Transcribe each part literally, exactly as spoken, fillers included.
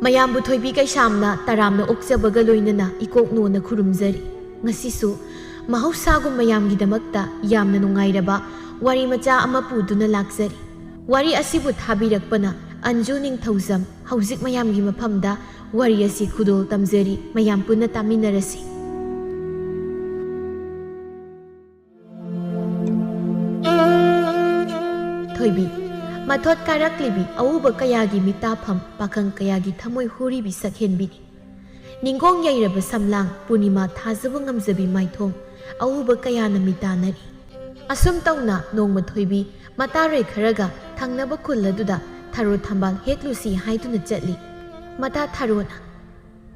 ꯃꯌꯥꯝꯕꯨ ꯊꯣꯏꯕꯤ ꯀꯩꯁꯥꯝꯅ ꯇꯔꯥꯝꯅ ꯑꯣꯛꯆꯕꯒ ꯂꯣꯏꯅꯅ ꯏꯀꯣꯛ ꯅꯣꯟꯅ ꯈꯨꯔꯨꯝꯖꯔꯤ꯫ ꯉꯁꯤꯁꯨ ꯃꯍꯧꯁꯥꯒꯨꯝ ꯃꯌꯥꯝꯒꯤꯗꯃꯛꯇ ꯌꯥꯝꯅ ꯅꯨꯡꯉꯥꯏꯔꯕ ꯋꯥꯔꯤ ꯃꯆꯥ ꯑꯃ ꯄꯨꯗꯨꯅ ꯂꯥꯛꯆꯔꯤ꯫ ꯋꯥꯔꯤ ꯑꯁꯤꯕꯨ ꯊꯥꯕꯤꯔꯛꯄꯅ ꯑꯟꯖꯨ ꯅꯤꯡꯊꯧꯖꯝ꯫ ꯍꯧꯖꯤꯛ ꯃꯌꯥꯝꯒꯤ ꯃꯐꯝꯗ ꯋꯥꯔꯤ ꯑꯁꯤ ꯈꯨꯗꯣꯜ ꯇꯝꯖꯔꯤ, ꯃꯌꯥꯝ ꯄꯨꯟꯅ ꯇꯥꯃꯤꯟꯅꯔꯁꯤ꯫ ꯊꯣꯏꯕꯤ, ꯃꯊꯣꯠ ꯀꯥꯔꯛꯂꯤꯕꯤ ꯑꯎꯕ ꯀꯌꯥꯒꯤ ꯃꯤꯇꯥꯐꯝ, ꯄꯥꯈꯪ ꯀꯌꯥꯒꯤ ꯊꯃꯣꯏ ꯍꯨꯔꯤꯕꯤ ꯁꯛꯍꯦꯟꯕꯤꯅꯤ꯫ ꯅꯤꯡꯒꯣꯡ ꯌꯩꯔꯕ ꯁꯝꯂꯥꯡ, ꯄꯨꯔꯅꯤꯃꯥ ꯊꯥꯖꯕ ꯉꯝꯖꯕꯤ ꯃꯥꯏꯊꯣꯡ, ꯑꯎꯕ ꯀꯌꯥꯅ ꯃꯤꯇꯥꯟꯅꯔꯤ꯫ ꯑꯁꯨꯝ ꯇꯧꯅ ꯅꯣꯡꯃ ꯊꯣꯏꯕꯤ ꯃꯇꯥꯔꯣꯏ ꯈꯔꯒ ꯊꯪꯅꯕ ꯈꯨꯜ ꯑꯗꯨꯗ ꯊꯔꯣ ꯊꯝꯕꯥꯜ ꯍꯦꯛꯂꯨꯁꯤ ꯍꯥꯏꯗꯨꯅ ꯆꯠꯂꯤ꯫ ꯃꯇꯥ ꯊꯔꯣꯅ,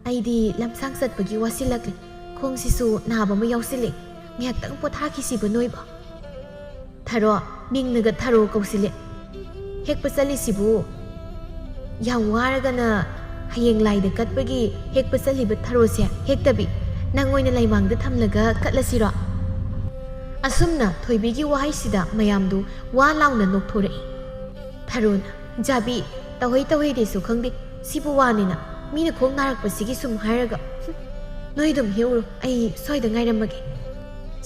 "ꯑꯩꯗꯤ ꯂꯝꯁꯥꯡ ꯆꯠꯄꯒꯤ ꯋꯥꯁꯤꯜꯂꯛꯂꯦ, ꯈꯣꯡꯁꯤꯁꯨ ꯅꯥꯕ ꯑꯃ ꯌꯥꯎꯁꯤꯜꯂꯦ, ꯉꯥꯏꯍꯥꯛꯇꯪ ꯄꯣꯊꯥꯈꯤꯁꯤꯕ ꯅꯣꯏꯕꯣ?" ꯊꯔꯣ, ꯃꯤꯡꯅꯒ ꯊꯔꯣ ꯀꯧꯁꯤꯜꯂꯦ꯫ "ꯍꯦꯛꯄ ꯆꯠꯂꯤꯁꯤꯕꯨ ꯌꯥꯝ ꯋꯥꯔꯒꯅ ꯍꯌꯦꯡ ꯂꯥꯏꯗ ꯀꯠꯄꯒꯤ ꯍꯦꯛꯄ ꯆꯠꯂꯤꯕ ꯊꯔꯣꯁꯦ ꯍꯦꯛꯇꯕꯤ, ꯅꯪ ꯑꯣꯏꯅ ꯂꯩꯃꯥꯡꯗ ꯊꯝꯂꯒ ꯀꯠꯂꯁꯤꯔꯣ?" ꯑꯁꯨꯝꯅ ꯊꯣꯏꯕꯤꯒꯤ ꯋꯥꯍꯩꯁꯤꯗ ꯃꯌꯥꯝꯗꯨ ꯋꯥ ꯂꯥꯎꯅ ꯅꯣꯛꯊꯣꯔꯛꯏ꯫ ꯊꯔꯣꯅ, "ꯖꯥꯕꯤ, ꯇꯧꯍꯩ ꯇꯧꯍꯩꯗꯦꯁꯨ ꯈꯪꯗꯦ, ꯁꯤꯕꯨ ꯋꯥꯅꯤꯅ, ꯃꯤꯅ ꯈꯣꯡ ꯅꯥꯔꯛꯄꯁꯤꯒꯤ ꯁꯨꯝ ꯍꯥꯏꯔꯒ, ꯍꯨꯝ, ꯅꯣꯏ ꯑꯗꯨꯝ ꯍꯦꯛꯎꯔꯣ, ꯑꯩ ꯁ꯭ꯋꯥꯏꯗ ꯉꯥꯏꯔꯝꯃꯒꯦ꯫"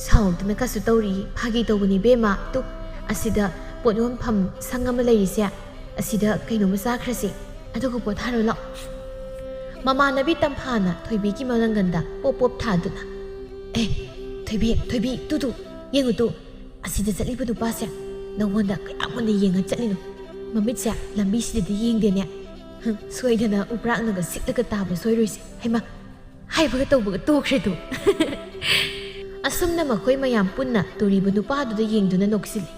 ꯁꯥꯎꯗꯅ ꯀꯁꯨ ꯇꯧꯔꯤ, "ꯐꯥꯒꯤ ꯇꯧꯕꯅꯤ ꯕꯦꯝꯃ, ꯇꯨ, ꯑꯁꯤꯗ ꯄꯣꯠ ꯌꯣꯟꯐꯝ ꯁꯪ ꯑꯃ ꯂꯩꯔꯤꯁꯦ, ꯑꯁꯤꯗ ꯀꯩꯅꯣꯝꯃ ꯆꯥꯈ꯭ꯔꯁꯤ, ꯑꯗꯨꯒ ꯄꯣꯊꯥꯔꯣ ꯂꯥꯛꯑꯣ꯫" ꯃꯃꯥꯟꯅꯕꯤ ꯇꯝꯐꯥꯅ ꯊꯣꯏꯕꯤꯒꯤ ꯃꯅꯪꯒꯟꯗ ꯄꯣꯞ ꯄꯣꯞ ꯊꯥꯗꯨꯅ, "ꯑꯦ, ꯊꯣꯏꯕꯤ, ꯊꯣꯏꯕꯤ, ꯇꯨ, ꯇꯨ, ꯌꯦꯡꯉꯨ ꯇꯨ, ꯑꯁꯤꯗ ꯆꯠꯂꯤꯕ ꯅꯨꯄꯥꯁꯦ ꯅꯉꯣꯟꯗ ꯀꯌꯥꯝ ꯃꯨꯟꯅ ꯌꯦꯡꯉ ꯆꯠꯂꯤꯅꯣ? ꯃꯃꯤꯠꯁꯦ ꯂꯝꯕꯤꯁꯤꯗꯗꯤ ꯌꯦꯡꯗꯦꯅꯦ꯫ ꯍꯝ, ꯁꯣꯏꯗꯅ ꯎꯕ꯭ꯔꯥꯛꯅꯒ ꯁꯤꯛꯂꯒ ꯇꯥꯕ ꯁꯣꯏꯔꯣꯏꯁꯦ꯫ ꯍꯩꯃꯥ, ꯍꯥꯏꯕꯒ ꯇꯧꯕꯒ ꯇꯣꯛꯈ꯭ꯔꯦꯗꯣ꯫" ꯑꯁꯨꯝꯅ ꯃꯈꯣꯏ ꯃꯌꯥꯝ ꯄꯨꯟꯅ ꯇꯨꯔꯤꯕ ꯅꯨꯄꯥꯗꯨꯗ ꯌꯦꯡꯗꯨꯅ ꯅꯣꯛꯁꯤꯜꯂꯤ꯫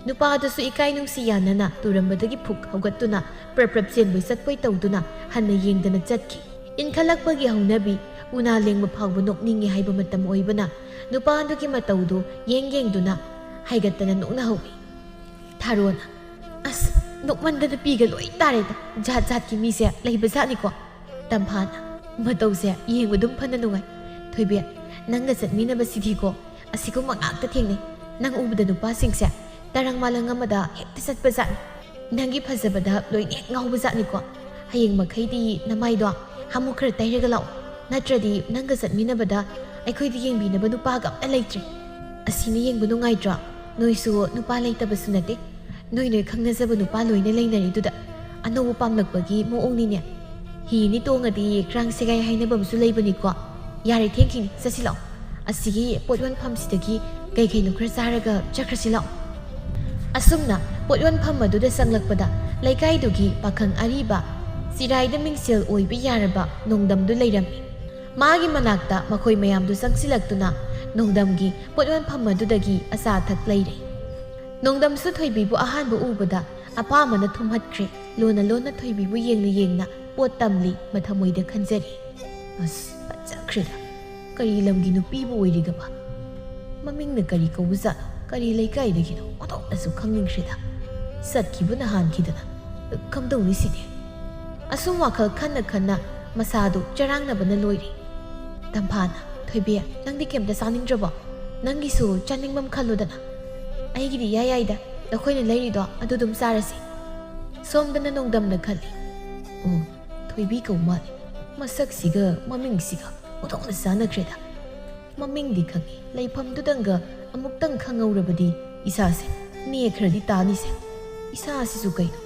ꯅꯨꯄꯥꯗꯨꯁꯨ ꯏꯀꯥꯏ ꯅꯨꯡꯁꯤ ꯌꯥꯅꯅ ꯇꯨꯔꯝꯕꯗꯒꯤ ꯐꯨꯛ ꯍꯧꯒꯠꯇꯨꯅ ꯄ꯭ꯔꯞ ꯄ꯭ꯔꯞ ꯆꯦꯟꯕꯣꯏ ꯆꯠꯄꯣꯏ ꯇꯧꯗꯨꯅ ꯍꯟꯅ ꯌꯦꯡꯗꯅ ꯆꯠꯈꯤ꯫ ꯏꯟꯈꯠꯂꯛꯄꯒꯤ ꯍꯧꯅꯕꯤ, ꯎꯅꯥ ꯂꯦꯡꯕ ꯐꯥꯎꯕ ꯅꯣꯛꯅꯤꯡꯉꯤ ꯍꯥꯏꯕ ꯃꯇꯝ ꯑꯣꯏꯕꯅ ꯅꯨꯄꯥꯗꯨꯒꯤ ꯃꯇꯧꯗꯨ ꯌꯦꯡ ꯌꯦꯡꯗꯨꯅ ꯍꯥꯏꯒꯠꯇꯅ ꯅꯣꯛꯅꯍꯧꯏ꯫ ꯊꯥꯔꯣꯅ, "ꯑꯁ, ꯅꯣꯛꯃꯟꯗꯅ ꯄꯤꯒ ꯂꯣꯏ ꯇꯥꯔꯦꯗ꯫ ꯖꯥꯠ ꯖꯥꯠꯀꯤ ꯃꯤꯁꯦ ꯂꯩꯕ ꯖꯥꯠꯅꯤꯀꯣ꯫" ꯇꯝꯐꯥꯅ, "ꯃꯇꯧꯁꯦ ꯌꯦꯡꯕ ꯑꯗꯨꯝ ꯐꯅ ꯅꯨꯡꯉꯥꯏ꯫ ꯊꯣꯏꯕꯤ, ꯅꯪꯒ ꯆꯠꯃꯤꯟꯅꯕꯁꯤꯗꯤꯀꯣ, ꯑꯁꯤꯒꯨꯝꯕ ꯉꯥꯛꯇ ꯊꯦꯡꯅꯩ꯫ ꯅꯪ ꯎꯕꯗ ꯅꯨꯄꯥꯁꯤꯡꯁꯦ ꯇꯔꯪ ꯃꯥꯂꯪ ꯑꯃꯗ ꯍꯦꯛꯇ ꯆꯠꯄꯖꯥꯠꯅꯤ꯫ ꯅꯪꯒꯤ ꯐꯖꯕꯗ ꯂꯣꯏꯅ ꯍꯦꯛ ꯉꯥꯎꯕꯖꯥꯠꯅꯤꯀꯣ꯫ ꯍꯌꯦꯡ ꯃꯈꯩꯗꯤ ꯅꯃꯥꯏꯗꯣ ꯍꯥꯃꯨ ꯈꯔ ꯇꯩꯔꯒ ꯂꯥꯛꯑꯣ, ꯅꯠꯇ꯭ꯔꯗꯤ ꯅꯪꯒ ꯆꯠꯃꯤꯟꯅꯕꯗ ꯑꯩꯈꯣꯏꯗꯤ ꯌꯦꯡꯕꯤꯅꯕ ꯅꯨꯄꯥꯒ ꯑꯝꯇ ꯂꯩꯇ꯭ꯔꯦ꯫ ꯑꯁꯤꯅ ꯌꯦꯡꯕ ꯅꯨꯡꯉꯥꯏꯇ꯭ꯔꯣ? ꯅꯣꯏꯁꯨ ꯅꯨꯄꯥ ꯂꯩꯇꯕꯁꯨ ꯅꯠꯇꯦ꯫ ꯅꯣꯏ ꯅꯣꯏ ꯈꯪꯅꯖꯕ ꯅꯨꯄꯥ ꯂꯣꯏꯅ ꯂꯩꯅꯔꯤꯗꯨꯗ ꯑꯅꯧꯕ ꯄꯥꯝꯂꯛꯄꯒꯤ ꯃꯑꯣꯡꯅꯤꯅꯦ꯫ ꯍꯤꯅꯤ ꯇꯣꯡꯉꯗꯤ ꯈ꯭ꯔꯥꯡ ꯁꯦꯒꯥꯏ ꯍꯥꯏꯅꯕ ꯑꯃꯁꯨ ꯂꯩꯕꯅꯤꯀꯣ꯫ ꯌꯥꯔꯦ, ꯊꯦꯡꯈꯤꯅꯤ, ꯆꯠꯁꯤ ꯂꯥꯛꯑꯣ꯫ ꯑꯁꯤꯒꯤ ꯄꯣꯠ ꯌꯣꯟꯐꯝꯁꯤꯗꯒꯤ ꯀꯩ ꯀꯩꯅꯣ ꯈꯔ ꯆꯥꯔꯒ ꯆꯠꯈ꯭ꯔꯁꯤ ꯂꯥꯛꯑꯣ꯫ ꯑꯁꯨꯝꯅ ꯄꯣꯠ ꯌꯣꯟꯐꯝ ꯑꯗꯨꯗ ꯆꯪꯂꯛꯄꯗ ꯂꯩꯀꯥꯏꯗꯨꯒꯤ ꯄꯥꯈꯪ ꯑꯔꯤꯕ ꯆꯤꯔꯥꯏꯗ ꯃꯤꯡꯁꯦꯜ ꯑꯣꯏꯕ ꯌꯥꯔꯕ ꯅꯣꯡꯗꯝꯗꯨ ꯂꯩꯔꯝꯃꯤ꯫ ꯃꯥꯒꯤ ꯃꯅꯥꯛꯇ ꯃꯈꯣꯏ ꯃꯌꯥꯝꯗꯨ ꯆꯪꯁꯤꯜꯂꯛꯇꯨꯅ ꯅꯣꯡꯗꯝꯒꯤ ꯄꯣꯠ ꯌꯣꯟꯐꯝ ꯑꯗꯨꯗꯒꯤ ꯑꯆꯥ ꯑꯊꯛ ꯂꯩꯔꯦ꯫ ꯅꯣꯡꯗꯝꯁꯨ ꯊꯣꯏꯕꯤꯕꯨ ꯑꯍꯥꯟꯕ ꯎꯕꯗ ꯑꯄꯥꯝꯕꯅ ꯊꯨꯝꯍꯠꯈ꯭ꯔꯦ꯫ ꯂꯣꯟꯅ ꯂꯣꯟꯅ ꯊꯣꯏꯕꯤꯕꯨ ꯌꯦꯡꯅ ꯌꯦꯡꯅ ꯄꯣꯠ ꯇꯝꯂꯤ ꯃꯊꯃꯣꯏꯗ ꯈꯟꯖꯔꯤ꯫ ꯑꯁ, ꯐꯖꯈ꯭ꯔꯦꯗ꯫ ꯀꯔꯤ ꯂꯝꯒꯤ ꯅꯨꯄꯤꯕꯨ ꯑꯣꯏꯔꯤꯒꯕ? ꯃꯃꯤꯡꯅ ꯀꯔꯤ ꯀꯧꯕꯖꯥꯠꯅꯣ? ꯀꯔꯤ ꯂꯩꯀꯥꯏꯗꯒꯤꯅꯣ? ꯑꯣꯟꯊꯣꯛꯅꯁꯨ ꯈꯪꯅꯤꯡꯈ꯭ꯔꯦꯗ꯫ ꯆꯠꯈꯤꯕꯅ ꯍꯥꯟꯈꯤꯗꯅ꯫ ꯀꯝꯗꯧꯅꯤ ꯁꯤꯗꯤ? ꯑꯁꯨꯝ ꯋꯥꯈꯜ ꯈꯟꯅ ꯈꯟꯅ ꯃꯁꯥꯗꯨ ꯆꯔꯥꯡꯅꯕꯅ ꯂꯣꯏꯔꯦ꯫ ꯇꯝꯐꯥꯅ, "ꯊꯣꯏꯕꯤ, ꯅꯪꯗꯤ ꯀꯩꯝꯇ ꯆꯥꯅꯤꯡꯗ꯭ꯔꯕꯣ? ꯅꯪꯒꯤꯁꯨ ꯆꯥꯅꯤꯡꯕ ꯑꯃ ꯈꯜꯂꯨꯗꯅ꯫ ꯑꯩꯒꯤꯗꯤ ꯏꯌꯥ ꯌꯥꯏꯗ, ꯅꯈꯣꯏꯅ ꯂꯩꯔꯤꯗꯣ ꯑꯗꯨ ꯑꯗꯨꯝ ꯆꯥꯔꯁꯤ꯫" ꯁꯣꯝꯗꯅ ꯅꯣꯡꯗꯝꯅ ꯈꯜꯂꯤ, "ꯑꯣ, ꯊꯣꯏꯕꯤ ꯀꯧ ꯃꯥꯜꯂꯦ꯫ ꯃꯁꯛꯁꯤꯒ ꯃꯃꯤꯡꯁꯤꯒ ꯑꯣꯟꯊꯣꯛꯅ ꯆꯥꯟꯅꯈ꯭ꯔꯦꯗ꯫ ꯃꯃꯤꯡꯗꯤ ꯈꯪꯉꯤ, ꯂꯩꯐꯝꯗꯨꯗꯪꯒ ꯑꯃꯨꯛꯇꯪ ꯈꯪꯍꯧꯔꯕꯗꯤ ꯏꯁꯥꯁꯦ ꯅꯦ ꯈꯔꯗꯤ ꯇꯥꯅꯤꯁꯦ꯫ ꯏꯁꯥꯁꯤꯁꯨ ꯀꯩꯅꯣ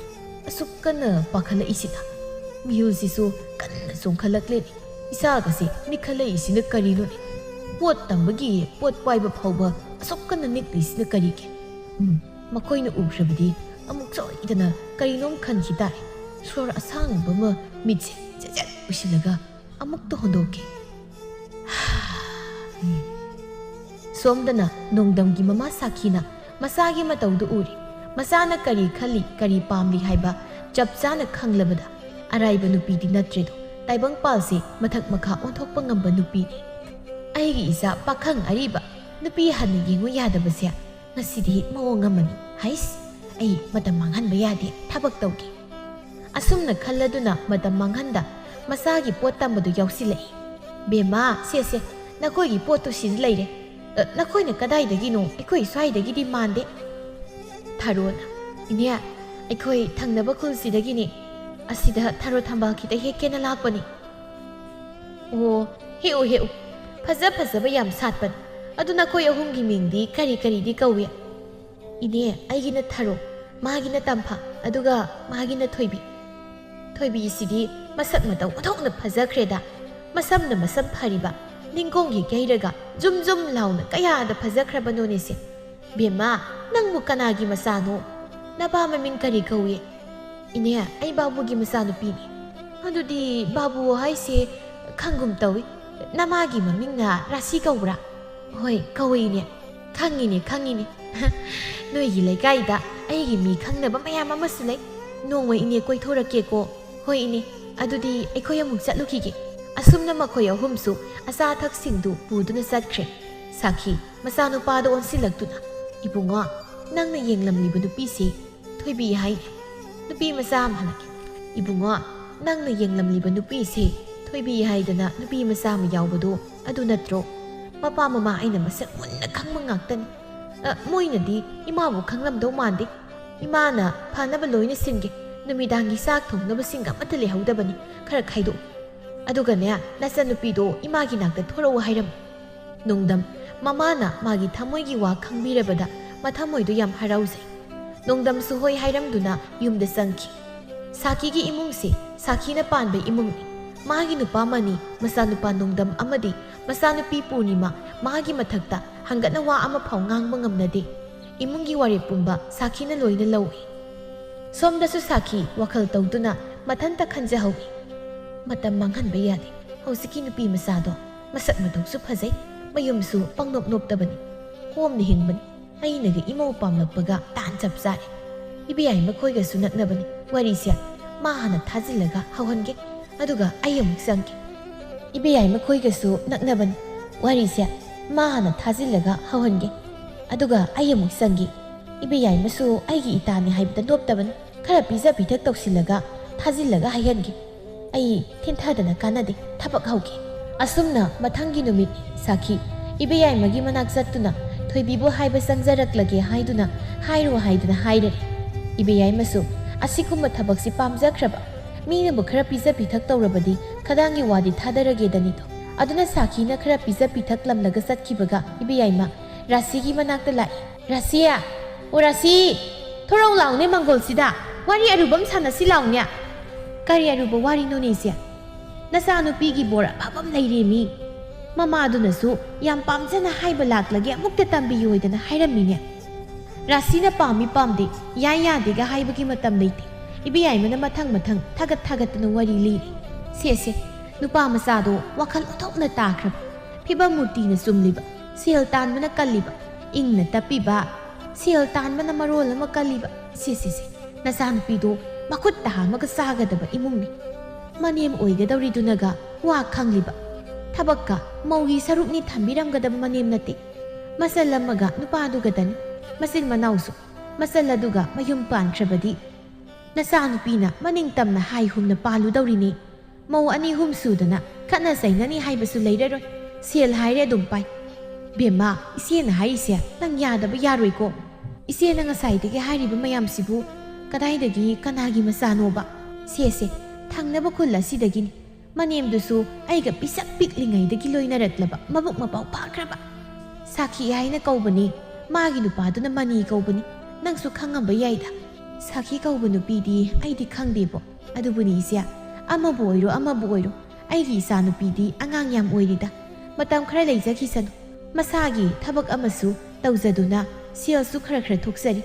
ꯑꯁꯨꯛ ꯀꯟꯅ ꯄꯥꯈꯠꯂꯛꯏꯁꯤꯅ? ꯃꯤꯍꯨꯜꯁꯤꯁꯨ ꯀꯟꯅ ꯆꯣꯡꯈꯠꯂꯛꯂꯦꯅꯦ꯫ ꯏꯁꯥꯒꯁꯦ ꯅꯤꯛꯈꯠꯂꯛꯏꯁꯤꯅ ꯀꯔꯤꯅꯣꯅꯦ? ꯄꯣꯠ ꯇꯝꯕꯒꯤ ꯄꯣꯠ ꯄꯥꯏꯕ ꯐꯥꯎꯕ ꯑꯁꯨꯛ ꯀꯟꯅ ꯅꯤꯛꯂꯤꯁꯤꯅ ꯀꯔꯤꯒꯤ? ꯎꯝ, ꯃꯈꯣꯏꯅ ꯎꯈ꯭ꯔꯕꯗꯤ ꯑꯃꯨꯛ ꯁꯣꯏꯗꯅ ꯀꯔꯤꯅꯣꯝ ꯈꯟꯈꯤ ꯇꯥꯔꯦ꯫ ꯁꯣꯔ ꯑꯁꯥꯡꯕ ꯑꯃ ꯃꯤꯠꯁꯦ ꯆꯦꯠ ꯆꯦꯠ ꯎꯏꯁꯤꯜꯂꯒ ꯑꯃꯨꯛꯇ ꯍꯣꯟꯗꯣꯛꯀꯦ꯫ ꯁꯣꯝꯗꯅ ꯅꯣꯡꯗꯝꯒꯤ ꯃꯃꯥ ꯁꯥꯈꯤꯅ ꯃꯆꯥꯒꯤ ꯃꯇꯧꯗꯨ ꯎꯔꯤ꯫ ꯃꯆꯥꯅ ꯀꯔꯤ ꯈꯜꯂꯤ, ꯀꯔꯤ ꯄꯥꯝꯂꯤ ꯍꯥꯏꯕ ꯆꯞ ꯆꯥꯅ ꯈꯪꯂꯕꯗ ꯑꯔꯥꯏꯕ ꯅꯨꯄꯤꯗꯤ ꯅꯠꯇ꯭ꯔꯦꯗꯣ꯫ ꯇꯥꯏꯕꯪꯄꯥꯜꯁꯦ ꯃꯊꯛ ꯃꯈꯥ ꯑꯣꯟꯊꯣꯛꯄ ꯉꯝꯕ ꯅꯨꯄꯤꯅꯤ꯫ ꯑꯩꯒꯤ ꯏꯆꯥ ꯄꯥꯈꯪ ꯑꯔꯤꯕ ꯅꯨꯄꯤ ꯍꯟꯅ ꯌꯦꯡꯉꯨ ꯌꯥꯗꯕꯁꯦ ꯉꯁꯤꯗꯤ ꯃꯑꯣꯡ ꯑꯃꯅꯤ꯫ ꯍꯩꯁ, ꯑꯩ ꯃꯇꯝ ꯃꯥꯡꯍꯟꯕ ꯌꯥꯗꯦ, ꯊꯕꯛ ꯇꯧꯒꯦ꯫ ꯑꯁꯨꯝꯅ ꯈꯜꯂꯗꯨꯅ ꯃꯇꯝ ꯃꯥꯡꯍꯟꯗ ꯃꯆꯥꯒꯤ ꯄꯣꯠ ꯇꯝꯕꯗꯨ ꯌꯥꯎꯁꯤꯜꯂꯛꯏ꯫ "ꯕꯦꯝꯃ, ꯁꯦ, ꯁꯦ, ꯅꯈꯣꯏꯒꯤ ꯄꯣꯠꯇꯨ ꯁꯤꯗ ꯂꯩꯔꯦ꯫ ꯑ, ꯅꯈꯣꯏꯅ ꯀꯗꯥꯏꯗꯒꯤꯅꯣ? ꯑꯩꯈꯣꯏ ꯁ꯭ꯋꯥꯏꯗꯒꯤꯗꯤ ꯃꯥꯟꯗꯦ꯫ ꯊꯔꯣꯅ, "ꯏꯅꯦ, ꯑꯩꯈꯣꯏ ꯊꯪꯅꯕ ꯈꯨꯜꯁꯤꯗꯒꯤꯅꯤ꯫ ꯑꯁꯤꯗ ꯊꯔꯣ ꯊꯝꯕꯥꯜ ꯈꯤꯇ ꯍꯦꯛꯀꯦꯅ ꯂꯥꯛꯄꯅꯤ꯫" "ꯑꯣ, ꯍꯦꯛꯎ, ꯍꯦꯛꯎ꯫ ꯐꯖ ꯐꯖꯕ ꯌꯥꯝ ꯁꯥꯠꯄꯅꯤ꯫ ꯑꯗꯨ ꯅꯈꯣꯏ ꯑꯍꯨꯝꯒꯤ ꯃꯤꯡꯗꯤ ꯀꯔꯤ ꯀꯔꯤꯗꯤ ꯀꯧꯏ?" "ꯏꯅꯦ, ꯑꯩꯒꯤꯅ ꯊꯔꯣ, ꯃꯥꯒꯤꯅ ꯇꯝꯐꯥ, ꯑꯗꯨꯒ ꯃꯥꯒꯤꯅ ꯊꯣꯏꯕꯤ꯫ ꯊꯣꯏꯕꯤꯁꯤꯗꯤ ꯃꯁꯛ ꯃꯇꯧ ꯑꯣꯟꯊꯣꯛꯅ ꯐꯖꯈ꯭ꯔꯦꯗ꯫ ꯃꯁꯝꯅ ꯃꯁꯝ ꯐꯔꯤꯕ, ꯅꯤꯡꯒꯣꯡꯒꯤ ꯌꯩꯔꯒ ꯖꯨꯝ ꯖꯨꯝ ꯂꯥꯎꯅ ꯀꯌꯥꯗ ꯐꯖꯈ꯭ꯔꯕꯅꯣꯅꯦꯁꯦ꯫ ꯕꯦꯝꯃ, ꯅꯪꯕꯨ ꯀꯅꯥꯒꯤ ꯃꯆꯥꯅꯣ? ꯅꯄꯥ ꯃꯃꯤꯡ ꯀꯔꯤ ꯀꯧꯏ?" "ꯏꯅꯦ, ꯑꯩ ꯕꯥꯕꯨꯒꯤ ꯃꯆꯥꯅꯨꯄꯤꯅꯤ꯫" "ꯑꯗꯨꯗꯤ ꯕꯥꯕꯨ ꯍꯥꯏꯁꯦ ꯈꯪꯒꯨꯝ ꯇꯧꯏ꯫ ꯅꯃꯥꯒꯤ ꯃꯃꯤꯡꯅ ꯔꯥꯁꯤ ꯀꯧꯕ꯭ꯔꯥ?" "ꯍꯣꯏ, ꯀꯧꯏ ꯏꯅꯦ꯫" "ꯈꯪꯉꯤꯅꯦ, ꯈꯪꯉꯤꯅꯦ꯫ ꯅꯣꯏꯒꯤ ꯂꯩꯀꯥꯏꯗ ꯑꯩꯒꯤ ꯃꯤ ꯈꯪꯅꯕ ꯃꯌꯥꯝ ꯑꯃꯁꯨ ꯂꯩ꯫ ꯅꯣꯡꯃ ꯏꯅꯦ ꯀꯣꯏꯊꯣꯔꯛꯀꯦꯀꯣ꯫" "ꯍꯣꯏ ꯏꯅꯦ, ꯑꯗꯨꯗꯤ ꯑꯩꯈꯣꯏ ꯑꯃꯨꯛ ꯆꯠꯂꯨꯈꯤꯒꯦ꯫" ꯑꯁꯨꯝꯅ ꯃꯈꯣꯏ ꯑꯍꯨꯝꯁꯨ ꯑꯆꯥ ꯑꯊꯛꯁꯤꯡꯗꯨ ꯄꯨꯗꯨꯅ ꯆꯠꯈ꯭ꯔꯦ꯫ ꯁꯥꯈꯤ ꯃꯆꯥꯅꯨꯄꯥꯗ ꯑꯣꯟꯁꯤꯜꯂꯛꯇꯨꯅ, "ꯏꯕꯨꯡꯉꯣ, ꯅꯪꯅ ꯌꯦꯡꯂꯝꯂꯤꯕ ꯅꯨꯄꯤꯁꯤ ꯊꯣꯏꯕꯤ ꯍꯥꯏꯅꯤ꯫" ꯅꯨꯄꯤ ꯃꯆꯥ ꯑꯃ ꯍꯜꯂꯛꯈꯤ꯫ "ꯏꯕꯨꯡꯉꯣ, ꯅꯪꯅ ꯌꯦꯡꯂꯝꯂꯤꯕ ꯅꯨꯄꯤꯁꯤ ꯊꯣꯏꯕꯤ ꯍꯥꯏꯗꯅ ꯅꯨꯄꯤ ꯃꯆꯥ ꯑꯃ ꯌꯥꯎꯕꯗꯣ ꯑꯗꯨ ꯅꯠꯇ꯭ꯔꯣ? ꯃꯄꯥ ꯃꯃꯥ ꯑꯩꯅ ꯃꯁꯛ ꯃꯨꯟꯅ ꯈꯪꯕ ꯉꯥꯛꯇꯅꯤ꯫ ꯑ, ꯃꯣꯏꯅꯗꯤ ꯏꯃꯥꯕꯨ ꯈꯪꯂꯝꯗꯧ ꯃꯥꯟꯗꯦ꯫ ꯏꯃꯥꯅ ꯐꯅꯕ ꯂꯣꯏꯅ ꯁꯤꯟꯒꯦ꯫ ꯅꯨꯃꯤꯗꯥꯡꯒꯤ ꯆꯥꯛ ꯊꯣꯡꯅꯕꯁꯤꯡ ꯑꯃꯠꯇ ꯂꯩꯍꯧꯗꯕꯅꯤ꯫ ꯈꯔ ꯈꯥꯏꯗꯣꯛꯎ꯫ ꯑꯗꯨꯒꯅꯦ, ꯅꯆꯟꯅꯨꯄꯤꯗꯣ ꯏꯃꯥꯒꯤ ꯅꯥꯛꯇ ꯊꯣꯔꯛꯎ ꯍꯥꯏꯔꯝꯃꯨ꯫" ꯅꯣꯡꯗꯝ ꯃꯃꯥꯅ ꯃꯥꯒꯤ ꯊꯃꯣꯏꯒꯤ ꯋꯥ ꯈꯪꯕꯤꯔꯕꯗ ꯃꯊꯃꯣꯏꯗꯣ ꯌꯥꯝ ꯍꯔꯥꯎꯖꯩ꯫ ꯅꯣꯡꯗꯝꯁꯨ ꯍꯣꯏ ꯍꯥꯏꯔꯝꯗꯨꯅ ꯌꯨꯝꯗ ꯆꯪꯈꯤ꯫ ꯁꯥꯈꯤꯒꯤ ꯏꯃꯨꯡꯁꯤ ꯁꯥꯈꯤꯅ ꯄꯥꯟꯕ ꯏꯃꯨꯡꯅꯤ꯫ ꯃꯥꯒꯤ ꯅꯨꯄꯥ ꯃꯅꯤ, ꯃꯆꯥꯅꯨꯄꯥ ꯅꯣꯡꯗꯝ ꯑꯃꯗꯤ ꯃꯆꯥꯅꯨꯄꯤ ꯄꯨꯔꯅꯤꯃꯥ ꯃꯥꯒꯤ ꯃꯊꯛꯇ ꯍꯪꯒꯠꯅ ꯋꯥ ꯑꯃ ꯐꯥꯎ ꯉꯥꯡꯕ ꯉꯝꯅꯗꯦ꯫ ꯏꯃꯨꯡꯒꯤ ꯋꯥꯔꯦꯞ ꯄꯨꯝꯕ ꯁꯥꯈꯤꯅ ꯂꯣꯏꯅ ꯂꯧꯏ꯫ ꯁꯣꯝꯗꯁꯨ ꯁꯥꯈꯤ ꯋꯥꯈꯜ ꯇꯧꯗꯨꯅ ꯃꯊꯟꯇ ꯈꯟꯖꯍꯧꯏ꯫ "ꯃꯇꯝ ꯃꯥꯡꯍꯟꯕ ꯌꯥꯗꯦ꯫ ꯍꯧꯖꯤꯛꯀꯤ ꯅꯨꯄꯤ ꯃꯆꯥꯗꯣ ꯃꯁꯛ ꯃꯇꯧꯁꯨ ꯐꯖꯩ, ꯃꯌꯨꯝꯁꯨ ꯄꯪꯅꯣꯞ ꯅꯣꯞꯇꯕꯅꯤ, ꯀꯣꯝꯅ ꯍꯤꯡꯕꯅꯤ꯫ ꯑꯩꯅꯒ ꯏꯃꯧ ꯄꯥꯝꯂꯛꯄꯒ ꯇꯥꯟ ꯆꯞ ꯆꯥꯔꯦ꯫ ꯏꯕꯦꯌꯥꯏ ꯃꯈꯣꯏꯒꯁꯨ ꯅꯛꯅꯕꯅꯤ꯫ ꯋꯥꯔꯤꯁꯦ ꯃꯥ ꯍꯥꯟꯅ ꯊꯥꯖꯤꯜꯂꯒ ꯍꯧꯍꯟꯒꯦ, ꯑꯗꯨꯒ ꯑꯩ ꯑꯃꯨꯛ ꯆꯪꯒꯦ꯫" ꯏꯕꯦꯌꯥꯏ ꯃꯈꯣꯏꯒꯁꯨ ꯅꯛꯅꯕꯅꯤ꯫ ꯋꯥꯔꯤꯁꯦ ꯃꯥ ꯍꯥꯟꯅ ꯊꯥꯖꯤꯜꯂꯒ ꯍꯧꯍꯟꯒꯦ, ꯑꯗꯨꯒ ꯑꯩ ꯑꯃꯨꯛ ꯆꯪꯒꯦ꯫ ꯏꯕꯦꯌꯥꯏꯃꯁꯨ ꯑꯩꯒꯤ ꯏꯇꯥꯅꯤ ꯍꯥꯏꯕꯗ ꯅꯣꯞꯇꯕꯅꯤ꯫ ꯈꯔ ꯄꯤꯖ ꯄꯤꯊꯛ ꯇꯧꯁꯤꯜꯂꯒ ꯊꯥꯖꯤꯜꯂꯒ ꯍꯩꯍꯟꯒꯦ꯫ ꯑꯩ ꯊꯤꯟꯊꯗꯅ ꯀꯥꯟꯅꯗꯦ, ꯊꯕꯛ ꯍꯧꯒꯦ꯫ ꯑꯁꯨꯝꯅ ꯃꯊꯪꯒꯤ ꯅꯨꯃꯤꯠ ꯁꯥꯈꯤ ꯏꯕꯦꯌꯥꯏꯃꯒꯤ ꯃꯅꯥꯛ ꯆꯠꯇꯨꯅ ꯊꯣꯏꯕꯤꯕꯨ ꯍꯥꯏꯕ ꯆꯪꯖꯔꯛꯂꯒꯦ ꯍꯥꯏꯗꯨꯅ ꯍꯥꯏꯔꯨ ꯍꯥꯏꯗꯨꯅ ꯍꯥꯏꯔꯦ꯫ ꯏꯕꯦꯌꯥꯏꯃꯁꯨ ꯑꯁꯤꯒꯨꯝꯕ ꯊꯕꯛꯁꯤ ꯄꯥꯝꯖꯈ꯭ꯔꯕ꯫ ꯃꯤꯅꯕꯨ ꯈꯔ ꯄꯤꯖ ꯄꯤꯊꯛ ꯇꯧꯔꯕꯗꯤ ꯈꯗꯥꯡꯒꯤ ꯋꯥꯗꯤ ꯊꯥꯗꯔꯒꯦꯗꯅꯤꯗꯣ꯫ ꯑꯗꯨꯅ ꯁꯥꯈꯤꯅ ꯈꯔ ꯄꯤꯖ ꯄꯤꯊꯛꯂꯝꯂꯒ ꯆꯠꯈꯤꯕꯒ ꯏꯕꯦꯌꯥꯏꯃ ꯔꯥꯁꯤꯒꯤ ꯃꯅꯥꯛꯇ ꯂꯥꯛꯏ꯫ "ꯔꯥꯁꯤ! ꯑꯣ ꯔꯥꯁꯤ! ꯊꯣꯔꯧ ꯂꯥꯎꯅꯦ ꯃꯪꯒꯣꯜꯁꯤꯗ꯫ ꯋꯥꯔꯤ ꯑꯔꯨꯕ ꯑꯃ ꯁꯥꯟꯅꯁꯤ ꯂꯥꯎꯅꯦ꯫" "ꯀꯔꯤ ꯑꯔꯨꯕ ꯋꯥꯔꯤꯅꯣꯅꯦ ꯏꯆꯦ?" "ꯅꯆꯥꯅꯨꯄꯤꯒꯤ ꯕꯣꯔ ꯑꯐꯕ ꯑꯃ ꯂꯩꯔꯦ ꯃꯤ꯫ ꯃꯃꯥꯗꯨꯅꯁꯨ ꯌꯥꯝ ꯄꯥꯝꯖꯅ ꯍꯥꯏꯕ ꯂꯥꯛꯂꯒꯦ ꯑꯃꯨꯛꯇ ꯇꯝꯕꯤꯌꯣꯏꯗꯅ ꯍꯥꯏꯔꯝꯃꯤꯅꯦ꯫ ꯔꯥꯁꯤꯅ ꯄꯥꯝꯃꯤ ꯄꯥꯝꯗꯦ, ꯌꯥꯏ ꯌꯥꯗꯦꯒ ꯍꯥꯏꯕꯒꯤ ꯃꯇꯝ ꯂꯩꯇꯦ꯫" ꯏꯕꯦꯌꯥꯏꯃꯅ ꯃꯊꯪ ꯃꯊꯪ ꯊꯥꯒꯠ ꯊꯥꯒꯠꯇꯅ ꯋꯥꯔꯤ ꯂꯤꯔꯤ꯫ "ꯁꯦ ꯁꯦ, ꯅꯨꯄꯥ ꯃꯆꯥꯗꯣ ꯋꯥꯈꯜ ꯑꯣꯟꯊꯣꯛꯅ ꯇꯥꯈ꯭ꯔꯕ, ꯐꯤꯕꯝ ꯃꯨꯔꯇꯤꯅ ꯆꯨꯝꯂꯤꯕ, ꯁꯦꯜ ꯇꯥꯟꯕꯅ ꯀꯜꯂꯤꯕ, ꯏꯪꯅ ꯇꯞꯄꯤꯕ, ꯁꯦꯜ ꯇꯥꯟꯕꯅ ꯃꯔꯣꯜ ꯑꯃ ꯀꯜꯂꯤꯕ, ꯁꯦ ꯁꯦ ꯁꯦ, ꯅꯆꯥꯅꯨꯄꯤꯗꯣ ꯃꯈꯨꯠ ꯇꯥ ꯑꯃꯒ ꯆꯥꯒꯗꯕ ꯏꯃꯨꯡꯅꯤ꯫ ꯃꯅꯦꯝ ꯑꯣꯏꯒꯗꯧꯔꯤꯗꯨꯅꯒ ꯋꯥ ꯈꯪꯂꯤꯕ, ꯊꯕꯛꯀ ꯃꯧꯒꯤ ꯁꯔꯨꯛꯅꯤ ꯊꯝꯕꯤꯔꯝꯒꯗꯕ ꯃꯅꯦꯝ ꯅꯠꯇꯦ꯫ ꯃꯆꯜ ꯑꯃꯒ ꯅꯨꯄꯥꯗꯨꯒꯗꯅꯤ꯫ ꯃꯆꯤꯟ ꯃꯅꯥꯎꯁꯨ ꯃꯆꯜ ꯑꯗꯨꯒ ꯃꯌꯨꯝ ꯄꯥꯟꯈ꯭ꯔꯕꯗꯤ ꯅꯆꯥꯅꯨꯄꯤꯅ ꯃꯅꯤꯡ ꯇꯝꯅ ꯍꯥꯏ ꯍꯨꯝꯅ ꯄꯥꯜꯂꯨꯗꯧꯔꯤꯅꯤ꯫ ꯃꯧ ꯑꯅꯤ ꯑꯍꯨꯝ ꯁꯨꯗꯅ ꯈꯠꯅ ꯆꯩꯅꯅꯤ ꯍꯥꯏꯕꯁꯨ ꯂꯩꯔꯔꯣꯏ꯫ ꯁꯦꯜ ꯍꯥꯏꯔꯦ ꯑꯗꯨꯝ ꯄꯥꯏ꯫" "ꯕꯦꯝꯃ, ꯏꯆꯦꯅ ꯍꯥꯏꯔꯤꯁꯦ ꯅꯪ ꯌꯥꯗꯕ ꯌꯥꯔꯣꯏꯀꯣ꯫ ꯏꯆꯦꯅ ꯉꯁꯥꯏꯗꯒꯤ ꯍꯥꯏꯔꯤꯕ ꯃꯌꯥꯝꯁꯤꯕꯨ ꯀꯗꯥꯏꯗꯒꯤ ꯀꯅꯥꯒꯤ ꯃꯆꯥꯅꯣꯕ? ꯁꯦ ꯁꯦ, ꯊꯪꯅꯕ ꯈꯨꯜ ꯑꯁꯤꯗꯒꯤꯅꯤ꯫ ꯃꯅꯦꯝꯗꯨꯁꯨ ꯑꯩꯒ ꯄꯤꯁꯛ ꯄꯤꯛꯂꯤꯉꯩꯗꯒꯤ ꯂꯣꯏꯅꯔꯛꯂꯕ ꯃꯕꯨꯛ ꯃꯄꯥꯎ ꯐꯥꯈ꯭ꯔꯕ꯫ ꯁꯥꯈꯤ ꯍꯥꯏꯅ ꯀꯧꯕꯅꯤ, ꯃꯥꯒꯤ ꯅꯨꯄꯥꯗꯨꯅ ꯃꯅꯤ ꯀꯧꯕꯅꯤ꯫ ꯅꯪꯁꯨ ꯈꯪꯉꯝꯕ ꯌꯥꯏꯗ꯫ ꯁꯥꯈꯤ ꯀꯧꯕ ꯅꯨꯄꯤꯗꯤ ꯑꯩꯗꯤ ꯈꯪꯗꯦꯕꯣ꯫ ꯑꯗꯨꯕꯨꯅꯤ ꯏꯆꯦ, ꯑꯃꯕꯨ ꯑꯣꯏꯔꯣ ꯑꯃꯕꯨ ꯑꯣꯏꯔꯣ, ꯑꯩꯒꯤ ꯏꯆꯥ ꯅꯨꯄꯤꯗꯤ ꯑꯉꯥꯡ ꯌꯥꯝ ꯑꯣꯏꯔꯤꯗ꯫ ꯃꯇꯝ ꯈꯔ ꯂꯩꯖꯈꯤꯁꯅꯨ꯫ ꯃꯁꯥꯒꯤ ꯊꯕꯛ ꯑꯃꯁꯨ ꯇꯧꯖꯗꯨꯅ ꯁꯦꯜꯁꯨ ꯈꯔ ꯈꯔ ꯊꯣꯛꯆꯔꯤ꯫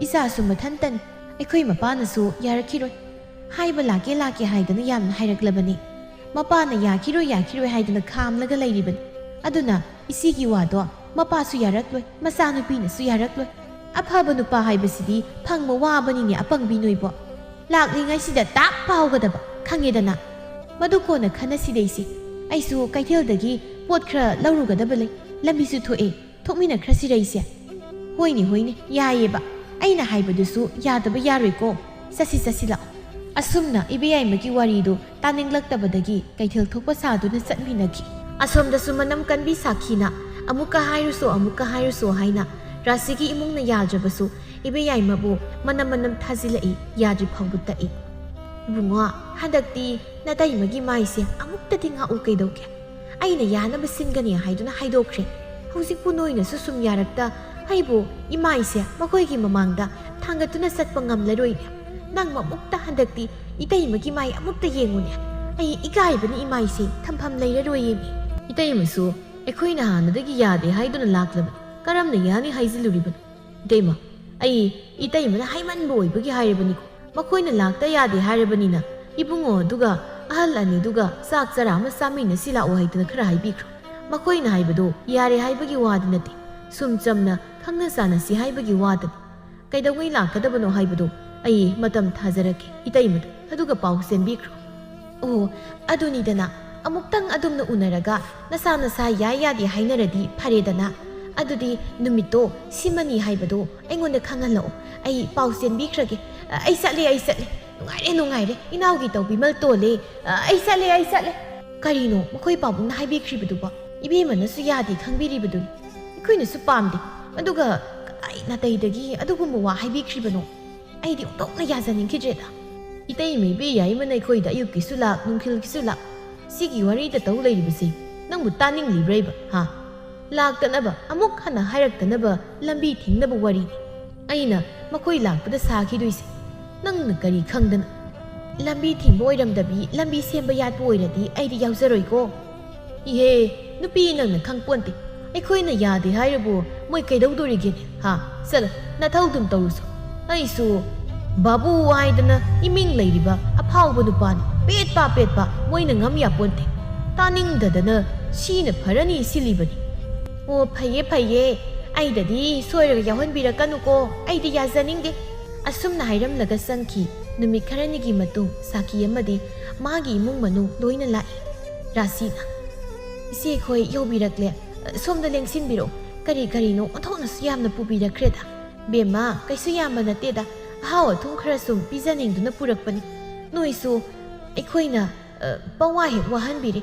ꯏꯆꯥꯁꯨ ꯃꯊꯟꯇꯅꯤ꯫ ꯑꯩꯈꯣꯏ ꯃꯄꯥꯅꯁꯨ ꯌꯥꯔꯛꯈꯤꯔꯣꯏ꯫ ꯍꯥꯏꯕ ꯂꯥꯛꯀꯦ ꯂꯥꯛꯀꯦ ꯍꯥꯏꯗꯅ ꯌꯥꯝꯅ ꯍꯥꯏꯔꯛꯂꯕꯅꯤ꯫ ꯃꯄꯥꯅ ꯌꯥꯈꯤꯔꯣꯏ ꯌꯥꯈꯤꯔꯣꯏ ꯍꯥꯏꯗꯅ ꯈꯥꯝꯂꯒ ꯂꯩꯔꯤꯕꯅꯤ꯫ ꯑꯗꯨꯅ ꯏꯆꯦꯒꯤ ꯋꯥꯗꯣ ꯃꯄꯥꯁꯨ ꯌꯥꯔꯛꯂꯣꯏ, ꯃꯆꯥꯅꯨꯄꯤꯅꯁꯨ ꯌꯥꯔꯛꯂꯣꯏ꯫ ꯑꯐꯕ ꯅꯨꯄꯥ ꯍꯥꯏꯕꯁꯤꯗꯤ ꯐꯪꯕ ꯋꯥꯕꯅꯤꯅꯦ ꯑꯄꯪꯕꯤ ꯅꯣꯏꯕꯣ꯫ ꯂꯥꯛꯂꯤꯉꯩꯁꯤꯗ ꯇꯥꯞ ꯐꯥꯎꯒꯗꯕ, ꯈꯪꯉꯦꯗꯅ꯫ ꯃꯗꯨ ꯀꯣꯟꯅ ꯈꯟꯅꯁꯤꯗ ꯏꯆꯦ꯫ ꯑꯩꯁꯨ ꯀꯩꯊꯦꯜꯗꯒꯤ ꯄꯣꯠ ꯈꯔ ꯂꯧꯔꯨꯒꯗꯕ ꯂꯩ꯫ ꯂꯝꯕꯤꯁꯨ ꯊꯣꯛꯑꯦ꯫ ꯊꯣꯛꯃꯤꯟꯅꯈ꯭ꯔꯁꯤꯔ ꯏꯆꯦ? ꯍꯣꯏꯅꯦ, ꯍꯣꯏꯅꯦ, ꯌꯥꯏꯌꯦꯕ꯫ ꯑꯩꯅ ꯍꯥꯏꯕꯗꯨꯁꯨ ꯌꯥꯗꯕ ꯌꯥꯔꯣꯏꯀꯣ꯫ ꯆꯠꯁꯤ, ꯆꯠꯁꯤ ꯂꯥꯛꯑꯣ꯫ ꯑꯁꯨꯝꯅ ꯏꯕꯦꯌꯥꯏꯃꯒꯤ ꯋꯥꯔꯤꯗꯨ ꯇꯥꯅꯤꯡꯂꯛꯇꯕꯗꯒꯤ ꯀꯩꯊꯦꯜ ꯊꯣꯛꯄ ꯁꯥꯗꯨꯅ ꯆꯠꯃꯤꯟꯅꯈꯤ꯫ ꯑꯁꯣꯝꯗꯁꯨ ꯃꯅꯝ ꯀꯟꯕꯤ ꯁꯥꯈꯤꯅ ꯑꯃꯨꯛꯀ ꯍꯥꯏꯔꯨꯁꯣ, ꯑꯃꯨꯛꯀ ꯍꯥꯏꯔꯨꯁꯣ ꯍꯥꯏꯅ ꯔꯥꯁꯤꯒꯤ ꯏꯃꯨꯡꯅ ꯌꯥꯗ꯭ꯔꯕꯁꯨ ꯏꯕꯦꯌꯥꯏꯃꯕꯨ ꯃꯅꯝ ꯃꯅꯝ ꯊꯥꯖꯤꯜꯂꯛꯏ, ꯌꯥꯗ꯭ꯔꯤ ꯐꯥꯎꯕ ꯇꯛꯏ꯫ "ꯏꯕꯨꯡꯉꯣ, ꯍꯟꯗꯛꯇꯤ ꯅꯇꯩꯃꯒꯤ ꯃꯥꯏꯁꯦ ꯑꯃꯨꯛꯇꯗꯤ ꯉꯥꯛꯎ ꯀꯩꯗꯧꯒꯦ? ꯑꯩꯅ ꯌꯥꯅꯕ ꯁꯤꯟꯒꯅꯤ ꯍꯥꯏꯗꯨꯅ ꯍꯥꯏꯗꯣꯛꯈ꯭ꯔꯦ꯫ ꯍꯧꯖꯤꯛꯄꯨ ꯅꯣꯏꯅꯁꯨ ꯁꯨꯝ ꯌꯥꯔꯛꯇ ꯑꯩꯕꯨ ꯏꯃꯥꯏꯁꯦ ꯃꯈꯣꯏꯒꯤ ꯃꯃꯥꯡꯗ ꯊꯥꯡꯒꯠꯇꯨꯅ ꯆꯠꯄ ꯉꯝꯂꯔꯣꯏꯅꯦ꯫ ꯅꯪ ꯑꯃꯨꯛꯇ ꯍꯟꯗꯛꯇꯤ ꯏꯇꯩꯃꯒꯤ ꯃꯥꯏ ꯑꯃꯨꯛꯇ ꯌꯦꯡꯉꯨꯅꯦ꯫ ꯑꯩ ꯏꯀꯥꯏꯕꯅ ꯏꯃꯥꯏꯁꯦ ꯊꯝꯐꯝ ꯂꯩꯔꯔꯣꯏꯌꯦ ꯃꯤ꯫" "ꯏꯇꯩꯃꯁꯨ ꯑꯩꯈꯣꯏꯅ ꯍꯥꯟꯅꯗꯒꯤ ꯌꯥꯗꯦ ꯍꯥꯏꯗꯨꯅ ꯂꯥꯛꯂꯕꯅꯤ꯫ ꯀꯔꯝꯅ ꯌꯥꯅꯤ ꯍꯥꯏꯖꯤꯜꯂꯨꯔꯤꯕꯅꯣ? ꯏꯇꯩꯃ, ꯑꯩ ꯏꯇꯩꯃꯅ ꯍꯥꯏꯃꯟꯕ ꯑꯣꯏꯕꯒꯤ ꯍꯥꯏꯔꯕꯅꯤꯀꯣ꯫ ꯃꯈꯣꯏꯅ ꯂꯥꯛꯇ ꯌꯥꯗꯦ ꯍꯥꯏꯔꯕꯅꯤꯅ ꯏꯕꯨꯡꯉꯣ ꯑꯗꯨꯒ ꯑꯍꯜ ꯑꯅꯤꯗꯨꯒ ꯆꯥꯛ ꯆꯔꯥ ꯑꯃ ꯆꯥꯃꯤꯟꯅꯁꯤ ꯂꯥꯛꯑꯣ ꯍꯥꯏꯗꯅ ꯈꯔ ꯍꯥꯏꯕꯤꯈ꯭ꯔꯣ꯫ ꯃꯈꯣꯏꯅ ꯍꯥꯏꯕꯗꯣ ꯌꯥꯔꯦ ꯍꯥꯏꯕꯒꯤ ꯋꯥꯗꯤ ꯅꯠꯇꯦ, ꯁꯨꯝ ꯆꯝꯅ ꯈꯪꯅ ꯆꯥꯟꯅꯁꯤ ꯍꯥꯏꯕꯒꯤ ꯋꯥꯗꯅꯤ꯫ ꯀꯩꯗꯧꯉꯩ ꯂꯥꯛꯀꯗꯕꯅꯣ ꯍꯥꯏꯕꯗꯣ ꯑꯩ ꯃꯇꯝ ꯊꯥꯖꯔꯛꯀꯦ ꯏꯇꯩꯃꯗ, ꯑꯗꯨꯒ ꯄꯥꯎ ꯆꯦꯟꯕꯤꯈ꯭ꯔꯣ꯫" "ꯑꯣ, ꯑꯗꯨꯅꯤꯗꯅ, ꯑꯃꯨꯛꯇꯪ ꯑꯗꯨꯝꯅ ꯎꯅꯔꯒ ꯅꯁꯥ ꯅꯁꯥ ꯌꯥꯏ ꯌꯥꯗꯦ ꯍꯥꯏꯅꯔꯗꯤ ꯐꯔꯦꯗꯅ꯫ ꯑꯗꯨꯗꯤ ꯅꯨꯃꯤꯠꯇꯣ ꯁꯤꯃꯅꯤ ꯍꯥꯏꯕꯗꯣ ꯑꯩꯉꯣꯟꯗ ꯈꯪꯍꯜꯂꯛꯑꯣ꯫ ꯑꯩ ꯄꯥꯎ ꯆꯦꯟꯕꯤꯈ꯭ꯔꯒꯦ꯫ ꯑ, ꯑꯩ ꯆꯠꯂꯦ, ꯑꯩ ꯆꯠꯂꯦ꯫ ꯅꯨꯡꯉꯥꯏꯔꯦ, ꯅꯨꯡꯉꯥꯏꯔꯦ꯫ ꯏꯅꯥꯎꯒꯤ ꯇꯧꯕꯤꯃꯜ ꯇꯣꯜꯂꯦ꯫ ꯑ, ꯑꯩ ꯆꯠꯂꯦ, ꯑꯩ ꯆꯠꯂꯦ꯫" "ꯀꯔꯤꯅꯣ? ꯃꯈꯣꯏ ꯄꯥꯕꯨꯡꯅ ꯍꯥꯏꯕꯤꯈ꯭ꯔꯤꯕꯗꯨꯕꯣ? ꯏꯕꯦꯝꯃꯅꯁꯨ ꯌꯥꯗꯦ ꯈꯪꯕꯤꯔꯤꯕꯗꯨꯅꯤ꯫ ꯑꯩꯈꯣꯏꯅꯁꯨ ꯄꯥꯝꯗꯦ꯫ ꯑꯗꯨꯒ ꯀꯗꯥꯏ ꯅꯥꯇꯩꯗꯒꯤ ꯑꯗꯨꯒꯨꯝꯕ ꯋꯥ ꯍꯥꯏꯕꯤꯈ꯭ꯔꯤꯕꯅꯣ? ꯑꯩꯗꯤ ꯑꯣꯟꯊꯣꯛꯅ ꯌꯥꯖꯅꯤꯡꯈꯤꯗ꯭ꯔꯦꯗ꯫" "ꯏꯇꯩꯃ ꯏꯕꯦ ꯌꯥꯏꯃꯅ ꯑꯩꯈꯣꯏꯗ ꯑꯌꯨꯛꯀꯤꯁꯨ ꯂꯥꯛ, ꯅꯨꯡꯊꯤꯜꯒꯤꯁꯨ ꯂꯥꯛ꯫ ꯁꯤꯒꯤ ꯋꯥꯔꯤꯗ ꯇꯧ ꯂꯩꯔꯤꯕꯁꯤ ꯅꯪꯕꯨ ꯇꯥꯅꯤꯡꯂꯤꯕ꯭ꯔꯩꯕ, ꯍꯥ? ꯂꯥꯛꯇꯅꯕ, ꯑꯃꯨꯛ ꯍꯟꯅ ꯍꯥꯏꯔꯛꯇꯅꯕ ꯂꯝꯕꯤ ꯊꯤꯡꯅꯕ ꯋꯥꯔꯤꯅꯤ꯫ ꯑꯩꯅ ꯃꯈꯣꯏ ꯂꯥꯛꯄꯗ ꯁꯥꯈꯤꯗꯣꯏꯁꯦ ꯅꯪꯅ ꯀꯔꯤ ꯈꯪꯗꯅ? ꯂꯝꯕꯤ ꯊꯤꯡꯕ ꯑꯣꯏꯔꯝꯗꯕꯤ, ꯂꯝꯕꯤ ꯁꯦꯝꯕ ꯌꯥꯠꯄ ꯑꯣꯏꯔꯗꯤ ꯑꯩꯗꯤ ꯌꯥꯎꯖꯔꯣꯏꯀꯣ꯫" "ꯏꯍꯦ, ꯅꯨꯄꯤ ꯅꯪꯅ ꯈꯪꯄꯣꯟꯇꯦ꯫ ꯑꯩꯈꯣꯏꯅ ꯌꯥꯗꯦ ꯍꯥꯏꯔꯕꯨ ꯃꯣꯏ ꯀꯩꯗꯧꯗꯣꯔꯤꯒꯦꯅꯦ, ꯍꯥ? ꯆꯠꯂꯣ, ꯅꯊꯧꯗꯨꯝ ꯇꯧꯔꯨꯁꯣ꯫ ꯑꯩꯁꯨ ꯕꯥꯕꯨ ꯍꯥꯏꯗꯅ ꯏꯃꯤꯡ ꯂꯩꯔꯤꯕ ꯑꯐꯥꯎꯕ ꯅꯨꯄꯥꯅꯤ꯫ ꯄꯦꯠꯄ ꯄꯦꯠꯄ ꯃꯣꯏꯅ ꯉꯝ ꯌꯥꯄꯣꯟꯇꯦ꯫ ꯇꯥꯅꯤꯡꯗꯗꯅ ꯁꯤꯅ ꯐꯔꯅꯤ ꯁꯤꯜꯂꯤꯕꯅꯤ꯫" "ꯑꯣ, ꯐꯩꯌꯦ, ꯐꯩꯌꯦ꯫ ꯑꯩꯗꯗꯤ ꯁꯣꯏꯔꯒ ꯌꯥꯎꯍꯟꯕꯤꯔꯛꯀꯅꯨꯀꯣ꯫ ꯑꯩꯗꯤ ꯌꯥꯖꯅꯤꯡꯗꯦ꯫" ꯑꯁꯨꯝꯅ ꯍꯥꯏꯔꯝꯂꯒ ꯆꯪꯈꯤ꯫ ꯅꯨꯃꯤꯠ ꯈꯔꯅꯤꯒꯤ ꯃꯇꯨꯡ ꯁꯥꯈꯤ ꯑꯃꯗꯤ ꯃꯥꯒꯤ ꯏꯃꯨꯡ ꯃꯅꯨꯡ ꯂꯣꯏꯅ ꯂꯥꯛꯏ꯫ ꯔꯥꯁꯤꯅ, "ꯏꯆꯦꯈꯣꯏ ꯌꯧꯕꯤꯔꯛꯂꯦ꯫ ꯁꯣꯝꯗ ꯂꯦꯡꯁꯤꯟꯕꯤꯔꯛꯑꯣ꯫ ꯀꯔꯤ ꯀꯔꯤꯅꯣ ꯑꯣꯟꯊꯣꯛꯅꯁꯨ ꯌꯥꯝꯅ ꯄꯨꯕꯤꯔꯛꯈ꯭ꯔꯦꯗ꯫" "ꯕꯦꯝꯃ, ꯀꯩꯁꯨ ꯌꯥꯝꯕ ꯅꯠꯇꯦꯗ꯫ ꯑꯍꯥꯎ ꯑꯊꯨꯝ ꯈꯔ ꯁꯨꯝ ꯄꯤꯖꯅꯤꯡꯗꯨꯅ ꯄꯨꯔꯛꯄꯅꯤ꯫ "ꯅꯣꯏꯁꯨ ꯑꯩꯈꯣꯏꯅ, ꯑ, ꯄꯋꯥ ꯍꯦꯛ ꯋꯥꯍꯟꯕꯤꯔꯦ꯫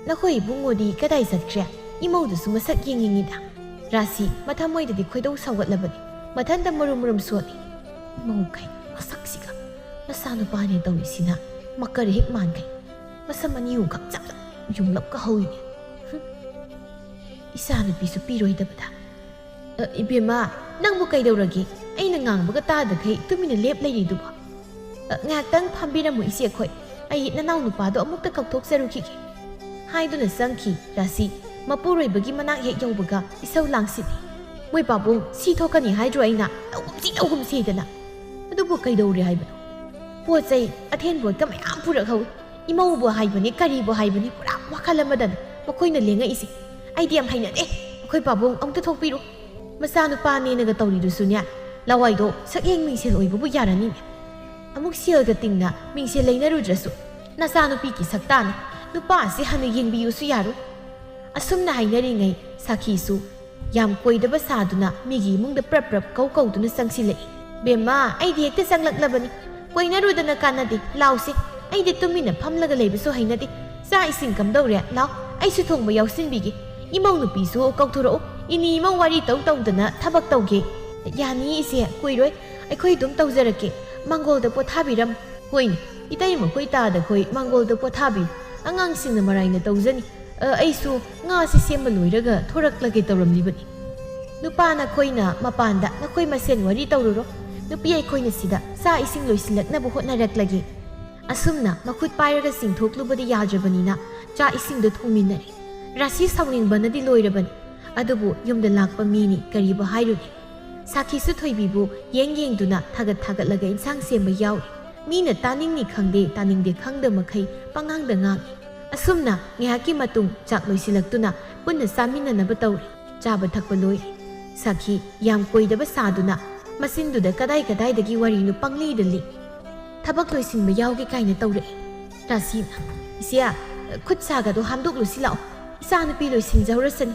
ꯅꯈꯣꯏ ꯏꯕꯨꯡꯉꯣꯗꯤ ꯀꯗꯥꯏ ꯆꯠꯈ꯭ꯔꯦ? ꯏꯃꯧꯗꯨꯁꯨ ꯃꯁꯛ ꯌꯦꯡꯅꯤꯡꯉꯤꯗ꯫" ꯔꯥꯁꯤ ꯃꯊꯃꯣꯏꯗꯗꯤ ꯈꯣꯏꯗꯧ ꯁꯥꯎꯒꯠꯂꯕꯅꯤ꯫ ꯃꯊꯟꯇ ꯃꯔꯨꯝ ꯃꯔꯨꯝ ꯁꯣꯜꯂꯤ꯫ "ꯏꯃꯧꯈꯩ ꯃꯁꯛꯁꯤꯒ, ꯃꯆꯥꯅꯨꯄꯥꯅꯦ ꯇꯧꯔꯤꯁꯤꯅ ꯃꯀꯔ ꯍꯦꯛ ꯃꯥꯟꯈꯩ꯫ ꯃꯁꯝ ꯑꯅꯤ ꯑꯍꯨꯝꯈꯛ ꯆꯞ ꯆꯞ ꯌꯨꯡꯂꯞꯀ ꯍꯧꯏꯅꯦ꯫ ꯍꯨꯝ꯫ ꯏꯆꯥꯅꯨꯄꯤꯁꯨ ꯄꯤꯔꯣꯏꯗꯕꯗ꯫" "ꯑ, ꯏꯕꯦꯝꯃ, ꯅꯪꯕꯨ ꯀꯩꯗꯧꯔꯒꯦ? ꯑꯩꯅ ꯉꯥꯡꯕꯒ ꯇꯥꯗꯈꯩ ꯇꯨꯃꯤꯟꯅ ꯂꯦꯞ ꯂꯩꯔꯤꯗꯨꯕꯣ?" "ꯑ, ꯉꯥꯏꯍꯥꯛꯇꯪ ꯐꯝꯕꯤꯔꯝꯃꯨ ꯏꯆꯦ ꯑꯩꯈꯣꯏ, ꯑꯩ ꯅꯅꯥꯎ ꯅꯨꯄꯥꯗꯣ ꯑꯃꯨꯛꯇ ꯀꯧꯊꯣꯛꯆꯔꯨꯈꯤꯒꯦ꯫" ꯍꯥꯏꯗꯨꯅ ꯆꯪꯈꯤ ꯔꯥꯁꯤ꯫ ꯃꯄꯨꯔꯣꯏꯕꯒꯤ ꯃꯅꯥꯛ ꯍꯦꯛ ꯌꯧꯕꯒ ꯏꯁꯧ ꯂꯥꯡꯁꯤꯜꯂꯤ꯫ "ꯃꯣꯏ ꯄꯥꯕꯨꯡ ꯁꯤ ꯊꯣꯛꯀꯅꯤ ꯍꯥꯏꯗ꯭ꯔꯣ ꯑꯩꯅ? ꯇꯧꯒꯨꯝꯁꯤ ꯇꯧꯒꯨꯝꯁꯤꯗꯅ꯫ ꯑꯗꯨꯕꯨ ꯀꯩꯗꯧꯔꯦ ꯍꯥꯏꯕꯅꯣ? ꯄꯣꯠ ꯆꯩ ꯑꯊꯦꯟ ꯄꯣꯠꯀ ꯃꯌꯥꯝ ꯄꯨꯔꯛꯍꯧꯏ꯫ ꯏꯃꯧꯕꯨ ꯍꯥꯏꯕꯅꯤ ꯀꯔꯤꯕꯨ ꯍꯥꯏꯕꯅꯤ ꯄꯨꯔꯥ ꯋꯥꯈꯜ ꯑꯃꯗꯅꯤ꯫ ꯃꯈꯣꯏꯅ ꯂꯦꯡꯉꯛꯏꯁꯦ ꯑꯩꯗꯤ ꯌꯥꯝ ꯍꯩꯅꯗꯦ꯫ ꯑꯩꯈꯣꯏ ꯄꯥꯕꯨꯡ ꯑꯃꯨꯛꯇ ꯊꯣꯛꯄꯤꯔꯨ꯫ ꯃꯆꯥꯅꯨꯄꯥꯅꯦꯅꯒ ꯇꯧꯔꯤꯗꯨꯁꯨꯅꯦ, ꯂꯋꯥꯏꯗꯣ ꯁꯛꯌꯦꯡ ꯃꯤꯡꯁꯦꯜ ꯑꯣꯏꯕꯕꯨ ꯌꯥꯔꯅꯤꯅꯦ꯫ ꯑꯃꯨꯛ ꯁꯦꯜꯒ ꯇꯤꯡꯅ ꯃꯤꯡꯁꯦꯜ ꯂꯩꯅꯔꯨꯗ꯭ꯔꯁꯨ ꯅꯆꯥꯅꯨꯄꯤꯒꯤ ꯁꯛꯇꯥꯅ ꯅꯨꯄꯥ ꯑꯁꯤ ꯍꯥꯟꯅ ꯌꯦꯡꯕꯤꯌꯨꯁꯨ ꯌꯥꯔꯣꯏ꯫" ꯑꯁꯨꯝꯅ ꯍꯥꯏꯅꯔꯤꯉꯩ ꯁꯥꯈꯤꯁꯨ ꯌꯥꯝ ꯀꯣꯏꯗꯕ ꯁꯥꯗꯨꯅ ꯃꯤꯒꯤ ꯏꯃꯨꯡꯗ ꯄ꯭ꯔꯞ ꯄ꯭ꯔꯞ ꯀꯧ ꯀꯧꯗꯨꯅ ꯆꯪꯁꯤꯜꯂꯛꯏ꯫ "ꯕꯦꯝꯃ, ꯑꯩꯗꯤ ꯍꯦꯛꯇ ꯆꯪꯂꯛꯂꯕꯅꯤ꯫ ꯀꯣꯏꯅꯔꯨꯗꯅ ꯀꯥꯟꯅꯗꯦ꯫ ꯂꯥꯎꯁꯦ꯫ ꯑꯩꯗꯤ ꯇꯨꯃꯤꯟꯅ ꯐꯝꯂꯒ ꯂꯩꯕꯁꯨ ꯍꯩꯅꯗꯦ꯫ ꯆꯥꯛ ꯏꯁꯤꯡ ꯀꯝꯗꯧꯔꯦ? ꯂꯥꯎ, ꯑꯩꯁꯨ ꯊꯣꯡꯕ ꯌꯥꯎꯁꯤꯟꯕꯤꯒꯦ꯫ ꯏꯃꯧ ꯅꯨꯄꯤꯁꯨ ꯀꯧꯊꯣꯔꯛꯎ꯫ ꯏꯅꯤ ꯏꯃꯧ ꯋꯥꯔꯤ ꯇꯧ ꯇꯧꯗꯅ ꯊꯕꯛ ꯇꯧꯒꯦ꯫" "ꯌꯥꯅꯤ ꯏꯆꯦ, ꯀꯨꯏꯔꯣꯏ꯫ ꯑꯩꯈꯣꯏ ꯑꯗꯨꯝ ꯇꯧꯖꯔꯛꯀꯦ꯫ ꯃꯥꯡꯒꯣꯜꯗ ꯄꯣꯊꯥꯕꯤꯔꯝ꯫" "ꯍꯣꯏꯅꯦ, ꯏꯇꯩꯃ ꯈꯣꯏ ꯇꯥꯗ ꯈꯣꯏ ꯃꯥꯡꯒꯣꯜꯗ ꯄꯣꯊꯥꯕꯤꯌꯨ꯫ ꯑꯉꯥꯡꯁꯤꯡꯅ ꯃꯔꯥꯏꯅ ꯇꯧꯖꯅꯤ꯫ ꯑ, ꯑꯩꯁꯨ ꯉꯥꯁꯤ ꯁꯦꯝꯕ ꯂꯣꯏꯔꯒ ꯊꯣꯔꯛꯂꯒꯦ ꯇꯧꯔꯝꯂꯤꯕꯅꯤ꯫" ꯅꯨꯄꯥ ꯅꯈꯣꯏꯅ ꯃꯄꯥꯟꯗ ꯅꯈꯣꯏ ꯃꯁꯦꯟ ꯋꯥꯔꯤ ꯇꯧꯔꯨꯔꯣ꯫ ꯅꯨꯄꯤ ꯑꯩꯈꯣꯏꯅ ꯁꯤꯗ ꯆꯥꯛ ꯏꯁꯤꯡ ꯂꯣꯏꯁꯤꯜꯂꯛꯅꯕ ꯍꯣꯠꯅꯔꯛꯂꯒꯦ꯫ ꯑꯁꯨꯝꯅ ꯃꯈꯨꯠ ꯄꯥꯏꯔꯒ ꯆꯤꯡꯊꯣꯛꯂꯨꯕꯗꯤ ꯌꯥꯗ꯭ꯔꯕꯅꯤꯅ ꯆꯥꯛ ꯏꯁꯤꯡꯗꯨ ꯊꯣꯡꯃꯤꯟꯅꯔꯦ꯫ ꯔꯥꯁꯤ ꯁꯥꯎꯅꯤꯡꯕꯅꯗꯤ ꯂꯣꯏꯔꯕꯅꯤ꯫ ꯑꯗꯨꯕꯨ ꯌꯨꯝꯗ ꯂꯥꯛꯄ ꯃꯤꯅꯤ, ꯀꯔꯤꯕꯨ ꯍꯥꯏꯔꯨꯅꯤ? ꯁꯥꯈꯤꯁꯨ ꯊꯣꯏꯕꯤꯕꯨ ꯌꯦꯡ ꯌꯦꯡꯗꯨꯅ ꯊꯥꯒꯠ ꯊꯥꯒꯠꯂꯒ ꯏꯟꯁꯥꯡ ꯁꯦꯝꯕ ꯌꯥꯎꯔꯤ꯫ ꯃꯤꯅ ꯇꯥꯅꯤꯡꯅꯤ ꯈꯪꯗꯦ, ꯇꯥꯅꯤꯡꯗꯦ ꯈꯪꯗ ꯃꯈꯩ ꯄꯉꯥꯡꯗ ꯉꯥꯡꯏ꯫ ꯑꯁꯨꯝꯅ ꯉꯥꯏꯍꯥꯛꯀꯤ ꯃꯇꯨꯡ ꯆꯥꯛ ꯂꯣꯏꯁꯤꯜꯂꯛꯇꯨꯅ ꯄꯨꯟꯅ ꯆꯥꯃꯤꯟꯅꯅꯕ ꯇꯧꯔꯤ꯫ ꯆꯥꯕ ꯊꯛꯄ ꯂꯣꯏꯔꯦ꯫ ꯁꯥꯈꯤ ꯌꯥꯝ ꯀꯣꯏꯗꯕ ꯁꯥꯗꯨꯅ ꯃꯆꯤꯟꯗꯨꯗ ꯀꯗꯥꯏ ꯀꯗꯥꯏꯗꯒꯤ ꯋꯥꯔꯤꯅꯣ ꯄꯪꯂꯤꯗ ꯂꯤ꯫ "ꯊꯕꯛ ꯂꯣꯏꯁꯤꯟꯕ ꯌꯥꯎꯒꯦ" ꯀꯥꯏꯅ ꯇꯧꯔꯛꯏ꯫ ꯔꯥꯁꯤꯅ, "ꯏꯆꯦ, ꯈꯨꯠ ꯁꯥꯒꯗꯣ ꯍꯥꯝꯗꯣꯛꯂꯨꯁꯤ ꯂꯥꯛꯑꯣ꯫ ꯏꯆꯥꯅꯨꯄꯤ ꯂꯣꯏꯁꯤꯟꯖꯍꯧꯔꯁꯅꯤ꯫"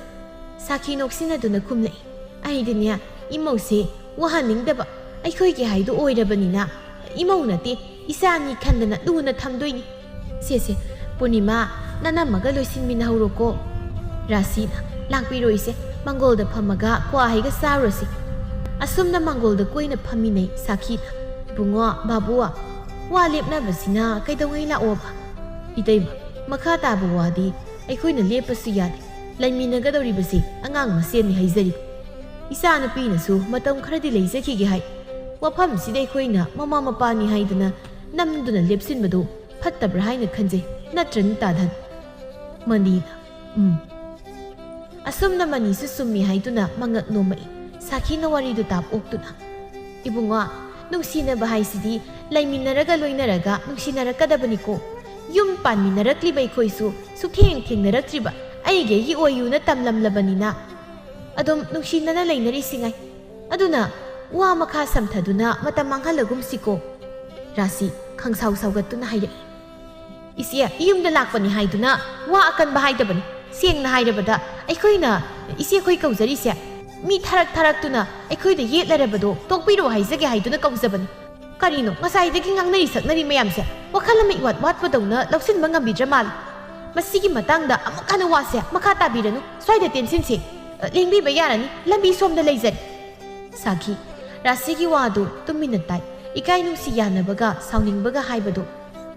ꯁꯥꯈꯤ ꯅꯣꯛꯁꯤꯟꯅꯗꯨꯅ ꯈꯨꯝꯂꯛꯏ꯫ "ꯑꯩꯗꯤꯅꯦ, ꯏꯃꯧꯁꯦ ꯋꯥꯍꯟꯅꯤꯡꯗꯕ, ꯑꯩꯈꯣꯏꯒꯤ ꯍꯥꯏꯗꯣ ꯑꯣꯏꯔꯕꯅꯤꯅ ꯏꯃꯧ ꯅꯠꯇꯦ, ꯏꯆꯥꯅꯤ ꯈꯟꯗꯅ ꯂꯨꯅ ꯊꯝꯗꯣꯏꯅꯤ꯫ ꯁꯦ ꯁꯦ, ꯄꯨꯔꯅꯤꯃꯥ, ꯅꯅꯝꯃꯒ ꯂꯣꯏꯁꯤꯟꯃꯤꯟꯅꯍꯧꯔꯣꯀꯣ꯫ ꯔꯥꯁꯤꯅ, "ꯂꯥꯛꯄꯤꯔꯣ ꯏꯆꯦ, ꯃꯪꯒꯣꯜꯗ ꯐꯝꯃꯒ ꯀ꯭ꯋꯥ ꯍꯩꯒ ꯆꯥꯔꯨꯔꯁꯤ"꯫ ꯑꯁꯨꯝꯅ ꯃꯪꯒꯣꯜꯗ ꯀꯣꯏꯅ ꯐꯝꯃꯤꯟꯅꯩ ꯁꯥꯈꯤꯅ꯫ "ꯏꯕꯨꯡꯉꯣ, ꯕꯥꯕꯨ, ꯋꯥ ꯂꯦꯞꯅꯕꯁꯤꯅ ꯀꯩꯗꯧꯉꯩ ꯂꯥꯛꯑꯣꯕ?" "ꯏꯇꯩꯃ, ꯃꯈꯥ ꯇꯥꯕ ꯋꯥꯗꯤ ꯑꯩꯈꯣꯏꯅ ꯂꯦꯞꯄꯁꯨ ꯌꯥꯗꯦ꯫ ꯂꯩꯃꯤꯟꯅꯒꯗꯧꯔꯤꯕꯁꯤ ꯑꯉꯥꯡ ꯃꯁꯦꯟꯅꯤ ꯍꯥꯏꯖꯔꯤ꯫ ꯏꯆꯥꯅꯨꯄꯤꯅꯁꯨ ꯃꯇꯝ ꯈꯔꯗꯤ ꯂꯩꯖꯈꯤꯒꯦ ꯍꯥꯏ꯫ ꯋꯥꯐꯝꯁꯤꯗ ꯑꯩꯈꯣꯏꯅ ꯃꯃꯥ ꯃꯄꯥꯅꯤ ꯍꯥꯏꯗꯅ ꯅꯝꯗꯨꯅ ꯂꯦꯞꯁꯤꯟꯕꯗꯨ ꯐꯠꯇꯕ꯭ꯔꯥ ꯍꯥꯏꯅ ꯈꯟꯖꯩ, ꯅꯠꯇ꯭ꯔꯅꯤ ꯇꯥꯗꯟ?" ꯃꯅꯤꯅ, "ꯎꯝ"꯫ ꯑꯁꯨꯝꯅ ꯃꯅꯤꯁꯨ ꯆꯨꯝꯃꯤ ꯍꯥꯏꯗꯨꯅ ꯃꯉꯛ ꯅꯣꯝꯃꯛꯏ꯫ ꯁꯥꯈꯤꯅ ꯋꯥꯔꯤꯗꯨ ꯇꯥꯞ ꯑꯣꯛꯇꯨꯅ, "ꯏꯕꯨꯡꯉꯣ, ꯅꯨꯡꯁꯤꯅꯕ ꯍꯥꯏꯁꯤꯗꯤ ꯂꯩꯃꯤꯟꯅꯔꯒ ꯂꯣꯏꯅꯔꯒ ꯅꯨꯡꯁꯤꯅꯔꯛꯀꯗꯕꯅꯤꯀꯣ꯫ ꯌꯨꯝ ꯄꯥꯟꯃꯤꯟꯅꯔꯛꯂꯤꯕ ꯑꯩꯈꯣꯏꯁꯨ ꯁꯨꯛꯊꯦꯡ ꯊꯦꯡꯅꯔꯛꯇ꯭ꯔꯤꯕ ꯑꯩꯒꯤ ꯑꯩꯒꯤ ꯑꯣꯏꯌꯨꯅ ꯇꯝꯂꯝꯂꯕꯅꯤꯅ ꯑꯗꯨꯝ ꯅꯨꯡꯁꯤꯅꯅ ꯂꯩꯅꯔꯤꯁꯤꯉꯥꯏ꯫ ꯑꯗꯨꯅ ꯋꯥ ꯃꯈꯥ ꯁꯝꯊꯗꯨꯅ ꯃꯇꯝ ꯃꯥꯡꯍꯜꯂꯒꯨꯝꯁꯤꯀꯣ"꯫ ꯔꯥꯁꯤ ꯈꯪꯁꯥꯎ ꯁꯥꯎꯒꯠꯇꯨꯅ ꯍꯥꯏꯔꯛꯏ꯫ "ꯏꯆꯦ, ꯌꯨꯝꯗ ꯂꯥꯛꯄꯅꯤ ꯍꯥꯏꯗꯨꯅ ꯋꯥ ꯑꯀꯟꯕ ꯍꯥꯏꯗꯕꯅꯤ꯫ ꯁꯦꯡꯅ ꯍꯥꯏꯔꯕꯗ ꯑꯩꯈꯣꯏꯅ ꯏꯆꯦ ꯑꯩꯈꯣꯏ ꯀꯧꯖꯔꯤꯁꯦ ꯃꯤ ꯊꯥꯔꯛ ꯊꯥꯔꯛꯇꯨꯅ ꯑꯩꯈꯣꯏꯗ ꯌꯦꯠꯂꯔꯕꯗꯣ ꯇꯣꯛꯄꯤꯔꯣ ꯍꯥꯏꯖꯒꯦ ꯍꯥꯏꯗꯨꯅ ꯀꯧꯖꯕꯅꯤ꯫ ꯀꯔꯤꯅꯣ ꯉꯁꯥꯏꯗꯒꯤ ꯉꯥꯡꯅꯔꯤ ꯁꯛꯅꯔꯤ ꯃꯌꯥꯝꯁꯦ? ꯋꯥꯈꯜ ꯑꯃ ꯏꯋꯥꯠ ꯋꯥꯠꯄꯗꯧꯅ ꯂꯧꯁꯤꯟꯕ ꯉꯝꯕꯤꯗ꯭ꯔ ꯃꯥꯜꯂꯦ꯫ ꯃꯁꯤꯒꯤ ꯃꯇꯥꯡꯗ ꯑꯃꯨꯛ ꯍꯟꯅ ꯋꯥꯁꯦ ꯃꯈꯥ ꯇꯥꯕꯤꯔꯅꯨ꯫ ꯁ꯭ꯋꯥꯏꯗ ꯇꯦꯟꯁꯤꯟꯁꯦ꯫ ꯑ, ꯂꯦꯡꯕꯤꯕ ꯌꯥꯔꯅꯤ꯫ ꯂꯝꯕꯤ ꯁꯣꯝꯗ ꯂꯩꯖꯔꯦ"꯫ ꯁꯥꯈꯤ, ꯔꯥꯁꯤꯒꯤ ꯋꯥꯗꯨ ꯇꯨꯃꯤꯟꯅ ꯇꯥꯏ꯫ ꯏꯀꯥꯏ ꯅꯨꯡꯁꯤ ꯌꯥꯅꯕꯒ ꯁꯥꯎꯅꯤꯡꯕꯒ ꯍꯥꯏꯕꯗꯨ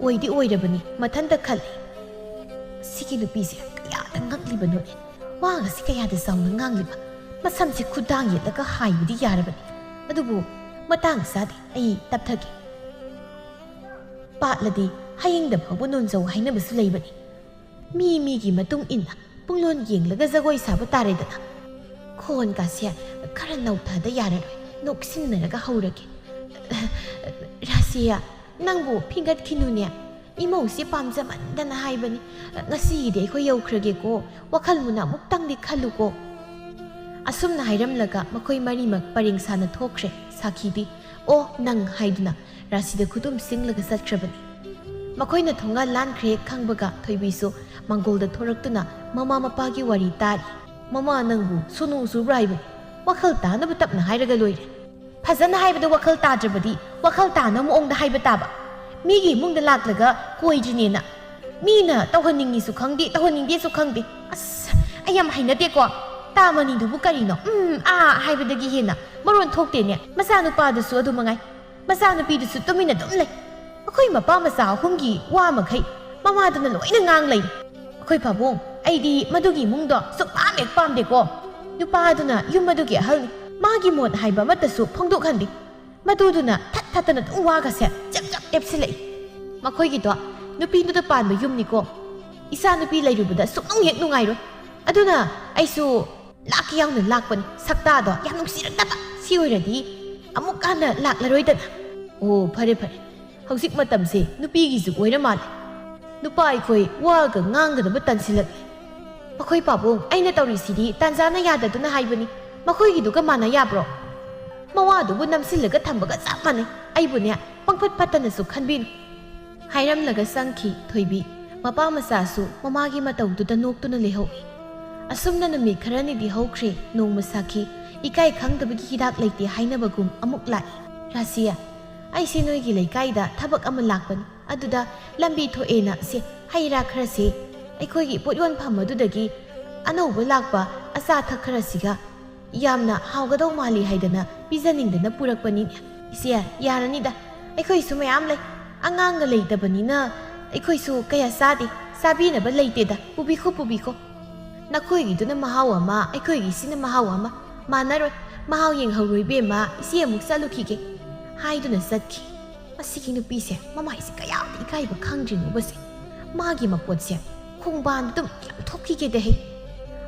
ꯑꯣꯏꯗꯤ ꯑꯣꯏꯔꯕꯅꯤ꯫ ꯃꯊꯟꯇ ꯈꯜꯂꯤ, "ꯁꯤꯒꯤ ꯅꯨꯄꯤꯁꯦ ꯀꯌꯥꯗ ꯉꯛꯂꯤꯕꯅꯣꯅꯦ꯫ ꯋꯥꯒꯁꯤ ꯀꯌꯥꯗ ꯆꯥꯎꯅ ꯉꯥꯡꯂꯤꯕ꯫ ꯃꯁꯝꯁꯦ ꯈꯨꯗꯥꯡ ꯌꯦꯠꯂꯒ ꯍꯥꯏꯕꯗꯤ ꯌꯥꯔꯕꯅꯤ꯫ ꯑꯗꯨꯕꯨ ꯃꯇꯥꯡ ꯆꯥꯗꯦ, ꯑꯩ ꯇꯞꯊꯒꯦ꯫ ꯄꯥꯠꯂꯗꯤ ꯍꯌꯦꯡꯗ ꯐꯥꯎꯕ ꯅꯣꯟꯖꯧ ꯍꯥꯏꯅꯕꯁꯨ ꯂꯩꯕꯅꯤ꯫ ꯃꯤ ꯃꯤꯒꯤ ꯃꯇꯨꯡ ꯏꯟꯅ ꯄꯨꯡꯂꯣꯟ ꯌꯦꯡꯂꯒ ꯖꯒꯣꯏ ꯁꯥꯕ ꯇꯥꯔꯦꯗꯅ꯫ ꯈꯣꯟꯒꯥꯁꯦ ꯈꯔ ꯅꯧꯊꯗ ꯌꯥꯔꯔꯣꯏ, ꯅꯣꯛꯁꯤꯟꯅꯔꯒ ꯍꯧꯔꯒꯦ꯫ ꯔꯥꯁꯤꯌꯥ, ꯅꯪꯕꯨ ꯐꯤꯡꯒꯠꯈꯤꯅꯨꯅꯦ꯫ ꯏꯃꯧꯁꯤ ꯄꯥꯝꯖꯃꯟꯗꯅ ꯍꯥꯏꯕꯅꯤ꯫ ꯉꯁꯤꯒꯤꯗꯤ ꯑꯩꯈꯣꯏ ꯌꯧꯈ꯭ꯔꯒꯦꯀꯣ꯫ ꯋꯥꯈꯜ ꯃꯨꯟꯅ ꯑꯃꯨꯛꯇꯪꯗꯤ ꯈꯜꯂꯨꯀꯣ꯫ ꯑꯁꯨꯝꯅ ꯍꯥꯏꯔꯝꯂꯒ ꯃꯈꯣꯏ ꯃꯔꯤꯃꯛ ꯄꯔꯦꯡ ꯁꯥꯅ ꯊꯣꯛꯈ꯭ꯔꯦ꯫ ꯁꯥꯈꯤꯗꯤ "ꯑꯣ, ꯅꯪ" ꯍꯥꯏꯗꯨꯅ ꯔꯥꯁꯤꯗ ꯈꯨꯗꯨꯝ ꯁꯤꯡꯂꯒ ꯆꯠꯈ꯭ꯔꯕꯅꯤ꯫ ꯃꯈꯣꯏꯅ ꯊꯣꯡꯒꯥꯜ ꯂꯥꯟꯈ꯭ꯔꯦ ꯈꯪꯕꯒ ꯊꯣꯏꯕꯤꯁꯨ ꯃꯪꯒꯣꯜꯗ ꯊꯣꯔꯛꯇꯨꯅ ꯃꯃꯥ ꯃꯄꯥꯒꯤ ꯋꯥꯔꯤ ꯇꯥꯔꯤ꯫ "ꯃꯃꯥ, ꯅꯪꯕꯨ ꯁꯣꯅꯣ ꯆꯨꯕ꯭ꯔꯥ ꯍꯥꯏꯕꯅꯤ? ꯋꯥꯈꯜ ꯇꯥꯅꯕ ꯇꯞꯅ ꯍꯥꯏꯔꯒ ꯂꯣꯏꯔꯦ꯫ ꯐꯖꯅ ꯍꯥꯏꯕꯗ ꯋꯥꯈꯜ ꯇꯥꯗ꯭ꯔꯕꯗꯤ ꯋꯥꯈꯜ ꯇꯥꯅꯕ ꯃꯑꯣꯡꯗ ꯍꯥꯏꯕ ꯇꯥꯕ"꯫ ꯃꯤꯒꯤ ꯏꯃꯨꯡꯗ ꯂꯥꯛꯂꯒ ꯀꯣꯏꯗ꯭ꯔꯤꯅꯦꯅ꯫ ꯃꯤꯅ ꯇꯧꯍꯟꯅꯤꯡꯉꯤꯁꯨ ꯈꯪꯗꯦ, ꯇꯧꯍꯟꯅꯤꯡꯗꯦꯁꯨ ꯈꯪꯗꯦ꯫ ꯑꯁ, ꯑꯩ ꯌꯥꯝ ꯍꯩꯅꯗꯦꯀꯣ꯫ ꯇꯥ ꯃꯅꯤꯗꯨꯕꯨ ꯀꯔꯤꯅꯣ? ꯎꯝ, ꯑꯥ ꯍꯥꯏꯕꯗꯒꯤ ꯍꯦꯟꯅ ꯃꯔꯣꯟ ꯊꯣꯛꯇꯦꯅꯦ꯫ ꯃꯆꯥꯅꯨꯄꯥꯗꯨꯁꯨ ꯑꯗꯨ ꯃꯉꯥꯏ꯫ ꯃꯆꯥꯅꯨꯄꯤꯗꯨꯁꯨ ꯇꯨꯃꯤꯟꯅ ꯑꯗꯨꯝ ꯂꯩ꯫ ꯑꯩꯈꯣꯏ ꯃꯄꯥ ꯃꯆꯥ ꯑꯍꯨꯝꯒꯤ ꯋꯥ ꯃꯈꯩ ꯃꯃꯥꯗꯨꯅ ꯂꯣꯏꯅ ꯉꯥꯡ ꯂꯩ꯫ ꯑꯩꯈꯣꯏ ꯄꯥꯕꯨꯡ, ꯑꯩꯗꯤ ꯃꯗꯨꯒꯤ ꯏꯃꯨꯡꯗꯣ ꯁꯨꯛꯄꯥꯝ ꯍꯦꯛ ꯄꯥꯝꯗꯦꯀꯣ꯫ ꯅꯨꯄꯥꯗꯨꯅ ꯌꯨꯝ ꯑꯗꯨꯒꯤ ꯑꯍꯜꯅꯤ꯫ ꯃꯥꯒꯤ ꯃꯣꯠ ꯍꯥꯏꯕ ꯑꯃꯠꯇꯁꯨ ꯐꯣꯡꯗꯣꯛꯍꯟꯗꯦ꯫ ꯃꯗꯨꯗꯨꯅ ꯊꯠ ꯊꯠꯇꯅ ꯑꯗꯨꯝ ꯋꯥꯒꯁꯦ ꯆꯞ ꯆꯞ ꯂꯦꯞꯁꯤꯜꯂꯛꯏ꯫ ꯃꯈꯣꯏꯒꯤꯗꯣ ꯅꯨꯄꯤꯗꯨꯗ ꯄꯥꯟꯕ ꯌꯨꯝꯅꯤꯀꯣ꯫ ꯏꯆꯥ ꯅꯨꯄꯤ ꯂꯩꯔꯨꯕꯗ ꯁꯨꯛꯅꯨꯡ ꯍꯦꯛ ꯅꯨꯡꯉꯥꯏꯔꯣꯏ꯫ ꯑꯗꯨꯅ ꯑꯩꯁꯨ ꯂꯥꯛꯀꯦ ꯌꯥꯎꯅ ꯂꯥꯛꯄꯅꯤ꯫ ꯁꯛꯇꯥꯗꯣ ꯌꯥꯝ ꯅꯨꯡꯁꯤꯔꯛꯇꯕ꯫ ꯁꯤ ꯑꯣꯏꯔꯗꯤ ꯑꯃꯨꯛ ꯍꯟꯅ ꯂꯥꯛꯂꯔꯣꯏꯗꯅ꯫ ꯑꯣ, ꯐꯔꯦ ꯐꯔꯦ꯫ ꯍꯧꯖꯤꯛ ꯃꯇꯝꯁꯦ ꯅꯨꯄꯤꯒꯤ ꯖꯨꯛ ꯑꯣꯏꯔ ꯃꯥꯜꯂꯦ꯫ ꯅꯨꯄꯥ ꯑꯩꯈꯣꯏ ꯋꯥꯒ ꯉꯥꯡꯒꯗꯕ ꯇꯟꯁꯤꯜꯂꯛꯂꯦ꯫ ꯃꯈꯣꯏ ꯄꯥꯕꯨꯡ, ꯑꯩꯅ ꯇꯧꯔꯤꯁꯤꯗꯤ ꯇꯥꯟꯖꯥꯅ ꯌꯥꯗꯗꯨꯅ ꯍꯥꯏꯕꯅꯤ꯫ ꯃꯈꯣꯏꯒꯤꯗꯨꯒ ꯃꯥꯟꯅ ꯌꯥꯕ꯭ꯔꯣ? ꯃꯋꯥꯗꯨꯕꯨ ꯅꯝꯁꯤꯜꯂꯒ ꯊꯝꯕꯒ ꯆꯞ ꯃꯥꯟꯅꯩ꯫ ꯑꯩꯕꯨꯅꯦ, ꯄꯪꯐꯠ ꯐꯠꯇꯅꯁꯨ ꯈꯟꯕꯤꯅꯨ꯫ ꯍꯥꯏꯔꯝꯂꯒ ꯆꯪꯈꯤ ꯊꯣꯏꯕꯤ꯫ ꯃꯄꯥ ꯃꯆꯥꯁꯨ ꯃꯃꯥꯒꯤ ꯃꯇꯧꯗꯨꯗ ꯅꯣꯛꯇꯨꯅ ꯂꯩꯍꯧꯏ꯫ ꯑꯁꯨꯝꯅ ꯅꯨꯃꯤꯠ ꯈꯔꯅꯤꯗꯤ ꯍꯧꯈ꯭ꯔꯦ꯫ ꯅꯣꯡꯃ ꯁꯥꯈꯤ ꯏꯀꯥꯏ ꯈꯪꯗꯕꯒꯤ ꯍꯤꯗꯥꯛ ꯂꯩꯇꯦ ꯍꯥꯏꯅꯕꯒꯨꯝ ꯑꯃꯨꯛ ꯂꯥꯛꯏ꯫ "ꯔꯥꯁꯤꯌꯥ, ꯑꯩꯁꯦ ꯅꯣꯏꯒꯤ ꯂꯩꯀꯥꯏꯗ ꯊꯕꯛ ꯑꯃ ꯂꯥꯛꯄꯅꯤ꯫ ꯑꯗꯨꯗ ꯂꯝꯕꯤ ꯊꯣꯛꯑꯦꯅ ꯁꯦ ꯍꯩ ꯔꯥ ꯈꯔꯁꯦ ꯑꯩꯈꯣꯏꯒꯤ ꯄꯣꯠ ꯌꯣꯟꯐꯝ ꯑꯗꯨꯗꯒꯤ ꯑꯅꯧꯕ ꯂꯥꯛꯄ ꯑꯆꯥ ꯑꯊꯛ ꯈꯔꯁꯤꯒ ꯌꯥꯝꯅ ꯍꯥꯎꯒꯗꯧ ꯃꯥꯜꯂꯤ ꯍꯥꯏꯗꯅ ꯄꯤꯖꯅꯤꯡꯗꯅ ꯄꯨꯔꯛꯄꯅꯤꯅꯦ꯫ ꯏꯆꯦ, ꯌꯥꯔꯅꯤꯗ, ꯑꯩꯈꯣꯏꯁꯨ ꯃꯌꯥꯝ ꯂꯩ꯫ ꯑꯉꯥꯡꯒ ꯂꯩꯇꯕꯅꯤꯅ ꯑꯩꯈꯣꯏꯁꯨ ꯀꯌꯥ ꯆꯥꯗꯦ꯫ ꯆꯥꯕꯤꯅꯕ ꯂꯩꯇꯦꯗ꯫ ꯄꯨꯕꯤꯈꯣ, ꯄꯨꯕꯤꯈꯣ꯫ ꯅꯈꯣꯏꯒꯤꯗꯨꯅ ꯃꯍꯥꯎ ꯑꯃ, ꯑꯩꯈꯣꯏꯒꯤꯁꯤꯅ ꯃꯍꯥꯎ ꯑꯃ꯫ ꯃꯥꯟꯅꯔꯣꯏ꯫ ꯃꯍꯥꯎ ꯌꯦꯡꯍꯧꯔꯣ ꯏꯕꯦꯝꯃ, ꯏꯆꯦ ꯑꯃꯨꯛ ꯆꯠꯂꯨꯈꯤꯒꯦ" ꯍꯥꯏꯗꯨꯅ ꯆꯠꯈꯤ꯫ ꯃꯁꯤꯒꯤ ꯅꯨꯄꯤꯁꯦ ꯃꯃꯥꯏꯁꯦ ꯀꯌꯥꯗꯤ ꯏꯀꯥꯏꯕ ꯈꯪꯗ꯭ꯔꯤꯅꯣꯕꯁꯦ꯫ ꯃꯥꯒꯤ ꯃꯄꯣꯠꯁꯦ ꯈꯣꯡꯕꯥꯟꯗ ꯑꯗꯨꯝ ꯂꯪꯊꯣꯛꯈꯤꯒꯦꯗ ꯍꯦ꯫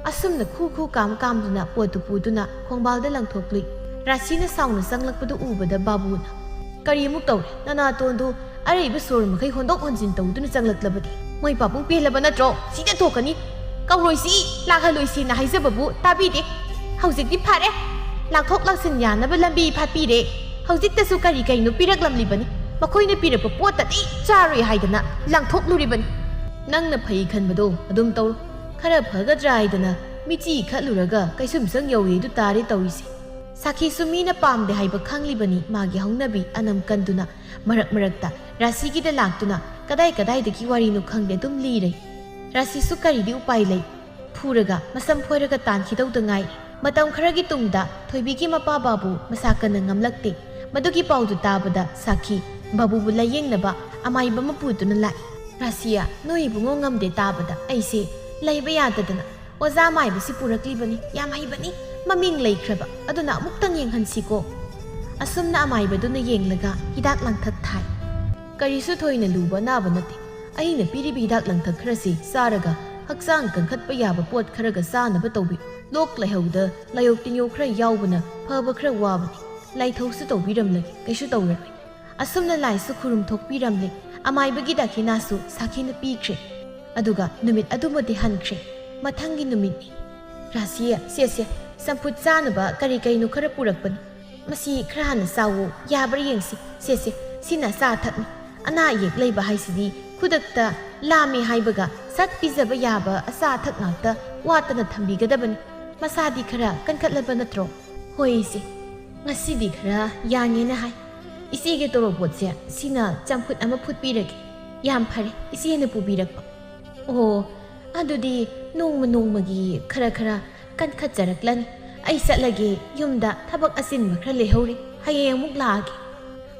ꯑꯁꯨꯝꯅ ꯈꯨ ꯈꯨ ꯀꯥꯝ ꯀꯥꯝꯗꯨꯅ ꯄꯣꯠꯇꯨ ꯄꯨꯗꯨꯅ ꯈꯣꯡꯕꯥꯜꯗ ꯂꯪꯊꯣꯛꯂꯨꯏ꯫ ꯔꯥꯁꯤꯅ ꯁꯥꯎꯅ ꯆꯪꯂꯛꯄꯗꯨ ꯎꯕꯗ ꯕꯥꯕꯨꯅ, "ꯀꯔꯤ ꯑꯃꯨꯛ ꯇꯧꯔꯦ? ꯅꯅꯥꯇꯣꯟꯗꯨ ꯑꯔꯩꯕ ꯁꯣꯔ ꯃꯈꯩ ꯍꯣꯟꯗꯣꯛ ꯍꯣꯟꯖꯤꯟ ꯇꯧꯗꯨꯅ ꯆꯪꯂꯛꯂꯕꯗꯤ? ꯃꯣꯏ ꯄꯥꯕꯨꯡ ꯄꯦꯜꯂꯕ ꯅꯠꯇ꯭ꯔꯣ? ꯁꯤꯗ ꯊꯣꯛꯀꯅꯤ꯫ ꯀꯧꯔꯣꯏꯁꯤ, ꯂꯥꯛꯍꯜꯂꯣꯏꯁꯤꯅ ꯍꯥꯏꯖꯕꯕꯨ ꯇꯥꯕꯤꯗꯦ꯫ ꯍꯧꯖꯤꯛꯇꯤ ꯐꯔꯦ꯫ ꯂꯥꯛꯊꯣꯛ ꯂꯥꯛꯁꯤꯟ ꯌꯥꯅꯕ ꯂꯝꯕꯤ ꯐꯥꯠꯄꯤꯔꯦ꯫ ꯍꯧꯖꯤꯛꯇꯁꯨ ꯀꯔꯤ ꯀꯩꯅꯣ ꯄꯤꯔꯛꯂꯝꯂꯤꯕꯅꯤ꯫ ꯃꯈꯣꯏꯅ ꯄꯤꯔꯛꯄ ꯄꯣꯠꯇꯗꯤ ꯆꯥꯔꯣꯏ ꯍꯥꯏꯗꯅ ꯂꯪꯊꯣꯛꯂꯨꯔꯤꯕꯅꯤ꯫ ꯅꯪꯅ ꯐꯩ ꯈꯟꯕꯗꯣ ꯑꯗꯨꯝ ꯇꯧꯔꯣ꯫ ꯈꯔ ꯐꯒꯗ꯭ꯔꯥ ꯍꯥꯏꯗꯅ ꯃꯤꯆꯤ ꯈꯠꯂꯨꯔꯒ ꯀꯩꯁꯨꯝꯁꯪ ꯌꯧꯏ ꯑꯗꯨ ꯇꯥꯔꯦ ꯇꯧꯔꯤꯁꯦ"꯫ ꯁꯥꯈꯤꯁꯨ ꯃꯤꯅ ꯄꯥꯝꯗꯦ ꯍꯥꯏꯕ ꯈꯪꯂꯤꯕꯅꯤ꯫ ꯃꯥꯒꯤ ꯍꯧꯅꯕꯤ ꯑꯅꯝ ꯀꯟꯗꯨꯅ ꯃꯔꯛ ꯃꯔꯛꯇ ꯔꯥꯁꯤꯒꯤꯗ ꯂꯥꯛꯇꯨꯅ ꯀꯗꯥꯏ ꯀꯗꯥꯏꯗꯒꯤ ꯋꯥꯔꯤꯅꯣ ꯈꯪꯗꯦ ꯑꯗꯨꯝ ꯂꯤꯔꯦ꯫ ꯔꯥꯁꯤꯁꯨ ꯀꯔꯤꯗꯤ ꯎꯄꯥꯏ ꯂꯩ? ꯐꯨꯔꯒ ꯃꯁꯝ ꯐꯣꯏꯔꯒ ꯇꯥꯟꯈꯤꯗꯧꯗ ꯉꯥꯏ꯫ ꯃꯇꯝ ꯈꯔꯒꯤ ꯇꯨꯡꯗ ꯊꯣꯏꯕꯤꯒꯤ ꯃꯄꯥ ꯕꯥꯕꯨ ꯃꯁꯥ ꯀꯟꯅ ꯉꯝꯂꯛꯇꯦ꯫ ꯃꯗꯨꯒꯤ ꯄꯥꯎꯗꯨ ꯇꯥꯕꯗ ꯁꯥꯈꯤ ꯕꯥꯕꯨꯕꯨ ꯂꯥꯌꯦꯡꯅꯕ ꯑꯃꯥꯏꯕ ꯑꯃ ꯄꯨꯗꯨꯅ ꯂꯥꯛꯏ꯫ "ꯔꯥꯁꯤꯌꯥ, ꯅꯣꯏ ꯏꯕꯨꯡꯉꯣ ꯉꯝꯗꯦ ꯇꯥꯕꯗ ꯑꯩꯁꯦ ꯂꯩꯕ ꯌꯥꯗꯗꯅ ꯑꯣꯖꯥ ꯑꯃꯥꯏꯕꯁꯤ ꯄꯨꯔꯛꯂꯤꯕꯅꯤ꯫ ꯌꯥꯝ ꯍꯩꯕꯅꯤ, ꯃꯃꯤꯡ ꯂꯩꯈ꯭ꯔꯕ꯫ ꯑꯗꯨꯅ ꯑꯃꯨꯛꯇꯪ ꯌꯦꯡꯍꯟꯁꯤꯀꯣ?" ꯑꯁꯨꯝꯅ ꯑꯃꯥꯏꯕꯗꯨꯅ ꯌꯦꯡꯂꯒ ꯍꯤꯗꯥꯛ ꯂꯥꯡꯊꯛ ꯊꯥꯏ꯫ "ꯀꯔꯤꯁꯨ ꯊꯣꯏꯅ ꯂꯨꯕ ꯑꯅꯥꯕ ꯅꯠꯇꯦ꯫ ꯑꯩꯅ ꯄꯤꯔꯤꯕ ꯍꯤꯗꯥꯛ ꯂꯥꯡꯊꯛ ꯈꯔꯁꯤ ꯆꯥꯔꯒ ꯍꯛꯆꯥꯡ ꯀꯟꯈꯠꯄ ꯌꯥꯕ ꯄꯣꯠ ꯈꯔꯒ ꯆꯥꯅꯕ ꯇꯧꯕꯤꯌꯨ꯫ ꯂꯣꯛ ꯂꯥꯏꯍꯧꯗ ꯂꯥꯏꯌꯣꯛ ꯇꯤꯟꯌꯣꯛ ꯈꯔ ꯌꯥꯎꯕꯅ ꯐꯕ ꯈꯔ ꯋꯥꯕꯅꯤ꯫ ꯂꯥꯏꯊꯧꯁꯨ ꯇꯧꯕꯤꯔꯝꯂꯒꯦ, ꯀꯩꯁꯨ ꯇꯧꯔꯔꯣꯏ꯫" ꯑꯁꯨꯝꯅ ꯂꯥꯏꯁꯨ ꯈꯨꯔꯨꯝ ꯊꯣꯛꯄꯤꯔꯝꯂꯦ꯫ ꯑꯃꯥꯏꯕꯒꯤ ꯗꯈꯤꯅꯥꯁꯨ ꯁꯥꯈꯤꯅ ꯄꯤꯈ꯭ꯔꯦ꯫ ꯑꯗꯨꯒ ꯅꯨꯃꯤꯠ ꯑꯗꯨꯃꯗꯤ ꯍꯟꯈ꯭ꯔꯦ꯫ ꯃꯊꯪꯒꯤ ꯅꯨꯃꯤꯠꯅꯤ꯫ "ꯔꯥꯁꯤ, ꯁꯦ, ꯁꯦ, ꯆꯝꯐꯨꯠ ꯆꯥꯅꯕ ꯀꯔꯤ ꯀꯩꯅꯣ ꯈꯔ ꯄꯨꯔꯛꯄꯅꯤ꯫ ꯃꯁꯤ ꯈꯔ ꯍꯥꯟꯅ ꯆꯥꯎꯋꯣ, ꯌꯥꯕ꯭ꯔꯥ ꯌꯦꯡꯁꯤ꯫ ꯁꯦ, ꯁꯦ, ꯁꯤꯅ ꯑꯆꯥ ꯑꯊꯛꯅꯤ꯫ ꯑꯅꯥ ꯑꯌꯦꯛ ꯂꯩꯕ ꯍꯥꯏꯁꯤꯗꯤ ꯈꯨꯗꯛꯇ ꯂꯥꯝꯃꯦ ꯍꯥꯏꯕꯒ ꯁꯠ ꯄꯤꯖꯕ ꯌꯥꯕ ꯑꯆꯥ ꯑꯊꯛ ꯉꯥꯛꯇ ꯋꯥꯠꯇꯅ ꯊꯝꯕꯤꯒꯗꯕꯅꯤ꯫ ꯃꯁꯥꯗꯤ ꯈꯔ ꯀꯟꯈꯠꯂꯕ ꯅꯠꯇ꯭ꯔꯣ?" "ꯍꯣꯏ ꯏꯆꯦ, ꯉꯁꯤꯗꯤ ꯈꯔ ꯌꯥꯡꯉꯦꯅ ꯍꯥꯏ꯫ ꯏꯆꯦꯒꯤ ꯇꯣꯔꯣꯕꯣꯠꯁꯦ ꯁꯤꯅ ꯆꯝꯐꯨꯠ ꯑꯃ ꯐꯨꯠꯄꯤꯔꯒꯦ꯫" "ꯌꯥꯝ ꯐꯔꯦ, ꯏꯆꯦꯅ ꯄꯨꯕꯤꯔꯛꯄ꯫" "ꯑꯣ, ꯑꯗꯨꯗꯤ ꯅꯣꯡꯃ ꯅꯣꯡꯃꯒꯤ ꯈꯔ ꯈꯔ ꯀꯟꯈꯠꯆꯔꯛꯂꯅꯤ꯫ ꯑꯩ ꯆꯠꯂꯒꯦ, ꯌꯨꯝꯗ ꯊꯕꯛ ꯑꯆꯤꯟꯕ ꯈꯔ ꯂꯩꯍꯧꯔꯤ, ꯍꯌꯦꯡ ꯑꯃꯨꯛ ꯂꯥꯛꯑꯒꯦ꯫"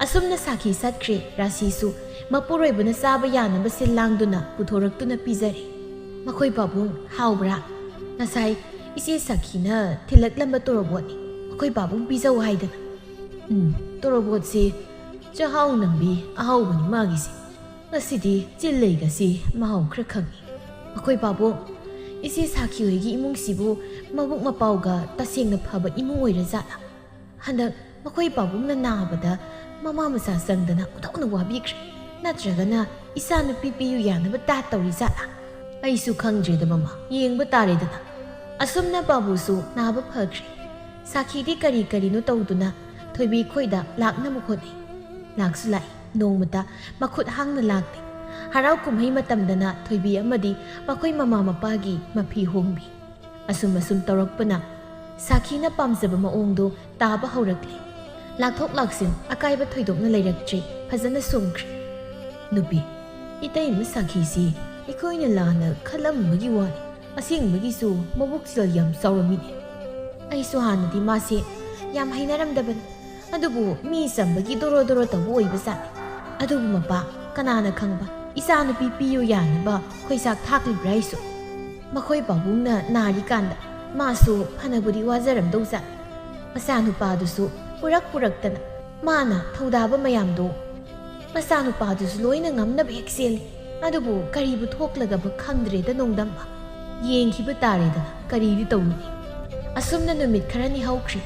ꯑꯁꯨꯝꯅ ꯁꯥꯈꯤ ꯆꯠꯈ꯭ꯔꯦ꯫ ꯔꯥꯁꯤꯁꯨ ꯃꯄꯨꯔꯣꯏꯕꯅ ꯆꯥꯕ ꯌꯥꯅꯕ ꯁꯤꯜ ꯂꯥꯡꯗꯨꯅ ꯄꯨꯊꯣꯔꯛꯇꯨꯅ ꯄꯤꯖꯔꯦ꯫ "ꯃꯈꯣꯏ ꯄꯥꯕꯨꯡ, ꯍꯥꯎꯕ꯭ꯔꯥ? ꯉꯁꯥꯏ ꯏꯆꯦ ꯁꯥꯈꯤꯅ ꯊꯤꯜꯂꯛꯂꯝꯕ ꯇꯣꯔꯣꯕꯣꯠꯅꯤ꯫ ꯃꯈꯣꯏ ꯄꯥꯕꯨꯡ ꯄꯤꯖꯧ ꯍꯥꯏꯗꯅ꯫" "ꯎꯝ, ꯇꯣꯔꯣꯕꯣꯠꯁꯤ ꯆꯥꯛꯍꯥꯎ ꯅꯝꯕꯤ ꯑꯍꯥꯎꯕꯅꯤ ꯃꯥꯒꯤꯁꯤ꯫ ꯉꯁꯤꯗꯤ ꯆꯤꯜ ꯂꯩꯒꯁꯤ ꯃꯍꯥꯎ ꯈꯔ ꯈꯪꯉꯤ꯫ ꯃꯈꯣꯏ ꯄꯥꯕꯨꯡ, ꯏꯆꯦ ꯁꯥꯈꯤ ꯍꯣꯏꯒꯤ ꯏꯃꯨꯡꯁꯤꯕꯨ ꯃꯕꯨꯛ ꯃꯄꯥꯎꯒ ꯇꯁꯦꯡꯅ ꯐꯕ ꯏꯃꯨꯡ ꯑꯣꯏꯔꯖꯥꯠꯂꯥ? ꯍꯟꯗꯛ ꯃꯈꯣꯏ ꯄꯥꯕꯨꯡꯅ ꯅꯥꯕꯗ ꯃꯃꯥ ꯃꯆꯥ ꯆꯪꯗꯅ ꯑꯣꯟꯊꯣꯛꯅ ꯋꯥꯕꯤꯈ꯭ꯔꯦ꯫ ꯅꯠꯇ꯭ꯔꯒꯅ ꯏꯆꯥ ꯅꯨꯄꯤ ꯄꯤꯌꯨ ꯌꯥꯅꯕ ꯇꯥ ꯇꯧꯔꯤꯖꯥꯠꯂꯥ? ꯑꯩꯁꯨ ꯈꯪꯗ꯭ꯔꯦꯗ ꯃꯃꯥ, ꯌꯦꯡꯕ ꯇꯥꯔꯦꯗꯅ꯫" ꯑꯁꯨꯝꯅ ꯕꯥꯕꯨꯁꯨ ꯅꯥꯕ ꯐꯈ꯭ꯔꯦ꯫ ꯁꯥꯈꯤꯗꯤ ꯀꯔꯤ ꯀꯔꯤꯅꯣ ꯇꯧꯗꯨꯅ ꯊꯣꯏꯕꯤ ꯈꯣꯏꯗ ꯂꯥꯛꯅꯕ ꯍꯣꯠꯅꯩ꯫ ꯂꯥꯛꯁꯨ ꯂꯥꯛꯏ, ꯅꯣꯡꯃꯇ ꯃꯈꯨꯠ ꯍꯥꯡꯅ ꯂꯥꯛꯇꯦ꯫ ꯍꯔꯥꯎ ꯀꯨꯝꯍꯩ ꯃꯇꯝꯗꯅ ꯊꯣꯏꯕꯤ ꯑꯃꯗꯤ ꯃꯈꯣꯏ ꯃꯃꯥ ꯃꯄꯥꯒꯤ ꯃꯐꯤ ꯍꯣꯡꯕꯤ꯫ ꯑꯁꯨꯝ ꯑꯁꯨꯝ ꯇꯧꯔꯛꯄꯅ ꯁꯥꯈꯤꯅ ꯄꯥꯝꯖꯕ ꯃꯑꯣꯡꯗꯣ ꯇꯥꯕ ꯍꯧꯔꯛꯂꯦ꯫ ꯂꯥꯛꯊꯣꯛ ꯂꯥꯛꯁꯤꯟ ꯑꯀꯥꯏꯕ ꯊꯣꯏꯗꯣꯛꯅ ꯂꯩꯔꯛꯇ꯭ꯔꯦ, ꯐꯖꯅ ꯁꯨꯝꯈ꯭ꯔꯦ꯫ ꯅꯨꯄꯤ, ꯏꯇꯩꯃ ꯁꯥꯈꯤꯁꯤ ꯑꯩꯈꯣꯏꯅ ꯂꯥꯟꯅ ꯈꯜꯂꯝꯕꯒꯤ ꯋꯥꯅꯤ꯫ ꯑꯁꯦꯡꯕꯒꯤꯁꯨ ꯃꯕꯨꯛ ꯁꯦꯜ ꯌꯥꯝ ꯆꯥꯎꯔꯝꯃꯤꯅꯦ꯫ ꯑꯩꯁꯨ ꯍꯥꯟꯅꯗꯤ ꯃꯥꯁꯦ ꯌꯥꯝ ꯍꯩꯅꯔꯝꯗꯕꯅꯤ꯫ ꯑꯗꯨꯕꯨ ꯃꯤ ꯆꯝꯕꯒꯤ ꯗꯣꯔꯣ ꯗꯣꯔꯣ ꯇꯧꯕ ꯑꯣꯏꯕꯖꯥꯠꯅꯤ꯫ ꯑꯗꯨꯕꯨ ꯃꯄꯥ, ꯀꯅꯥꯅ ꯈꯪꯕ, ꯏꯆꯥꯅꯨꯄꯤ ꯄꯤꯌꯨ ꯌꯥꯅꯕ ꯈꯣꯏꯆꯥꯛ ꯊꯥꯛꯂꯤꯕ꯭ꯔꯥ ꯍꯥꯏꯁꯨ꯫ ꯃꯈꯣꯏ ꯄꯥꯕꯨꯡꯅ ꯅꯥꯔꯤꯀꯥꯟꯗ ꯃꯥꯁꯨ ꯐꯅꯕꯨꯗꯤ ꯋꯥꯖꯔꯝꯗꯧꯖꯥꯠꯅꯤ꯫ ꯃꯆꯥꯅꯨꯄꯥꯗꯨꯁꯨ ꯄꯨꯔꯛ ꯄꯨꯔꯛꯇꯅ ꯃꯥꯅ ꯊꯧꯗꯥꯕ ꯃꯌꯥꯝꯗꯣ ꯃꯆꯥꯅꯨꯄꯥꯗꯨꯁꯨ ꯂꯣꯏꯅ ꯉꯝꯅꯕ ꯍꯦꯛ ꯆꯦꯜꯂꯤ꯫ ꯑꯗꯨꯕꯨ ꯀꯔꯤꯕꯨ ꯊꯣꯛꯂꯒꯕ ꯈꯪꯗ꯭ꯔꯦꯗ ꯅꯣꯡꯗꯝꯕ꯫ ꯌꯦꯡꯈꯤꯕ ꯇꯥꯔꯦꯗꯅ, ꯀꯔꯤꯗꯤ ꯇꯧꯔꯨꯅꯤ꯫ ꯑꯁꯨꯝꯅ ꯅꯨꯃꯤꯠ ꯈꯔꯅꯤ ꯍꯧꯈ꯭ꯔꯤ꯫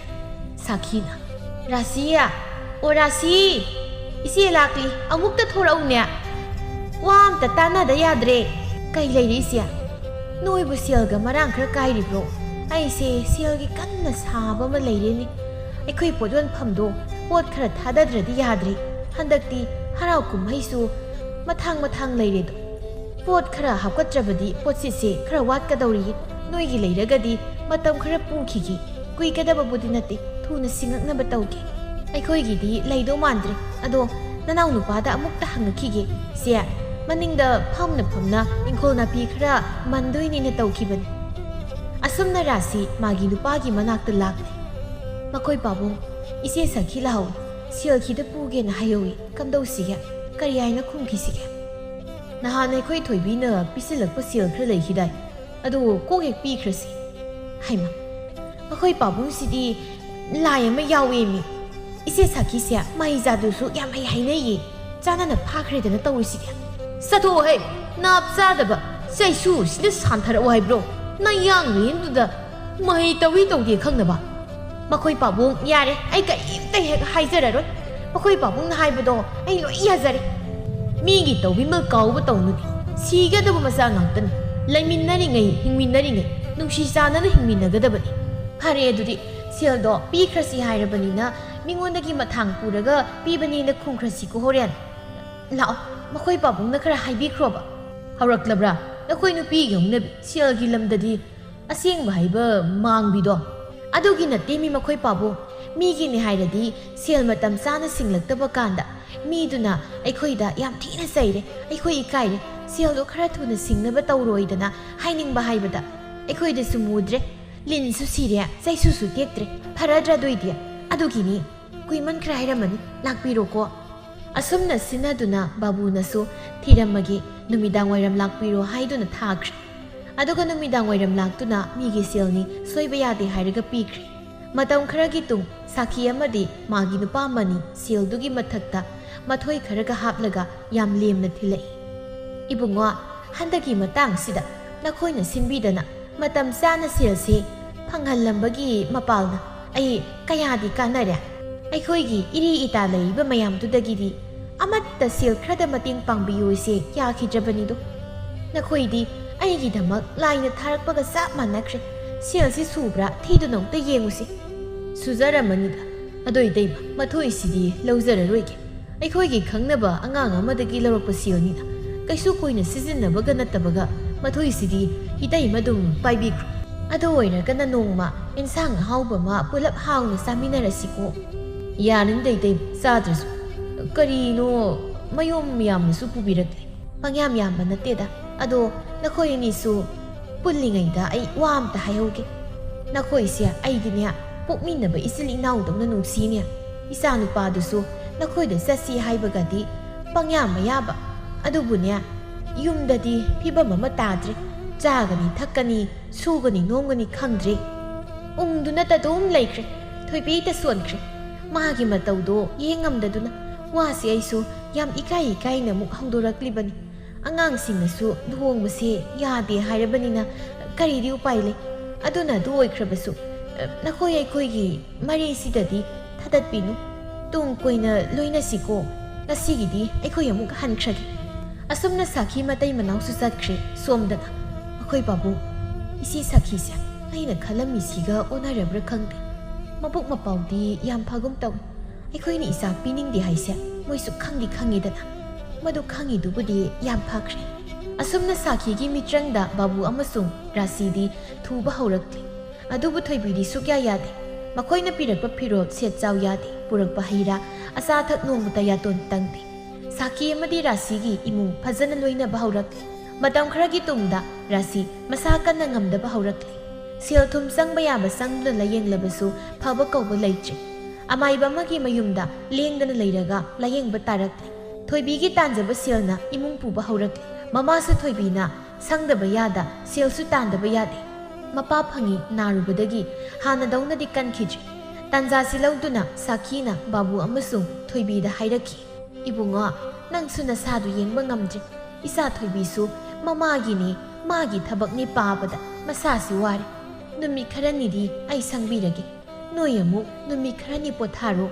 ꯁꯥꯈꯤꯅ, "ꯔꯥꯁꯤ! ꯑꯣ ꯔꯥꯁꯤ! ꯏꯆꯦ ꯂꯥꯛꯂꯤ, ꯑꯃꯨꯛꯇ ꯊꯣꯔꯛꯎꯅꯦ꯫ ꯋꯥ ꯑꯝꯇ ꯇꯥꯟꯅꯗ ꯌꯥꯗ꯭ꯔꯦ꯫ ꯀꯩ ꯂꯩꯔꯦ ꯏꯆꯦ? ꯅꯣꯏꯕꯨ ꯁꯦꯜꯒ ꯃꯔꯥꯡ ꯈꯔ ꯀꯥꯏꯔꯤꯕ꯭ꯔꯣ? ꯑꯩꯁꯦ ꯁꯦꯜꯒꯤ ꯀꯟꯅ ꯁꯥꯕ ꯑꯃ ꯂꯩꯔꯦꯅꯦ꯫ ꯑꯩꯈꯣꯏ ꯄꯣꯠ ꯌꯣꯟꯐꯝꯗꯣ ꯄꯣꯠ ꯈꯔ ꯊꯥꯗꯗ꯭ꯔꯗꯤ ꯌꯥꯗ꯭ꯔꯦ꯫ ꯍꯟꯗꯛꯇꯤ ꯍꯔꯥꯎ ꯀꯨꯝꯍꯩꯁꯨ ꯃꯊꯥꯡ ꯃꯊꯥꯡ ꯂꯩꯔꯦꯗꯣ꯫ ꯄꯣꯠ ꯈꯔ ꯍꯥꯞꯀꯠꯇ꯭ꯔꯕꯗꯤ ꯄꯣꯠꯁꯤꯠꯁꯦ ꯈꯔ ꯋꯥꯠꯀꯗꯧꯔꯤ꯫ ꯅꯣꯏꯒꯤ ꯂꯩꯔꯒꯗꯤ ꯃꯇꯝ ꯈꯔ ꯄꯨꯈꯤꯒꯦ꯫ ꯀꯨꯏꯒꯗꯕꯕꯨꯗꯤ ꯅꯠꯇꯦ, ꯊꯨꯅ ꯁꯤꯡꯉꯛꯅꯕ ꯇꯧꯒꯦ꯫ ꯑꯩꯈꯣꯏꯒꯤꯗꯤ ꯂꯩꯗꯧ ꯃꯥꯟꯗ꯭ꯔꯦ꯫ ꯑꯗꯣ ꯅꯅꯥꯎ ꯅꯨꯄꯥꯗ ꯑꯃꯨꯛꯇ ꯍꯪꯉꯛꯈꯤꯒꯦ꯫ ꯁꯦ, ꯃꯅꯤꯡꯗ ꯐꯝꯅ ꯐꯝꯅ ꯏꯪꯈꯣꯜ ꯅꯥꯄꯤ ꯈꯔ ꯃꯟꯗꯣꯏꯅꯦꯅ ꯇꯧꯈꯤꯕꯅꯤ꯫" ꯑꯁꯨꯝꯅ ꯔꯥꯁꯤ ꯃꯥꯒꯤ ꯅꯨꯄꯥꯒꯤ ꯃꯅꯥꯛꯇ ꯂꯥꯛꯂꯦ꯫ "ꯃꯈꯣꯏ ꯄꯥꯕꯨꯡ, ꯏꯆꯦ ꯁꯈꯤ ꯂꯥꯛꯍꯧꯏ꯫ ꯁꯦꯜ ꯈꯤꯇ ꯄꯨꯒꯦꯅ ꯍꯥꯏꯍꯧꯏ꯫ ꯀꯝꯗꯧꯁꯤꯒꯦ? ꯀꯔꯤ ꯍꯥꯏꯅ ꯈꯨꯝꯈꯤꯁꯤꯒꯦ? ꯅꯍꯥꯟ ꯑꯩꯈꯣꯏ ꯊꯣꯏꯕꯤꯅ ꯄꯤꯁꯤꯜꯂꯛꯄ ꯁꯦꯜ ꯈꯔ ꯂꯩꯈꯤꯗꯥꯏ? ꯑꯗꯨ ꯀꯣꯛ ꯍꯦꯛ ꯄꯤꯈ꯭ꯔꯁꯤ꯫" ꯍꯩꯃꯥ, ꯃꯈꯣꯏ ꯄꯥꯕꯨꯡꯁꯤꯗꯤ ꯂꯥꯏ ꯑꯃ ꯌꯥꯎꯋꯦꯃꯤ꯫ ꯏꯆꯦ ꯁꯥꯈꯤꯁꯦ ꯃꯍꯩꯖꯥꯗꯨꯁꯨ ꯌꯥꯝ ꯍꯩ ꯍꯥꯏꯅꯩꯌꯦ꯫ ꯆꯥꯅꯅ ꯐꯥꯈ꯭ꯔꯦꯗꯅ ꯇꯧꯔꯤꯁꯤꯗꯤ꯫ ꯆꯠꯊꯣꯛꯑꯣꯍꯦ, ꯅꯥꯞ ꯆꯥꯗꯕ! ꯆꯩꯁꯨꯁꯤꯅ ꯁꯥꯟꯊꯔꯛꯑꯣ ꯍꯥꯏꯕ꯭ꯔꯣ? ꯅꯌꯥꯡ ꯅꯌꯤꯟꯗꯨꯗ ꯃꯍꯩ ꯇꯧꯏ ꯇꯧꯗꯦ ꯈꯪꯅꯕ꯫ ꯃꯈꯣꯏ ꯄꯥꯕꯨꯡ, ꯌꯥꯔꯦ, ꯑꯩ ꯀꯔꯤꯝꯇ ꯍꯦꯛ ꯍꯥꯏꯖꯔꯔꯣꯏ꯫ ꯃꯈꯣꯏ ꯄꯥꯕꯨꯡꯅ ꯍꯥꯏꯕꯗꯣ ꯑꯩ ꯂꯣꯏ ꯌꯥꯖꯔꯦ꯫ ꯃꯤꯒꯤ ꯇꯧꯕꯤꯃꯜ ꯀꯥꯎꯕ ꯇꯧꯅꯨꯅꯦ꯫ ꯁꯤꯒꯗꯕ ꯃꯆꯥ ꯉꯥꯛꯇꯅꯤ꯫ ꯂꯩꯃꯤꯟꯅꯔꯤꯉꯩ, ꯍꯤꯡꯃꯤꯟꯅꯔꯤꯉꯩ ꯅꯨꯡꯁꯤ ꯆꯥꯟꯅꯅ ꯍꯤꯡꯃꯤꯟꯅꯒꯗꯕꯅꯤ꯫ ꯐꯔꯦ, ꯑꯗꯨꯗꯤ ꯁꯦꯜꯗꯣ ꯄꯤꯈ꯭ꯔꯁꯤ ꯍꯥꯏꯔꯕꯅꯤꯅ ꯃꯤꯉꯣꯟꯗꯒꯤ ꯃꯊꯥꯡ ꯄꯨꯔꯒ ꯄꯤꯕꯅꯦꯅ ꯈꯨꯝꯈ꯭ꯔꯁꯤꯀꯣ ꯍꯣꯔꯦꯟ꯫ ꯂꯥꯛꯑꯣ, ꯃꯈꯣꯏ ꯄꯥꯕꯨꯡꯅ ꯈꯔ ꯍꯥꯏꯕꯤꯈ꯭ꯔꯣꯕ꯫ ꯍꯧꯔꯛꯂꯕ꯭ꯔꯥ ꯅꯈꯣꯏ ꯅꯨꯄꯤꯒꯤ ꯍꯧꯅꯕꯤ? ꯁꯦꯜꯒꯤ ꯂꯝꯗꯗꯤ ꯑꯁꯦꯡꯕ ꯍꯥꯏꯕ ꯃꯥꯡꯕꯤꯗꯣ꯫ ꯑꯗꯨꯒꯤ ꯅꯠꯇꯦ ꯃꯤ ꯃꯈꯣꯏ ꯄꯥꯕꯨꯡ꯫ ꯃꯤꯒꯤꯅꯤ ꯍꯥꯏꯔꯗꯤ ꯁꯦꯜ ꯃꯇꯝ ꯆꯥꯅ ꯁꯤꯡꯂꯛꯇꯕ ꯀꯥꯟꯗ ꯃꯤꯗꯨꯅ ꯑꯩꯈꯣꯏꯗ ꯌꯥꯝ ꯊꯤꯅ ꯆꯩꯔꯦ, ꯑꯩꯈꯣꯏ ꯏꯀꯥꯏꯔꯦ, ꯁꯦꯜꯗꯣ ꯈꯔ ꯊꯨꯅ ꯁꯤꯡꯅꯕ ꯇꯧꯔꯣꯏꯗꯅ ꯍꯥꯏꯅꯤꯡꯕ ꯍꯥꯏꯕꯗ ꯑꯩꯈꯣꯏꯗꯁꯨ ꯃꯨꯗ꯭ꯔꯦ, ꯂꯤꯟꯁꯨ ꯁꯤꯔꯦ, ꯆꯩꯁꯨꯁꯨ ꯇꯦꯛꯇ꯭ꯔꯦ, ꯐꯔꯗ꯭ꯔꯥ ꯑꯗꯨꯏꯗꯤ? ꯑꯗꯨꯒꯤꯅꯤ, ꯀꯨꯏꯃꯟꯈ꯭ꯔꯦ ꯍꯥꯏꯔꯝꯃꯅꯤ, ꯂꯥꯛꯄꯤꯔꯣꯀꯣ꯫ ꯑꯁꯨꯝꯅ ꯁꯤꯟꯅꯗꯨꯅ ꯕꯥꯕꯨꯅꯁꯨ ꯊꯤꯔꯝꯃꯒꯦ, ꯅꯨꯃꯤꯗꯥꯡ ꯋꯥꯏꯔꯝ ꯂꯥꯛꯄꯤꯔꯣ ꯍꯥꯏꯗꯨꯅ ꯊꯥꯈ꯭ꯔꯦ꯫ ꯑꯗꯨꯒ ꯅꯨꯃꯤꯗꯥꯡ ꯋꯥꯏꯔꯝ ꯂꯥꯛꯇꯨꯅ ꯃꯤꯒꯤ ꯁꯦꯜꯅꯤ, ꯁꯣꯏꯕ ꯌꯥꯗꯦ ꯍꯥꯏꯔꯒ ꯄꯤꯈ꯭ꯔꯦ꯫ ꯃꯇꯝ ꯈꯔꯒꯤ ꯇꯨꯡ ꯁꯥꯈꯤ ꯑꯃꯗꯤ ꯃꯥꯒꯤ ꯅꯨꯄꯥ ꯑꯃꯅꯤ ꯁꯦꯜꯗꯨꯒꯤ ꯃꯊꯛꯇ ꯃꯊꯣꯏ ꯈꯔꯒ ꯍꯥꯞꯂꯒ ꯌꯥꯝ ꯂꯦꯝꯅ ꯊꯤꯜꯂꯛꯏ꯫ "ꯏꯕꯨꯡꯉꯣ, ꯍꯟꯗꯛꯀꯤ ꯃꯇꯥꯡꯁꯤꯗ ꯅꯈꯣꯏꯅ ꯁꯤꯟꯕꯤꯗꯅ ꯃꯇꯝ ꯆꯥꯅ ꯁꯦꯜꯁꯦ ꯐꯪꯍꯜꯂꯝꯕꯒꯤ ꯃꯄꯥꯜꯅ ꯑꯩ ꯀꯌꯥꯗꯤ ꯀꯥꯟꯅꯔꯦ꯫ ꯑꯩꯈꯣꯏꯒꯤ ꯏꯔꯤ ꯏꯇꯥ ꯂꯩꯔꯤꯕ ꯃꯌꯥꯝꯗꯨꯗꯒꯤꯗꯤ ꯑꯃꯠꯇ ꯁꯦꯜ ꯈꯔꯗ ꯃꯇꯦꯡ ꯄꯥꯡꯕꯤꯌꯨꯁꯦ ꯌꯥꯈꯤꯗ꯭ꯔꯕꯅꯤꯗꯣ꯫ ꯅꯈꯣꯏꯗꯤ ꯑꯩꯒꯤꯗꯃꯛ ꯂꯥꯏꯅ ꯊꯥꯔꯛꯄꯒ ꯆꯞ ꯃꯥꯟꯅꯈ꯭ꯔꯦ꯫ ꯁꯦꯜꯁꯤ ꯁꯨꯕ꯭ꯔꯥ ꯊꯤꯗꯨꯅ ꯑꯝꯇ ꯌꯦꯡꯉꯨꯁꯦ꯫" "ꯁꯨꯖꯔꯝꯃꯅꯤꯗ꯫ ꯑꯗꯣ ꯏꯇꯩꯃ, ꯃꯊꯣꯏꯁꯤꯗꯤ ꯂꯧꯖꯔꯔꯣꯏꯒꯦ꯫ ꯑꯩꯈꯣꯏꯒꯤ ꯈꯪꯅꯕ ꯑꯉꯥꯡ ꯑꯃꯗꯒꯤ ꯂꯧꯔꯛꯄ ꯁꯦꯜꯅꯤꯗ꯫ ꯀꯩꯁꯨ ꯀꯨꯏꯅ ꯁꯤꯖꯤꯟꯅꯕꯒ ꯅꯠꯇꯕꯒ ꯃꯊꯣꯏꯁꯤꯗꯤ ꯏꯇꯩꯃ ꯑꯗꯨꯝ ꯄꯥꯏꯕꯤꯈ꯭ꯔꯣ꯫ ꯑꯗꯨ ꯑꯣꯏꯔꯒꯅ ꯅꯣꯡꯃ ꯏꯟꯁꯥꯡ ꯑꯍꯥꯎꯕ ꯑꯃ ꯄꯨꯂꯞ ꯍꯥꯎꯅ ꯆꯥꯃꯤꯟꯅꯔꯁꯤꯀꯣ꯫" "ꯌꯥꯔꯅꯤꯗ ꯏꯇꯩꯃ, ꯆꯥꯗ꯭ꯔꯁꯨ꯫ ꯀꯔꯤꯅꯣ, ꯃꯌꯣꯝ ꯌꯥꯝꯅꯁꯨ ꯄꯨꯕꯤꯔꯛꯂꯦ꯫ ꯄꯪꯌꯥꯝ ꯌꯥꯝꯕ ꯅꯠꯇꯦꯗ꯫ ꯑꯗꯣ ꯅꯈꯣꯏ ꯑꯅꯤꯁꯨ ꯄꯨꯜꯂꯤꯉꯩꯗ ꯑꯩ ꯋꯥ ꯑꯝꯇ ꯍꯥꯏꯍꯧꯒꯦ꯫ ꯅꯈꯣꯏꯁꯦ ꯑꯩꯒꯤꯅꯦ, ꯄꯣꯛꯃꯤꯟꯅꯕ ꯏꯆꯤꯜ ꯏꯅꯥꯎꯗꯧꯅ ꯅꯨꯡꯁꯤꯅꯦ꯫ ꯏꯆꯥ ꯅꯨꯄꯥꯗꯨꯁꯨ ꯅꯈꯣꯏꯗ ꯆꯠꯁꯤ ꯍꯥꯏꯕꯒꯗꯤ ꯄꯪꯌꯥ ꯃꯌꯥꯕ꯫ ꯑꯗꯨꯕꯨꯅꯦ, ꯌꯨꯝꯗꯗꯤ ꯐꯤꯕꯝ ꯑꯃ ꯇꯥꯗ꯭ꯔꯦ꯫ ꯆꯥꯒꯅꯤ ꯊꯛꯀꯅꯤ, ꯁꯨꯒꯅꯤ ꯅꯣꯝꯒꯅꯤ ꯈꯪꯗ꯭ꯔꯦ꯫ ꯎꯪꯗꯨꯅꯇ ꯑꯗꯨꯝ ꯂꯩꯈ꯭ꯔꯦ꯫ ꯊꯣꯏꯕꯤꯇ ꯁꯣꯟꯈ꯭ꯔꯦ꯫ ꯃꯥꯒꯤ ꯃꯇꯧꯗꯣ ꯌꯦꯡ ꯉꯝꯗꯗꯨꯅ ꯋꯥꯁꯦ ꯑꯩꯁꯨ ꯌꯥꯝ ꯏꯀꯥꯏ ꯏꯀꯥꯏꯅ ꯑꯃꯨꯛ ꯍꯧꯗꯣꯔꯛꯂꯤꯕꯅꯤ꯫ ꯑꯉꯥꯡꯁꯤꯡꯅꯁꯨ ꯂꯨꯍꯣꯡꯕꯁꯦ ꯌꯥꯗꯦ ꯍꯥꯏꯔꯕꯅꯤꯅ ꯀꯔꯤꯗꯤ ꯎꯄꯥꯏ ꯂꯩ? ꯑꯗꯨꯅ ꯑꯗꯨ ꯑꯣꯏꯈ꯭ꯔꯕꯁꯨ, ꯑ, ꯅꯈꯣꯏ ꯑꯩꯈꯣꯏꯒꯤ ꯃꯔꯤꯁꯤꯗꯗꯤ ꯊꯥꯗꯠꯄꯤꯅꯨ꯫ ꯇꯨꯡ ꯀꯣꯏꯅ ꯂꯣꯏꯅꯁꯤꯀꯣ꯫ ꯉꯁꯤꯒꯤꯗꯤ ꯑꯩꯈꯣꯏ ꯑꯃꯨꯛ ꯍꯟꯈ꯭ꯔꯒꯦ꯫" ꯑꯁꯨꯝꯅ ꯁꯥꯈꯤ ꯃꯇꯩ ꯃꯅꯥꯎꯁꯨ ꯆꯠꯈ꯭ꯔꯦ꯫ ꯁꯣꯝꯗꯅ, "ꯑꯩꯈꯣꯏ ꯄꯥꯕꯨꯡ, ꯏꯆꯦ ꯁꯥꯈꯤꯁꯦ ꯑꯩꯅ ꯈꯜꯂꯝꯃꯤꯁꯤꯒ ꯑꯣꯟꯅꯔꯕ꯭ꯔꯥ ꯈꯪꯗꯦ꯫ ꯃꯕꯨꯛ ꯃꯄꯥꯎꯗꯤ ꯌꯥꯝ ꯐꯒꯨꯝ ꯇꯧꯏ꯫ ꯑꯩꯈꯣꯏꯅ ꯏꯆꯥ ꯄꯤꯅꯤꯡꯗꯦ ꯍꯥꯏꯁꯦ ꯃꯣꯏꯁꯨ ꯈꯪꯗꯤ ꯈꯪꯉꯤꯗꯅ꯫ ꯃꯗꯨ ꯈꯪꯉꯤꯗꯨꯕꯨꯗꯤ ꯌꯥꯝ ꯐꯈ꯭ꯔꯦ꯫" ꯑꯁꯨꯝꯅ ꯁꯥꯈꯤꯒꯤ ꯃꯤꯇ꯭ꯔꯪꯗ ꯕꯥꯕꯨ ꯑꯃꯁꯨꯡ ꯔꯥꯁꯤꯗꯤ ꯊꯨꯕ ꯍꯧꯔꯛꯂꯤ꯫ ꯑꯗꯨꯕꯨ ꯊꯣꯏꯕꯤꯗꯤ ꯁꯨꯛꯌꯥ ꯌꯥꯗꯦ꯫ ꯃꯈꯣꯏꯅ ꯄꯤꯔꯛꯄ ꯐꯤꯔꯣꯜ ꯁꯦꯠ ꯆꯥꯎ ꯌꯥꯗꯦ, ꯄꯨꯔꯛꯄ ꯍꯩ ꯔꯥ, ꯑꯆꯥ ꯑꯊꯛ ꯅꯣꯡꯃꯇ ꯌꯥꯇꯣꯟ ꯇꯪꯗꯦ꯫ ꯁꯥꯈꯤ ꯑꯃꯗꯤ ꯔꯥꯁꯤꯒꯤ ꯏꯃꯨꯡ ꯐꯖꯅ ꯂꯣꯏꯅꯕ ꯍꯧꯔꯛꯂꯦ꯫ ꯃꯇꯝ ꯈꯔꯒꯤ ꯇꯨꯡꯗ ꯔꯥꯁꯤ ꯃꯁꯥ ꯀꯟꯅ ꯉꯝꯗꯕ ꯍꯧꯔꯛꯂꯦ꯫ ꯁꯦꯜ ꯊꯨꯝ ꯆꯪꯕ ꯌꯥꯕ ꯆꯪꯗꯨꯅ ꯂꯥꯌꯦꯡꯂꯕꯁꯨ ꯐꯕ ꯀꯧꯕ ꯂꯩꯇ꯭ꯔꯦ꯫ ꯑꯃꯥꯏꯕ ꯑꯃꯒꯤ ꯃꯌꯨꯝꯗ ꯂꯦꯡꯗꯅ ꯂꯩꯔꯒ ꯂꯥꯌꯦꯡꯕ ꯇꯥꯔꯛꯂꯦ꯫ ꯊꯣꯏꯕꯤꯒꯤ ꯇꯥꯟꯖꯕ ꯁꯦꯜꯅ ꯏꯃꯨꯡ ꯄꯨꯕ ꯍꯧꯔꯛꯂꯦ꯫ ꯃꯃꯥꯁꯨ ꯊꯣꯏꯕꯤꯅ ꯁꯪꯗꯕ ꯌꯥꯗ ꯁꯦꯜꯁꯨ ꯇꯥꯟꯗꯕ ꯌꯥꯗꯦ꯫ ꯃꯄꯥ ꯐꯪꯉꯤ ꯅꯥꯔꯨꯕꯗꯒꯤ ꯍꯥꯟꯅꯗꯧꯅꯗꯤ ꯀꯟꯈꯤꯗ꯭ꯔꯦ꯫ ꯇꯥꯟꯖꯥꯁꯤ ꯂꯧꯗꯨꯅ ꯁꯥꯈꯤꯅ ꯕꯥꯕꯨ ꯑꯃꯁꯨꯡ ꯊꯣꯏꯕꯤꯗ ꯍꯥꯏꯔꯛꯈꯤ, "ꯏꯕꯨꯡꯉꯣ, ꯅꯪꯁꯨ ꯅꯁꯥꯗꯨ ꯌꯦꯡꯕ ꯉꯝꯗ꯭ꯔꯦ꯫ ꯏꯆꯥ ꯊꯣꯏꯕꯤꯁꯨ ꯃꯃꯥꯒꯤꯅꯤ, ꯃꯥꯒꯤ ꯊꯕꯛꯅꯤ ꯄꯥꯕꯗ ꯃꯁꯥꯁꯤ ꯋꯥꯔꯦ꯫ ꯅꯨꯃꯤꯠ ꯈꯔꯅꯤꯗꯤ ꯑꯩ ꯁꯪꯕꯤꯔꯒꯦ꯫ ꯅꯣꯏ ꯑꯃꯨꯛ ꯅꯨꯃꯤꯠ ꯈꯔꯅꯤ ꯄꯣꯊꯥꯔꯣ꯫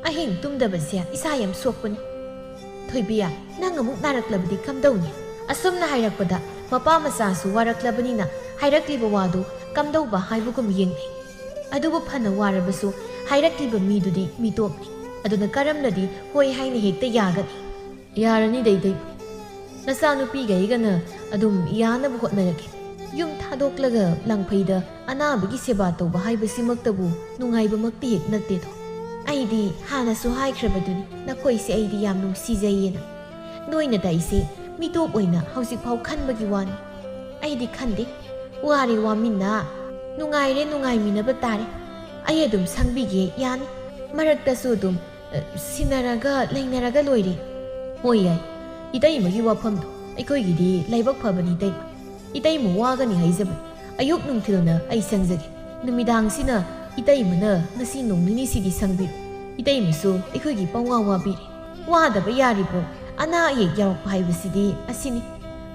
ꯑꯍꯤꯡ ꯇꯨꯝꯗꯕꯁꯦ ꯏꯁꯥ ꯌꯥꯝ ꯁꯣꯛꯄꯅꯤ꯫ ꯊꯣꯏꯕꯤ, ꯅꯪ ꯑꯃꯨꯛ ꯅꯥꯔꯛꯂꯕꯗꯤ ꯀꯝꯗꯧꯅꯤ?" ꯑꯁꯨꯝꯅ ꯍꯥꯏꯔꯛꯄꯗ ꯃꯄꯥ ꯃꯆꯥꯁꯨ ꯋꯥꯔꯛꯂꯕꯅꯤꯅ ꯍꯥꯏꯔꯛꯂꯤꯕ ꯋꯥꯗꯨ ꯀꯝꯗꯧꯕ ꯍꯥꯏꯕꯒꯨꯝ ꯌꯦꯡꯅꯩ꯫ ꯑꯗꯨꯕꯨ ꯐꯅ ꯋꯥꯔꯕꯁꯨ ꯍꯥꯏꯔꯛꯂꯤꯕ ꯃꯤꯗꯨꯗꯤ ꯃꯤꯇꯣꯞꯅꯤ꯫ ꯑꯗꯨꯅ ꯀꯔꯝꯅꯗꯤ ꯍꯣꯏ ꯍꯥꯏꯅ ꯍꯦꯛꯇ ꯌꯥꯒꯅꯤ? ꯌꯥꯔꯅꯤꯗ ꯏꯇꯩꯃ꯫ ꯅꯆꯥꯅꯨꯄꯤꯒ ꯑꯩꯒꯅ ꯑꯗꯨꯝ ꯌꯥꯅꯕ ꯍꯣꯠꯅꯔꯒꯦ꯫ ꯌꯨꯝ ꯊꯥꯗꯣꯛꯂꯒ ꯂꯥꯡꯐꯩꯗ ꯑꯅꯥꯕꯒꯤ ꯁꯦꯕꯥ ꯇꯧꯕ ꯍꯥꯏꯕꯁꯤꯃꯛꯇꯕꯨ ꯅꯨꯡꯉꯥꯏꯕꯃꯛꯇꯤ ꯍꯦꯛ ꯅꯠꯇꯦꯗꯣ꯫ ꯑꯩꯗꯤ ꯍꯥꯟꯅꯁꯨ ꯍꯥꯏꯈ꯭ꯔꯕꯗꯨꯅꯤ, ꯅꯈꯣꯏꯁꯦ ꯑꯩꯗꯤ ꯌꯥꯝ ꯅꯨꯡꯁꯤꯖꯩꯌꯦꯅ꯫ ꯅꯣꯏꯅ ꯇꯥꯏꯁꯦ ꯃꯤꯇꯣꯞ ꯑꯣꯏꯅ ꯍꯧꯖꯤꯛꯐꯥꯎ ꯈꯟꯕꯒꯤ ꯋꯥꯅꯤ꯫ ꯑꯩꯗꯤ ꯈꯟꯗꯦ꯫ ꯋꯥꯔꯦ ꯋꯥꯃꯤꯟꯅ, ꯅꯨꯡꯉꯥꯏꯔꯦ ꯅꯨꯡꯉꯥꯏꯃꯤꯟꯅꯕ ꯇꯥꯔꯦ꯫ ꯑꯩ ꯑꯗꯨꯝ ꯁꯪꯕꯤꯒꯦ, ꯌꯥꯅꯤ꯫ ꯃꯔꯛꯇꯁꯨ ꯑꯗꯨꯝ, ꯑ, ꯁꯤꯟꯅꯔꯒ ꯂꯩꯅꯔꯒ ꯂꯣꯏꯔꯦ꯫ ꯍꯣꯏ, ꯌꯥꯏ꯫ ꯏꯇꯩꯃꯒꯤ ꯋꯥꯐꯝꯗꯣ ꯑꯩꯈꯣꯏꯒꯤꯗꯤ ꯂꯥꯏꯕꯛ ꯐꯕꯅꯤ ꯏꯇꯩꯃ꯫ ꯏꯇꯩꯃ ꯋꯥꯒꯅꯤ ꯍꯥꯏꯖꯕꯅꯤ꯫ ꯑꯌꯨꯛ ꯅꯨꯡꯊꯤꯜꯅ ꯑꯩ ꯁꯪꯖꯒꯦ꯫ ꯅꯨꯃꯤꯗꯥꯡꯁꯤꯅ ꯏꯇꯩꯃꯅ ꯉꯁꯤ ꯅꯣꯡ ꯅꯤꯅꯤꯁꯤꯗꯤ ꯁꯪꯕꯤꯔꯣ꯫ ꯏꯇꯩꯃꯁꯨ ꯑꯩꯈꯣꯏꯒꯤ ꯄꯪꯋꯥ ꯋꯥꯕꯤꯔꯦ꯫ ꯋꯥꯗꯕ ꯌꯥꯔꯤꯕ꯭ꯔꯣ? ꯑꯅꯥ ꯑꯌꯦꯛ ꯌꯥꯎꯔꯛꯄ ꯍꯥꯏꯕꯁꯤꯗꯤ ꯑꯁꯤꯅꯤ꯫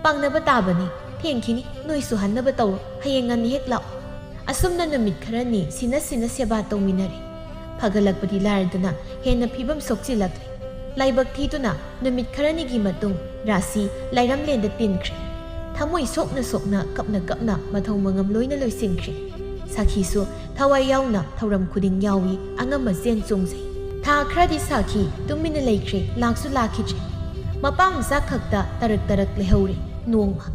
ꯄꯥꯡꯅꯕ ꯇꯥꯕꯅꯤ꯫ ꯊꯦꯡꯈꯤꯅꯤ꯫ ꯅꯣꯏꯁꯨ ꯍꯟꯅꯕ ꯇꯧꯔꯣ꯫ ꯍꯌꯦꯡ ꯉꯟꯅ ꯍꯦꯛ ꯂꯥꯛꯑꯣ꯫ ꯑꯁꯨꯝꯅ ꯅꯨꯃꯤꯠ ꯈꯔꯅꯤ ꯁꯤꯟꯅ ꯁꯤꯟꯅ ꯁꯦꯕꯥ ꯇꯧꯃꯤꯟꯅꯔꯦ꯫ ꯐꯒꯠꯂꯛꯄꯗꯤ ꯂꯥꯏꯔꯗꯅ ꯍꯦꯟꯅ ꯐꯤꯕꯝ ꯁꯣꯛꯆꯤꯜꯂꯛꯂꯦ꯫ ꯂꯥꯏꯕꯛ ꯊꯤꯗꯨꯅ ꯅꯨꯃꯤꯠ ꯈꯔꯅꯤꯒꯤ ꯃꯇꯨꯡ ꯔꯥꯁꯤ ꯂꯥꯏꯔꯝꯂꯦꯟꯗ ꯇꯤꯟꯈ꯭ꯔꯦ꯫ ꯊꯃꯣꯏ ꯁꯣꯛꯅ ꯁꯣꯛꯅ, ꯀꯞꯅ ꯀꯞꯅ ꯃꯊꯧ ꯃꯉꯝ ꯂꯣꯏꯅ ꯂꯣꯏꯁꯤꯟꯈ꯭ꯔꯦ꯫ ꯁꯥꯈꯤꯁꯨ ꯊꯋꯥꯏ ꯌꯥꯎꯅ ꯊꯧꯔꯝ ꯈꯨꯗꯤꯡ ꯌꯥꯎꯏ, ꯑꯉꯝꯕ ꯆꯦꯟ ꯆꯣꯡꯖꯩ꯫ ꯊꯥ ꯈꯔꯗꯤ ꯁꯥꯈꯤ ꯇꯨꯃꯤꯟꯅ ꯂꯩꯈ꯭ꯔꯦ, ꯂꯥꯛꯁꯨ ꯂꯥꯛꯈꯤꯗ꯭ꯔꯦ꯫ ꯃꯄꯥ ꯃꯆꯥ ꯈꯛꯇ ꯇꯔꯛ ꯇꯔꯛ ꯂꯩꯍꯧꯔꯦ꯫ ꯅꯣꯡꯃ,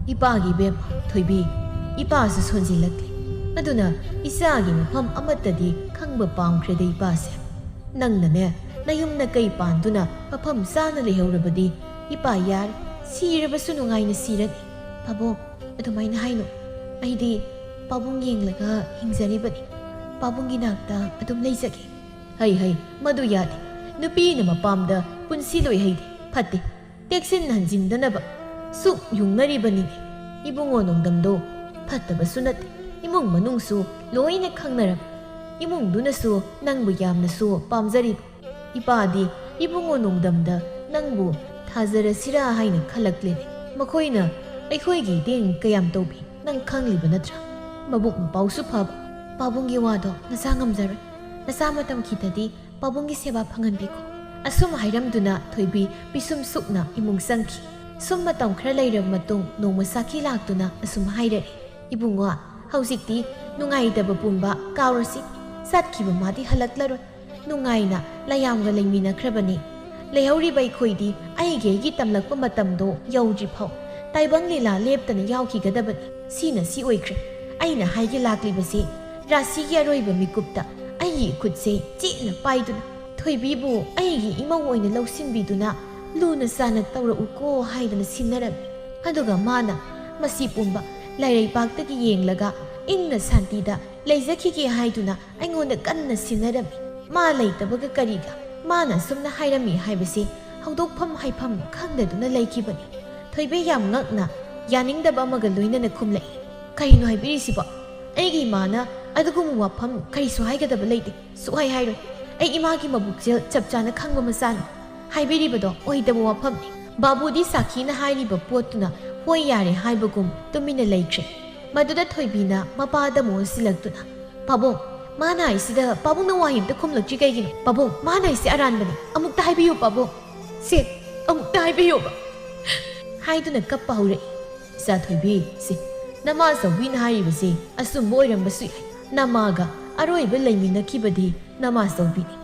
"ꯏꯄꯥꯒꯤ ꯏꯕꯦꯝꯃ ꯊꯣꯏꯕꯤ, ꯏꯄꯥꯁꯨ ꯁꯣꯟꯖꯤꯜꯂꯛꯂꯦ꯫ ꯑꯗꯨꯅ ꯏꯆꯥꯒꯤ ꯃꯐꯝ ꯑꯃꯠꯇꯗꯤ ꯈꯪꯕ ꯄꯥꯝꯈ꯭ꯔꯦꯗ ꯏꯄꯥꯁꯦ꯫ ꯅꯪꯅꯅꯦ, ꯅꯌꯨꯝ ꯅꯀꯩ ꯄꯥꯟꯗꯨꯅ ꯃꯐꯝ ꯆꯥꯅ ꯂꯩꯍꯧꯔꯕꯗꯤ ꯏꯄꯥ ꯌꯥꯔꯦ, ꯁꯤꯔꯕꯁꯨ ꯅꯨꯡꯉꯥꯏꯅ ꯁꯤꯔꯅꯤ꯫ ꯄꯥꯕꯨꯡ, ꯑꯗꯨꯃꯥꯏꯅ ꯍꯥꯏꯅꯨ꯫ ꯑꯩꯗꯤ ꯄꯥꯕꯨꯡ ꯌꯦꯡꯂꯒ ꯍꯤꯡꯖꯔꯤꯕꯅꯤ꯫ ꯄꯥꯕꯨꯡꯒꯤ ꯅꯥꯛꯇ ꯑꯗꯨꯝ ꯂꯩꯖꯒꯦ꯫ ꯍꯩ ꯍꯩ, ꯃꯗꯨ ꯌꯥꯗꯦ꯫ ꯅꯨꯄꯤꯅ ꯃꯄꯥꯝꯗ ꯄꯨꯟꯁꯤ ꯂꯣꯏ ꯍꯩꯗꯦ, ꯐꯠꯇꯦ꯫ ꯇꯦꯛꯁꯤꯟ ꯍꯟꯖꯤꯟꯗꯅꯕ ꯁꯨꯛ ꯌꯨꯡꯅꯔꯤꯕꯅꯤꯅꯦ꯫ ꯏꯕꯨꯡꯉꯣ ꯅꯣꯡꯗꯝꯗꯣ ꯐꯠꯇꯕꯁꯨ ꯅꯠꯇꯦ, ꯏꯃꯨꯡ ꯃꯅꯨꯡꯁꯨ ꯂꯣꯏꯅ ꯈꯪꯅꯔꯕ꯫ ꯏꯃꯨꯡꯗꯨꯅꯁꯨ ꯅꯪꯕꯨ ꯌꯥꯝꯅꯁꯨ ꯄꯥꯝꯖꯔꯤꯕ꯫ ꯏꯄꯥꯗꯤ ꯏꯕꯨꯡꯉꯣ ꯅꯣꯡꯗꯝꯗ ꯅꯪꯕꯨ ꯊꯥꯖꯔꯁꯤꯔꯥ ꯍꯥꯏꯅ ꯈꯜꯂꯛꯂꯦꯅꯦ꯫ ꯃꯈꯣꯏꯅ ꯑꯩꯈꯣꯏꯒꯤ ꯏꯇꯦꯡ ꯀꯌꯥꯝ ꯇꯧꯕꯤ ꯅꯪ ꯈꯪꯂꯤꯕ ꯅꯠꯇ꯭ꯔꯥ? ꯃꯕꯨꯛ ꯃꯄꯥꯎꯁꯨ ꯐꯕ꯫ ꯄꯥꯕꯨꯡꯒꯤ ꯋꯥꯗꯣ ꯅꯆꯥ ꯉꯝꯖꯔꯣꯏ꯫ ꯅꯆꯥ ꯃꯇꯝ ꯈꯤꯇꯗꯤ ꯄꯥꯕꯨꯡꯒꯤ ꯁꯦꯕꯥ ꯐꯪꯍꯟꯕꯤꯈꯣ꯫ ꯑꯁꯨꯝ ꯍꯥꯏꯔꯝꯗꯨꯅ ꯊꯣꯏꯕꯤ ꯄꯤꯁꯨꯝ ꯁꯨꯛꯅ ꯏꯃꯨꯡ ꯆꯪꯈꯤ꯫ ꯁꯨꯝ ꯃꯇꯝ ꯈꯔ ꯂꯩꯔꯕ ꯃꯇꯨꯡ ꯅꯣꯡꯃ ꯁꯥꯈꯤ ꯂꯥꯛꯇꯨꯅ ꯑꯁꯨꯝ ꯍꯥꯏꯔꯛꯏ, ꯏꯕꯨꯡꯉꯣ, ꯍꯧꯖꯤꯛꯇꯤ ꯅꯨꯡꯉꯥꯏꯇꯕ ꯄꯨꯝꯕ ꯀꯥꯎꯔꯁꯤ꯫ ꯆꯠꯈꯤꯕ ꯃꯥꯗꯤ ꯍꯜꯂꯛꯂꯔꯣꯏ꯫ ꯅꯨꯡꯉꯥꯏꯅ ꯂꯌꯥꯝꯒ ꯂꯩꯃꯤꯟꯅꯈ꯭ꯔꯕꯅꯤ꯫ ꯂꯩꯍꯧꯔꯤꯕ ꯑꯩꯈꯣꯏꯗꯤ ꯑꯩꯒꯤ ꯑꯩꯒꯤ ꯇꯝꯂꯛꯄ ꯃꯇꯝꯗꯣ ꯌꯧꯗ꯭ꯔꯤ ꯐꯥꯎ ꯇꯥꯏꯕꯪ ꯂꯤꯂꯥ ꯂꯦꯞꯇꯅ ꯌꯥꯎꯈꯤꯒꯗꯕꯅꯤ꯫ ꯁꯤꯅ ꯁꯤ ꯑꯣꯏꯈ꯭ꯔꯦ꯫ ꯑꯩꯅ ꯍꯥꯏꯒꯦ ꯂꯥꯛꯂꯤꯕꯁꯤ ꯔꯥꯁꯤꯒꯤ ꯑꯔꯣꯏꯕ ꯃꯤꯀꯨꯞꯇ ꯑꯩꯒꯤ ꯈꯨꯠꯁꯦ ꯆꯦꯠꯅ ꯄꯥꯏꯗꯨꯅ, ꯊꯣꯏꯕꯤꯕꯨ ꯑꯩꯒꯤ ꯏꯃꯧ ꯑꯣꯏꯅ ꯂꯧꯁꯤꯟꯕꯤꯗꯨꯅ ꯂꯨꯅ ꯆꯥꯟꯅ ꯇꯧꯔꯛꯎꯀꯣ ꯍꯥꯏꯗꯅ ꯁꯤꯟꯅꯔꯝꯃꯤ꯫ ꯑꯗꯨꯒ ꯃꯥꯅ ꯃꯁꯤ ꯄꯨꯝꯕ ꯂꯥꯏꯔꯩꯕꯥꯛꯇꯒꯤ ꯌꯦꯡꯂꯒ ꯏꯪꯅ ꯁꯥꯟꯇꯤꯗ ꯂꯩꯖꯈꯤꯒꯦ ꯍꯥꯏꯗꯨꯅ ꯑꯩꯉꯣꯟꯗ ꯀꯟꯅ ꯁꯤꯟꯅꯔꯝꯃꯤ꯫ ꯃꯥ ꯂꯩꯇꯕꯒ ꯀꯔꯤꯒ ꯃꯥꯅ ꯑꯁꯨꯝꯅ ꯍꯥꯏꯔꯝꯃꯤ ꯍꯥꯏꯕꯁꯤ ꯍꯧꯗꯣꯛꯐꯝ ꯍꯥꯏꯐꯝ ꯈꯪꯗꯗꯨꯅ ꯂꯩꯈꯤꯕꯅꯤ꯫ ꯊꯣꯏꯕꯤ ꯌꯥꯝ ꯉꯛꯅ ꯌꯥꯅꯤꯡꯗꯕ ꯑꯃꯒ ꯂꯣꯏꯅꯅ ꯈꯨꯝꯂꯛꯏ, "ꯀꯔꯤꯅꯣ ꯍꯥꯏꯕꯤꯔꯤꯁꯤꯕꯣ? ꯑꯩꯒꯤ ꯏꯃꯥꯅ ꯑꯗꯨꯒꯨꯝꯕ ꯋꯥꯐꯝ ꯀꯔꯤꯁꯨ ꯍꯥꯏꯒꯗꯕ ꯂꯩꯇꯦ꯫ ꯁꯨꯛꯍꯥꯏ ꯍꯥꯏꯔꯣꯏ꯫ ꯑꯩ ꯏꯃꯥꯒꯤ ꯃꯕꯨꯛꯆꯦꯜ ꯆꯞ ꯆꯥꯅ ꯈꯪꯕ ꯃꯆꯥꯅꯤ꯫ ꯍꯥꯏꯕꯤꯔꯤꯕꯗꯣ ꯑꯣꯏꯗꯕ ꯋꯥꯐꯝꯅꯤ꯫" ꯕꯥꯕꯨꯗꯤ ꯁꯥꯈꯤꯅ ꯍꯥꯏꯔꯤꯕ ꯄꯣꯠꯇꯨꯅ ꯍꯣꯏ ꯌꯥꯔꯦ ꯍꯥꯏꯕꯒꯨꯝ ꯇꯨꯃꯤꯟꯅ ꯂꯩꯈ꯭ꯔꯦ꯫ ꯃꯗꯨꯗ ꯊꯣꯏꯕꯤꯅ ꯃꯄꯥꯗ ꯑꯃꯨꯛ ꯑꯣꯟꯁꯤꯜꯂꯛꯇꯨꯅ, "ꯄꯥꯕꯨꯡ, ꯃꯥꯅ ꯍꯥꯏꯁꯤꯗ ꯄꯥꯕꯨꯡꯅ ꯋꯥꯍꯩ ꯑꯝꯇ ꯈꯨꯝꯂꯛꯇ꯭ꯔꯤ ꯀꯩꯒꯤꯅꯣ? ꯄꯥꯕꯨꯡ, ꯃꯥꯅ ꯍꯥꯏꯁꯤ ꯑꯔꯥꯟꯕꯅꯤ꯫ ꯑꯃꯨꯛꯇ ꯍꯥꯏꯕꯤꯌꯨ ꯄꯥꯕꯨꯡ꯫ ꯁꯦ, ꯑꯃꯨꯛꯇ ꯍꯥꯏꯕꯤꯌꯨꯕ," ꯍꯥꯏꯗꯨꯅ ꯀꯞꯄ ꯍꯧꯔꯛꯏ꯫ "ꯏꯆꯥ ꯊꯣꯏꯕꯤ, ꯁꯦ, ꯅꯃꯥꯆꯧꯕꯤꯅ ꯍꯥꯏꯔꯤꯕꯁꯤ ꯑꯆꯨꯝꯕ ꯑꯣꯏꯔꯝꯕꯁꯨ ꯌꯥꯏ꯫ ꯅꯃꯥꯒ ꯑꯔꯣꯏꯕ ꯂꯩꯃꯤꯟꯅꯈꯤꯕꯗꯤ ꯅꯃꯥꯆꯧꯕꯤꯅꯤ꯫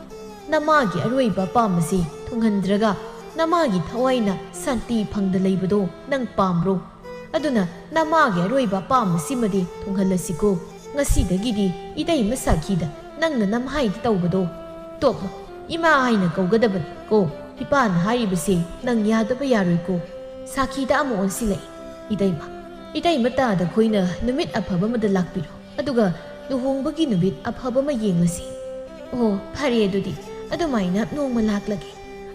ꯅꯃꯥꯒꯤ ꯑꯔꯣꯏꯕ ꯑꯄꯥꯝꯕꯁꯤ ꯊꯨꯡꯍꯟꯗ꯭ꯔꯒ ꯅꯃꯥꯒꯤ ꯊꯋꯥꯏꯅ ꯁꯥꯟꯇꯤ ꯐꯪꯗ ꯂꯩꯕꯗꯣ ꯅꯪ ꯄꯥꯝꯕ꯭ꯔꯣ? ꯑꯗꯨꯅ ꯅꯃꯥꯒꯤ ꯑꯔꯣꯏꯕ ꯑꯄꯥꯝꯕꯁꯤꯃꯗꯤ ꯊꯨꯡꯍꯜꯂꯁꯤꯀꯣ꯫ "ꯉꯁꯤꯗꯒꯤꯗꯤ ꯏꯇꯩꯃ ꯁꯥꯈꯤꯗ ꯅꯪꯅ ꯅꯝꯍꯥꯏꯗ ꯇꯧꯕꯗꯣ ꯇꯣꯛꯂꯣ꯫ ꯏꯃꯥ ꯍꯥꯏꯅ ꯀꯧꯒꯗꯕꯅꯤ ꯀꯣ꯫ ꯏꯄꯥꯅ ꯍꯥꯏꯔꯤꯕꯁꯦ ꯅꯪ ꯌꯥꯗꯕ ꯌꯥꯔꯣꯏꯀꯣ꯫ ꯁꯥꯈꯤꯗ ꯑꯃꯨꯛ ꯑꯣꯟꯁꯤꯜꯂꯛꯏ꯫ ꯏꯇꯩꯃ, ꯏꯇꯩꯃ ꯇꯥꯗ ꯈꯣꯏꯅ ꯅꯨꯃꯤꯠ ꯑꯐꯕ ꯑꯃꯗ ꯂꯥꯛꯄꯤꯔꯣ꯫ ꯑꯗꯨꯒ ꯂꯨꯍꯣꯡꯕꯒꯤ ꯅꯨꯃꯤꯠ ꯑꯐꯕ ꯑꯃ ꯌꯦꯡꯂꯁꯤ꯫ ꯑꯣ, ꯐꯔꯦ ꯑꯗꯨꯗꯤ꯫ ꯑꯗꯨꯃꯥꯏꯅ ꯅꯣꯡꯃ ꯂꯥꯛꯂꯒꯦ꯫"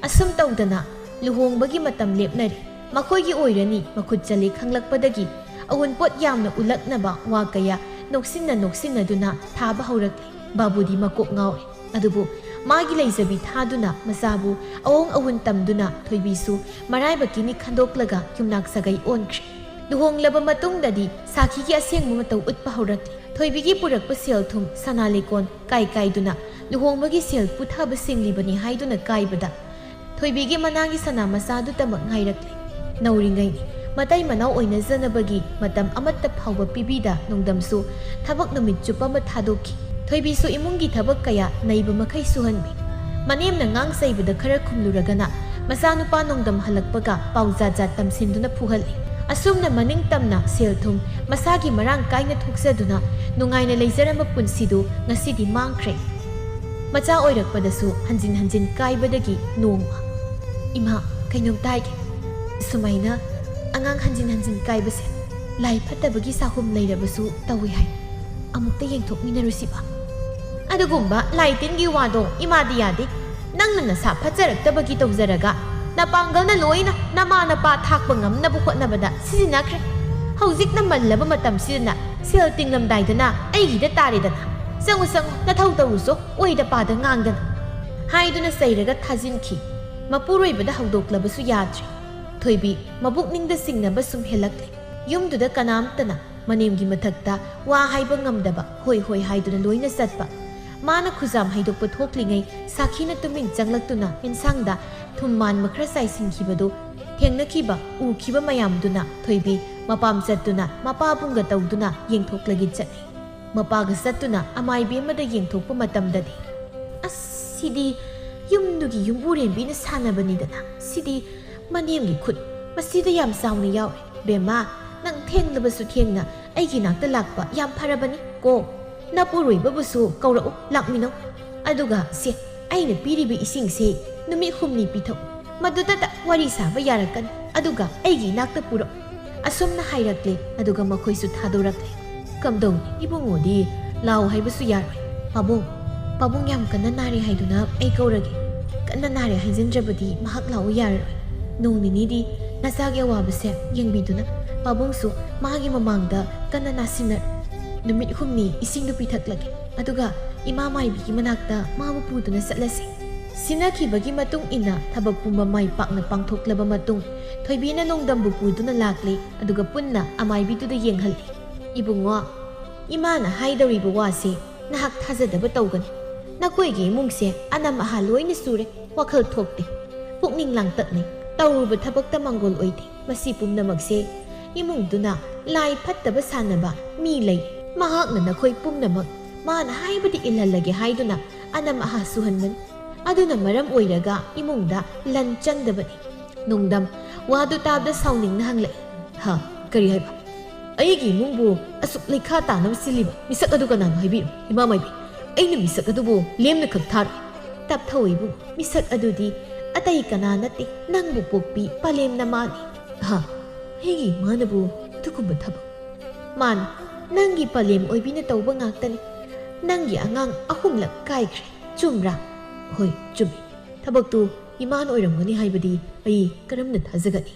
ꯑꯁꯨꯝ ꯇꯧꯗꯅ ꯂꯨꯍꯣꯡꯕꯒꯤ ꯃꯇꯝ ꯂꯦꯞꯅꯔꯦ꯫ ꯃꯈꯣꯏꯒꯤ ꯑꯣꯏꯔꯅꯤ ꯃꯈꯨꯠ ꯆꯠꯂꯦ ꯈꯪꯂꯛꯄꯗꯒꯤ ꯑꯎꯟꯄꯣꯠ ꯌꯥꯝꯅ ꯎꯠꯂꯛꯅꯕ ꯋꯥ ꯀꯌꯥ ꯅꯣꯛꯁꯤꯟꯅ ꯅꯣꯛꯁꯤꯟꯅꯗꯨꯅ ꯊꯥꯕ ꯍꯧꯔꯛꯂꯦ꯫ ꯕꯥꯕꯨꯗꯤ ꯃꯀꯣꯛ ꯉꯥꯎꯔꯦ꯫ ꯑꯗꯨꯕꯨ ꯃꯥꯒꯤ ꯂꯩꯖꯕꯤ ꯊꯥꯗꯨꯅ ꯃꯆꯥꯕꯨ ꯑꯑꯣꯡ ꯑꯋꯨꯟ ꯇꯝꯗꯨꯅ ꯊꯣꯏꯕꯤꯁꯨ ꯃꯔꯥꯏꯕꯛꯀꯤꯅꯤ ꯈꯟꯗꯣꯛꯂꯒ ꯌꯨꯝꯅꯥꯛ ꯁꯥꯒꯩ ꯑꯣꯟꯈ꯭ꯔꯦ꯫ ꯂꯨꯍꯣꯡꯂꯕ ꯃꯇꯨꯡꯗꯗꯤ ꯁꯥꯈꯤꯒꯤ ꯑꯁꯦꯡꯕ ꯃꯇꯧ ꯎꯠꯄ ꯍꯧꯔꯛꯂꯦ꯫ ꯊꯣꯏꯕꯤꯒꯤ ꯄꯨꯔꯛꯄ ꯁꯦꯜ ꯊꯨꯝ ꯁꯅꯥ ꯂꯤꯛꯀꯣꯟ ꯀꯥꯏ ꯀꯥꯏꯗꯨꯅ ꯂꯨꯍꯣꯡꯕꯒꯤ ꯁꯦꯜ ꯄꯨꯊꯕ ꯁꯤꯡꯂꯤꯕꯅꯤ ꯍꯥꯏꯗꯨꯅ ꯀꯥꯏꯕꯗ ꯊꯣꯏꯕꯤꯒꯤ ꯃꯅꯥꯒꯤ ꯁꯅꯥ ꯃꯆꯥꯗꯨꯇꯃꯛ ꯉꯥꯏꯔꯛꯂꯦ꯫ ꯅꯧꯔꯤꯉꯩꯅꯤ꯫ ꯃꯇꯩ ꯃꯅꯥꯎ ꯑꯣꯏꯅꯖꯅꯕꯒꯤ ꯃꯇꯝ ꯑꯃꯠꯇ ꯐꯥꯎꯕ ꯄꯤꯕꯤꯗ ꯅꯣꯡꯗꯝꯁꯨ ꯊꯕꯛ ꯅꯨꯃꯤꯠ ꯆꯨꯞꯄ ꯑꯃ ꯊꯥꯗꯣꯛꯈꯤ꯫ ꯊꯣꯏꯕꯤꯁꯨ ꯏꯃꯨꯡꯒꯤ ꯊꯕꯛ ꯀꯌꯥ ꯅꯩꯕ ꯃꯈꯩ ꯁꯨꯍꯟꯕꯤ꯫ ꯃꯅꯦꯝꯅ ꯉꯥꯡ ꯆꯩꯕꯗ ꯈꯔ ꯈꯨꯝꯂꯨꯔꯒꯅ ꯃꯆꯥꯅꯨꯄꯥ ꯅꯣꯡꯗꯝ ꯍꯜꯂꯛꯄꯒ ꯄꯥꯎ ꯖꯥꯠ ꯖꯥꯠ ꯇꯝꯁꯤꯟꯗꯨꯅ ꯐꯨꯍꯜꯂꯤ꯫ ꯑꯁꯨꯝꯅ ꯃꯅꯤꯡ ꯇꯝꯅ ꯁꯦꯜ ꯊꯨꯝ ꯃꯁꯥꯒꯤ ꯃꯔꯥꯡ ꯀꯥꯏꯅ ꯊꯣꯛꯆꯗꯨꯅ ꯅꯨꯡꯉꯥꯏꯅ ꯂꯩꯖꯔꯝꯕ ꯄꯨꯟꯁꯤꯗꯨ ꯉꯁꯤꯗꯤ ꯃꯥꯡꯈ꯭ꯔꯦ꯫ ꯃꯆꯥ ꯑꯣꯏꯔꯛꯄꯗꯁꯨ ꯍꯟꯖꯤꯟ ꯍꯟꯖꯤꯟ ꯀꯥꯏꯕꯗꯒꯤ ꯅꯣꯡꯃ, "ꯏꯃꯥ, ꯀꯩꯅꯣꯝꯇ ꯍꯥꯏꯒꯦ꯫ ꯁꯨꯃꯥꯏꯅ ꯑꯉꯥꯡ ꯍꯟꯖꯤꯟ ꯍꯟꯖꯤꯟ ꯀꯥꯏꯕꯁꯦ ꯂꯥꯏ ꯐꯠꯇꯕꯒꯤ ꯁꯥꯍꯨꯝ ꯂꯩꯔꯕꯁꯨ ꯇꯧꯏ ꯍꯥꯏ꯫ ꯑꯃꯨꯛꯇ ꯌꯦꯡꯊꯣꯛꯃꯤꯟꯅꯔꯨꯁꯤꯕ?" "ꯑꯗꯨꯒꯨꯝꯕ ꯂꯥꯏ ꯇꯤꯟꯒꯤ ꯋꯥꯗꯣ ꯏꯃꯥꯗꯤ ꯌꯥꯗꯦ꯫ ꯅꯪꯅ ꯅꯁꯥ ꯐꯠꯆꯔꯛꯇꯕꯒꯤ ꯇꯧꯖꯔꯒ ꯅꯄꯥꯡꯒꯜꯅ ꯂꯣꯏꯅ ꯅꯃꯥ ꯅꯄꯥ ꯊꯥꯛꯄ ꯉꯝꯅꯕ ꯍꯣꯠꯅꯕꯗ ꯁꯤꯖꯤꯟꯅꯈ꯭ꯔꯦ꯫ ꯍꯧꯖꯤꯛꯅ ꯃꯜꯂꯕ ꯃꯇꯝꯁꯤꯗꯅ ꯁꯦꯜ ꯇꯤꯡꯂꯝꯗꯥꯏꯗꯅ ꯑꯩꯒꯤꯗ ꯇꯥꯔꯦꯗꯅ꯫ ꯆꯪꯉꯨ, ꯆꯪꯉꯨ, ꯅꯊꯧ ꯇꯧꯔꯨꯆꯣ, ꯑꯣꯏꯗ ꯄꯥꯗ ꯉꯥꯡꯗꯅ" ꯍꯥꯏꯗꯨꯅ ꯆꯩꯔꯒ ꯊꯥꯖꯤꯟꯈꯤ꯫ ꯃꯄꯨꯔꯣꯏꯕꯗ ꯍꯧꯗꯣꯛꯂꯕꯁꯨ ꯌꯥꯗ꯭ꯔꯦ꯫ ꯊꯣꯏꯕꯤ ꯃꯕꯨꯛꯅꯤꯡꯗ ꯆꯤꯡꯅꯕ ꯁꯨꯝ ꯍꯦꯜꯂꯛꯂꯦ꯫ ꯌꯨꯝꯗꯨꯗ ꯀꯅꯥꯝꯇꯅ ꯃꯅꯦꯝꯒꯤ ꯃꯊꯛꯇ ꯋꯥ ꯍꯥꯏꯕ ꯉꯝꯗꯕ, ꯍꯣꯏ ꯍꯣꯏ ꯍꯥꯏꯗꯨꯅ ꯂꯣꯏꯅ ꯆꯠꯄ꯫ ꯃꯥꯅ ꯈꯨꯖꯥꯝ ꯍꯩꯗꯣꯛꯄ ꯊꯣꯛꯂꯤꯉꯩ ꯁꯥꯈꯤꯅ ꯇꯨꯃꯤꯟ ꯆꯪꯂꯛꯇꯨꯅ ꯏꯟꯁꯥꯡꯗ ꯊꯨꯝ ꯃꯥꯟꯕ ꯈꯔ ꯆꯥꯏꯁꯤꯟꯈꯤꯕꯗꯨ ꯊꯦꯡꯅꯈꯤꯕ, ꯎꯈꯤꯕ ꯃꯌꯥꯝꯗꯨꯅ ꯊꯣꯏꯕꯤ ꯃꯄꯥꯝ ꯆꯠꯇꯨꯅ ꯃꯄꯥꯕꯨꯡꯒ ꯇꯧꯗꯨꯅ ꯌꯦꯡꯊꯣꯛꯂꯒꯦ ꯆꯠꯂꯤ꯫ ꯃꯄꯥꯒ ꯆꯠꯇꯨꯅ ꯑꯃꯥꯏꯕꯤ ꯑꯃꯗ ꯌꯦꯡꯊꯣꯛꯄ ꯃꯇꯝꯗꯗꯤ, "ꯑꯁ, ꯁꯤꯗꯤ ꯌꯨꯝꯗꯨꯒꯤ ꯌꯨꯝꯕꯨꯔꯦꯝꯕꯤꯅ ꯁꯥꯟꯅꯕꯅꯤꯗꯅ꯫ ꯁꯤꯗꯤ ꯃꯅꯦꯝꯒꯤ ꯈꯨꯠ ꯃꯁꯤꯗ ꯌꯥꯝ ꯆꯥꯎꯅ ꯌꯥꯎꯔꯦ꯫ ꯕꯦꯝꯃ, ꯅꯪ ꯊꯦꯡꯂꯕꯁꯨ ꯊꯦꯡꯅ ꯑꯩꯒꯤ ꯅꯥꯛꯇ ꯂꯥꯛꯄ ꯌꯥꯝ ꯐꯔꯕꯅꯤ ꯀꯣ꯫ ꯅꯄꯨꯔꯣꯏꯕꯕꯨꯁꯨ ꯀꯧꯔꯛꯎ, ꯂꯥꯛꯃꯤꯟꯅꯧ꯫ ꯑꯗꯨꯒ ꯁꯦ, ꯑꯩꯅ ꯄꯤꯔꯤꯕ ꯏꯁꯤꯡꯁꯦ ꯅꯨꯃꯤꯠ ꯍꯨꯝꯅꯤ ꯄꯤꯊꯛꯎ꯫ ꯃꯗꯨꯗꯇ ꯋꯥꯔꯤ ꯁꯥꯕ ꯌꯥꯔꯛꯀꯅꯤ꯫ ꯑꯗꯨꯒ ꯑꯩꯒꯤ ꯏꯅꯥꯛꯇ ꯄꯨꯔꯛꯎ꯫ ꯑꯁꯨꯝꯅ ꯍꯥꯏꯔꯛꯂꯦ, ꯑꯗꯨꯒ ꯃꯈꯣꯏꯁꯨ ꯊꯥꯗꯣꯔꯛꯂꯦ꯫ ꯀꯝꯗꯧꯅꯤ, ꯏꯕꯨꯡꯉꯣꯗꯤ ꯂꯥꯎ ꯍꯥꯏꯕꯁꯨ ꯌꯥꯔꯣꯏ꯫ ꯄꯥꯕꯨꯡ, ꯄꯥꯕꯨꯡ ꯌꯥꯝ ꯀꯟꯅ ꯅꯥꯔꯦ ꯍꯥꯏꯗꯨꯅ ꯑꯩ ꯀꯧꯔꯒꯦ꯫ ꯀꯟꯅ ꯅꯥꯔꯦ ꯍꯥꯏꯖꯤꯟꯗ꯭ꯔꯕꯗꯤ ꯃꯍꯥꯛ ꯂꯥꯛꯎ ꯌꯥꯔꯔꯣꯏ꯫ ꯅꯣꯡ ꯅꯤꯅꯤꯗꯤ ꯅꯆꯥꯒꯤ ꯑꯋꯥꯕꯁꯦ ꯌꯦꯡꯕꯤꯗꯨꯅ꯫ ꯄꯥꯕꯨꯡꯁꯨ ꯃꯥꯒꯤ ꯃꯃꯥꯡꯗ ꯀꯟꯅ ꯅꯥꯁꯤꯟꯅꯔꯣꯏ꯫ ꯅꯨꯃꯤꯠ ꯍꯨꯝꯅꯤ ꯏꯁꯤꯡꯗꯨ ꯄꯤꯊꯛꯂꯒꯦ, ꯑꯗꯨꯒ ꯏꯃꯥ ꯃꯥꯏꯕꯤꯒꯤ ꯃꯅꯥꯛꯇ ꯃꯥꯕꯨ ꯄꯨꯗꯨꯅ ꯆꯠꯂꯁꯤ꯫ ꯁꯤꯟꯅꯈꯤꯕꯒꯤ ꯃꯇꯨꯡ ꯏꯟꯅ ꯊꯕꯛ ꯄꯨꯝꯕ ꯃꯥꯏ ꯄꯥꯛꯅ ꯄꯥꯡꯊꯣꯛꯂꯕ ꯃꯇꯨꯡ, ꯊꯣꯏꯕꯤꯅ ꯅꯣꯡꯗꯝꯕꯨ ꯄꯨꯗꯨꯅ ꯂꯥꯛꯂꯦ, ꯑꯗꯨꯒ ꯄꯨꯟꯅ ꯑꯃꯥꯏꯕꯤꯗꯨꯗ ꯌꯦꯡꯍꯜꯂꯤ꯫ ꯏꯕꯨꯡꯉꯣ, ꯏꯃꯥꯅ ꯍꯥꯏꯗꯧꯔꯤꯕ ꯋꯥꯁꯦ ꯅꯍꯥꯛ ꯊꯥꯖꯗꯕ ꯇꯧꯒꯅꯨ꯫ ꯅꯈꯣꯏꯒꯤ ꯏꯃꯨꯡꯁꯦ ꯑꯅꯝ ꯑꯍꯥ ꯂꯣꯏꯅ ꯁꯨꯔꯦ, ꯋꯥꯈꯜ ꯊꯣꯛꯇꯦ, ꯄꯨꯛꯅꯤꯡ ꯂꯥꯡꯇꯛꯅꯩ, ꯇꯧꯔꯨꯕ ꯊꯕꯛꯇ ꯃꯥꯡꯒꯣꯜ ꯑꯣꯏꯗꯦ꯫ ꯃꯁꯤ ꯄꯨꯝꯅꯃꯛꯁꯦ ꯏꯃꯨꯡꯗꯨꯅ ꯂꯥꯏ ꯐꯠꯇꯕ ꯁꯥꯟꯅꯕ ꯃꯤ ꯂꯩ꯫ ꯃꯍꯥꯛꯅ ꯅꯈꯣꯏ ꯄꯨꯝꯅꯃꯛ ꯃꯥꯅ ꯍꯥꯏꯕꯗꯤ ꯏꯜꯍꯜꯂꯒꯦ ꯍꯥꯏꯗꯨꯅ ꯑꯅꯝ ꯑꯍꯥ ꯁꯨꯍꯟꯕꯅꯤ꯫ ꯑꯗꯨꯅ ꯃꯔꯝ ꯑꯣꯏꯔꯒ ꯏꯃꯨꯡꯗ ꯂꯟ ꯆꯪꯗꯕꯅꯤ꯫ ꯅꯣꯡꯗꯝ ꯋꯥꯗꯨ ꯇꯥꯕꯗ ꯁꯥꯎꯅꯤꯡꯅ ꯍꯪꯂꯛꯏ, "ꯍꯥ? ꯀꯔꯤ ꯍꯥꯏꯕ? ꯑꯩꯒꯤ ꯏꯃꯨꯡꯕꯨ ꯑꯁꯨꯛ ꯂꯩꯈꯥ ꯇꯥꯅꯕ ꯁꯤꯜꯂꯤꯕ ꯃꯤꯁꯛ ꯑꯗꯨ ꯀꯅꯥꯅꯣ ꯍꯥꯏꯕꯤꯌꯨ, ꯏꯃꯥ ꯃꯥꯏꯕꯤ? ꯑꯩꯅ ꯃꯤꯁꯛ ꯑꯗꯨꯕꯨ ꯂꯦꯝꯅ ꯈꯛ ꯊꯥꯔꯣꯏ꯫" "ꯇꯞꯊꯧ ꯏꯕꯨꯡ, ꯃꯤꯁꯛ ꯑꯗꯨꯗꯤ ꯑꯇꯩ ꯀꯅꯥ ꯅꯠꯇꯦ, ꯅꯪꯕꯨ ꯄꯣꯛꯄꯤ ꯄꯂꯦꯝ ꯅꯃꯥꯅꯤ꯫" "ꯍꯥ? ꯑꯩꯒꯤ ꯏꯃꯥꯅꯕꯨ ꯑꯗꯨꯒꯨꯝꯕ ꯊꯕꯛ?" "ꯃꯥꯅꯤ, ꯅꯪꯒꯤ ꯄꯂꯦꯝ ꯑꯣꯏꯕꯤꯅ ꯇꯧꯕ ꯉꯥꯛꯇꯅꯤ꯫ ꯅꯪꯒꯤ ꯑꯉꯥꯡ ꯑꯍꯨꯝꯂꯛ ꯀꯥꯏꯈ꯭ꯔꯦ, ꯆꯨꯝꯕ꯭ꯔꯥ?" "ꯍꯣꯏ, ꯆꯨꯝꯃꯤ꯫ ꯊꯕꯛꯇꯨ ꯏꯃꯥꯅ ꯑꯣꯏꯔꯝꯒꯅꯤ ꯍꯥꯏꯕꯗꯤ ꯑꯩ ꯀꯔꯝꯅ ꯊꯥꯖꯒꯅꯤ?"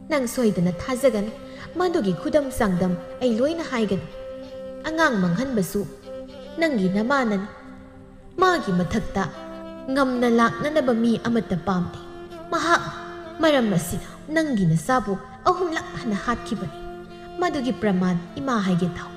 "ꯅꯪ ꯁꯣꯏꯗꯅ ꯊꯥꯖꯒꯅꯤ꯫ ꯃꯗꯨꯒꯤ ꯈꯨꯗꯝ ꯆꯥꯡꯗꯝ ꯑꯩ ꯂꯣꯏꯅ ꯍꯥꯏꯒꯅꯤ꯫ ꯑꯉꯥꯡ ꯃꯥꯡꯍꯟꯕꯁꯨ ꯅꯪꯒꯤ ꯅꯃꯥꯅꯅꯤ꯫ ꯃꯥꯒꯤ ꯃꯊꯛꯇ ꯉꯝꯅ ꯂꯥꯛꯅꯅꯕ ꯃꯤ ꯑꯃꯠꯇ ꯄꯥꯝꯗꯦ꯫ ꯃꯍꯥꯛ ꯃꯔꯝ ꯑꯁꯤꯅ ꯅꯪꯒꯤ ꯅꯆꯥꯕꯨ ꯑꯍꯨꯝꯂꯛ ꯍꯟꯅ ꯍꯥꯠꯈꯤꯕꯅꯤ꯫ ꯃꯗꯨꯒꯤ ꯄ꯭ꯔꯃꯥꯟ ꯏꯃꯥ ꯍꯥꯏꯒꯦ ꯇꯥꯎ꯫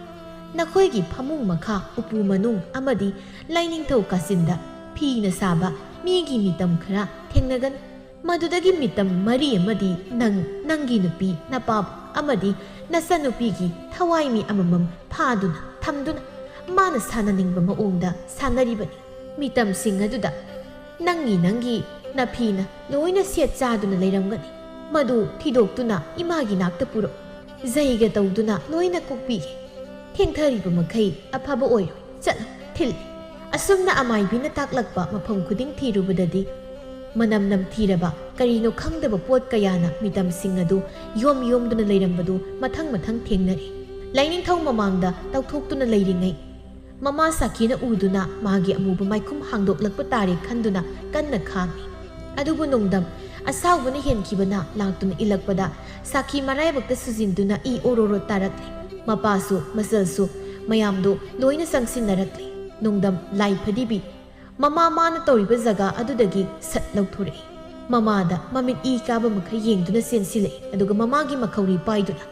ꯅꯈꯣꯏꯒꯤ ꯐꯃꯨꯡ ꯃꯈꯥ, ꯎꯄꯨ ꯃꯅꯨꯡ ꯑꯃꯗꯤ ꯂꯥꯏꯅꯤꯡꯊꯧ ꯀꯥꯆꯤꯟꯗ ꯐꯤꯅ ꯁꯥꯕ ꯃꯤꯒꯤ ꯃꯤꯇꯝ ꯈꯔ ꯊꯦꯡꯅꯒꯅꯤ꯫ ꯃꯗꯨꯗꯒꯤ ꯃꯤꯇꯝ ꯃꯔꯤ ꯑꯃꯗꯤ ꯅꯪ, ꯅꯪꯒꯤ ꯅꯨꯄꯤ, ꯅꯄꯥꯕꯨꯡ ꯑꯃꯗꯤ ꯅꯆꯟꯅꯨꯄꯤꯒꯤ ꯊꯋꯥꯏ ꯃꯤ ꯑꯃꯃꯝ ꯐꯥꯗꯨꯅ ꯊꯝꯗꯨꯅ ꯃꯥꯅ ꯁꯥꯟꯅꯅꯤꯡꯕ ꯃꯑꯣꯡꯗ ꯁꯥꯟꯅꯔꯤꯕꯅꯤ꯫ ꯃꯤꯇꯝꯁꯤꯡ ꯑꯗꯨꯗ ꯅꯪꯒꯤ, ꯅꯪꯒꯤ ꯅꯐꯤꯅ ꯂꯣꯏꯅ ꯁꯦꯠ ꯆꯥꯗꯨꯅ ꯂꯩꯔꯝꯒꯅꯤ꯫ ꯃꯗꯨ ꯊꯤꯗꯣꯛꯇꯨꯅ ꯏꯃꯥꯒꯤ ꯅꯥꯛꯇ ꯄꯨꯔꯛꯎ꯫ ꯖꯩꯒ ꯇꯧꯗꯨꯅ ꯂꯣꯏꯅ ꯀꯣꯛꯄꯤꯒꯦ꯫ ꯊꯦꯡꯊꯔꯤꯕ ꯃꯈꯩ ꯑꯐꯕ ꯑꯣꯏꯔꯣꯏ꯫ ꯆꯠꯂꯣ, ꯊꯤꯜꯂꯦ꯫ ꯑꯁꯨꯝꯅ ꯑꯃꯥꯏꯕꯤꯅ ꯇꯥꯛꯂꯛꯄ ꯃꯐꯝ ꯈꯨꯗꯤꯡ ꯊꯤꯔꯨꯕꯗꯗꯤ ꯃꯅꯝ ꯅꯝꯊꯤꯔꯕ ꯀꯔꯤꯅꯣ ꯈꯪꯗꯕ ꯄꯣꯠ ꯀꯌꯥꯅ ꯃꯤꯇꯝꯁꯤꯡ ꯑꯗꯨ ꯌꯣꯝ ꯌꯣꯝꯗꯨꯅ ꯂꯩꯔꯝꯕꯗꯨ ꯃꯊꯪ ꯃꯊꯪ ꯊꯦꯡꯅꯔꯦ꯫ ꯂꯥꯏꯅꯤꯡꯊꯧ ꯃꯃꯥꯡꯗ ꯇꯧꯊꯣꯛꯇꯨꯅ ꯂꯩꯔꯤꯉꯩ ꯃꯃꯥ ꯁꯥꯈꯤꯅ ꯎꯗꯨꯅ ꯃꯥꯒꯤ ꯑꯃꯨꯕ ꯃꯥꯏꯈꯨꯝ ꯍꯥꯡꯗꯣꯛꯂꯛꯄ ꯇꯥꯔꯦ ꯈꯟꯗꯨꯅ ꯀꯟꯅ ꯈꯥꯡꯏ꯫ ꯑꯗꯨꯕꯨ ꯅꯣꯡꯗꯝ ꯑꯁꯥꯎꯕꯅ ꯍꯦꯟꯈꯤꯕꯅ ꯂꯥꯛꯇꯨꯅ ꯏꯜꯂꯛꯄꯗ ꯁꯥꯈꯤ ꯃꯔꯥꯏꯕꯛꯇ ꯁꯨꯖꯤꯟꯗꯨꯅ ꯏ ꯑꯣꯔꯣꯔꯣ ꯇꯥꯔꯛꯂꯦ꯫ ꯃꯄꯥꯁꯨ ꯃꯆꯜꯁꯨ ꯃꯌꯥꯝꯗꯨ ꯂꯣꯏꯅ ꯆꯪꯁꯤꯟꯅꯔꯛꯂꯦ꯫ ꯅꯣꯡꯗꯝ ꯂꯥꯏ ꯐꯗꯤꯕꯤ ꯃꯃꯥ ꯃꯥꯅ ꯇꯧꯔꯤꯕ ꯖꯒꯥ ꯑꯗꯨꯗꯒꯤ ꯁꯠ ꯂꯧꯊꯣꯔꯛꯏ꯫ ꯃꯃꯥꯗ ꯃꯃꯤꯠ ꯏ ꯀꯥꯕ ꯃꯈꯩ ꯌꯦꯡꯗꯨꯅ ꯆꯦꯟꯁꯤꯜꯂꯛꯏ꯫ ꯑꯗꯨꯒ ꯃꯃꯥꯒꯤ ꯃꯈꯧꯔꯤ ꯄꯥꯏꯗꯨꯅ,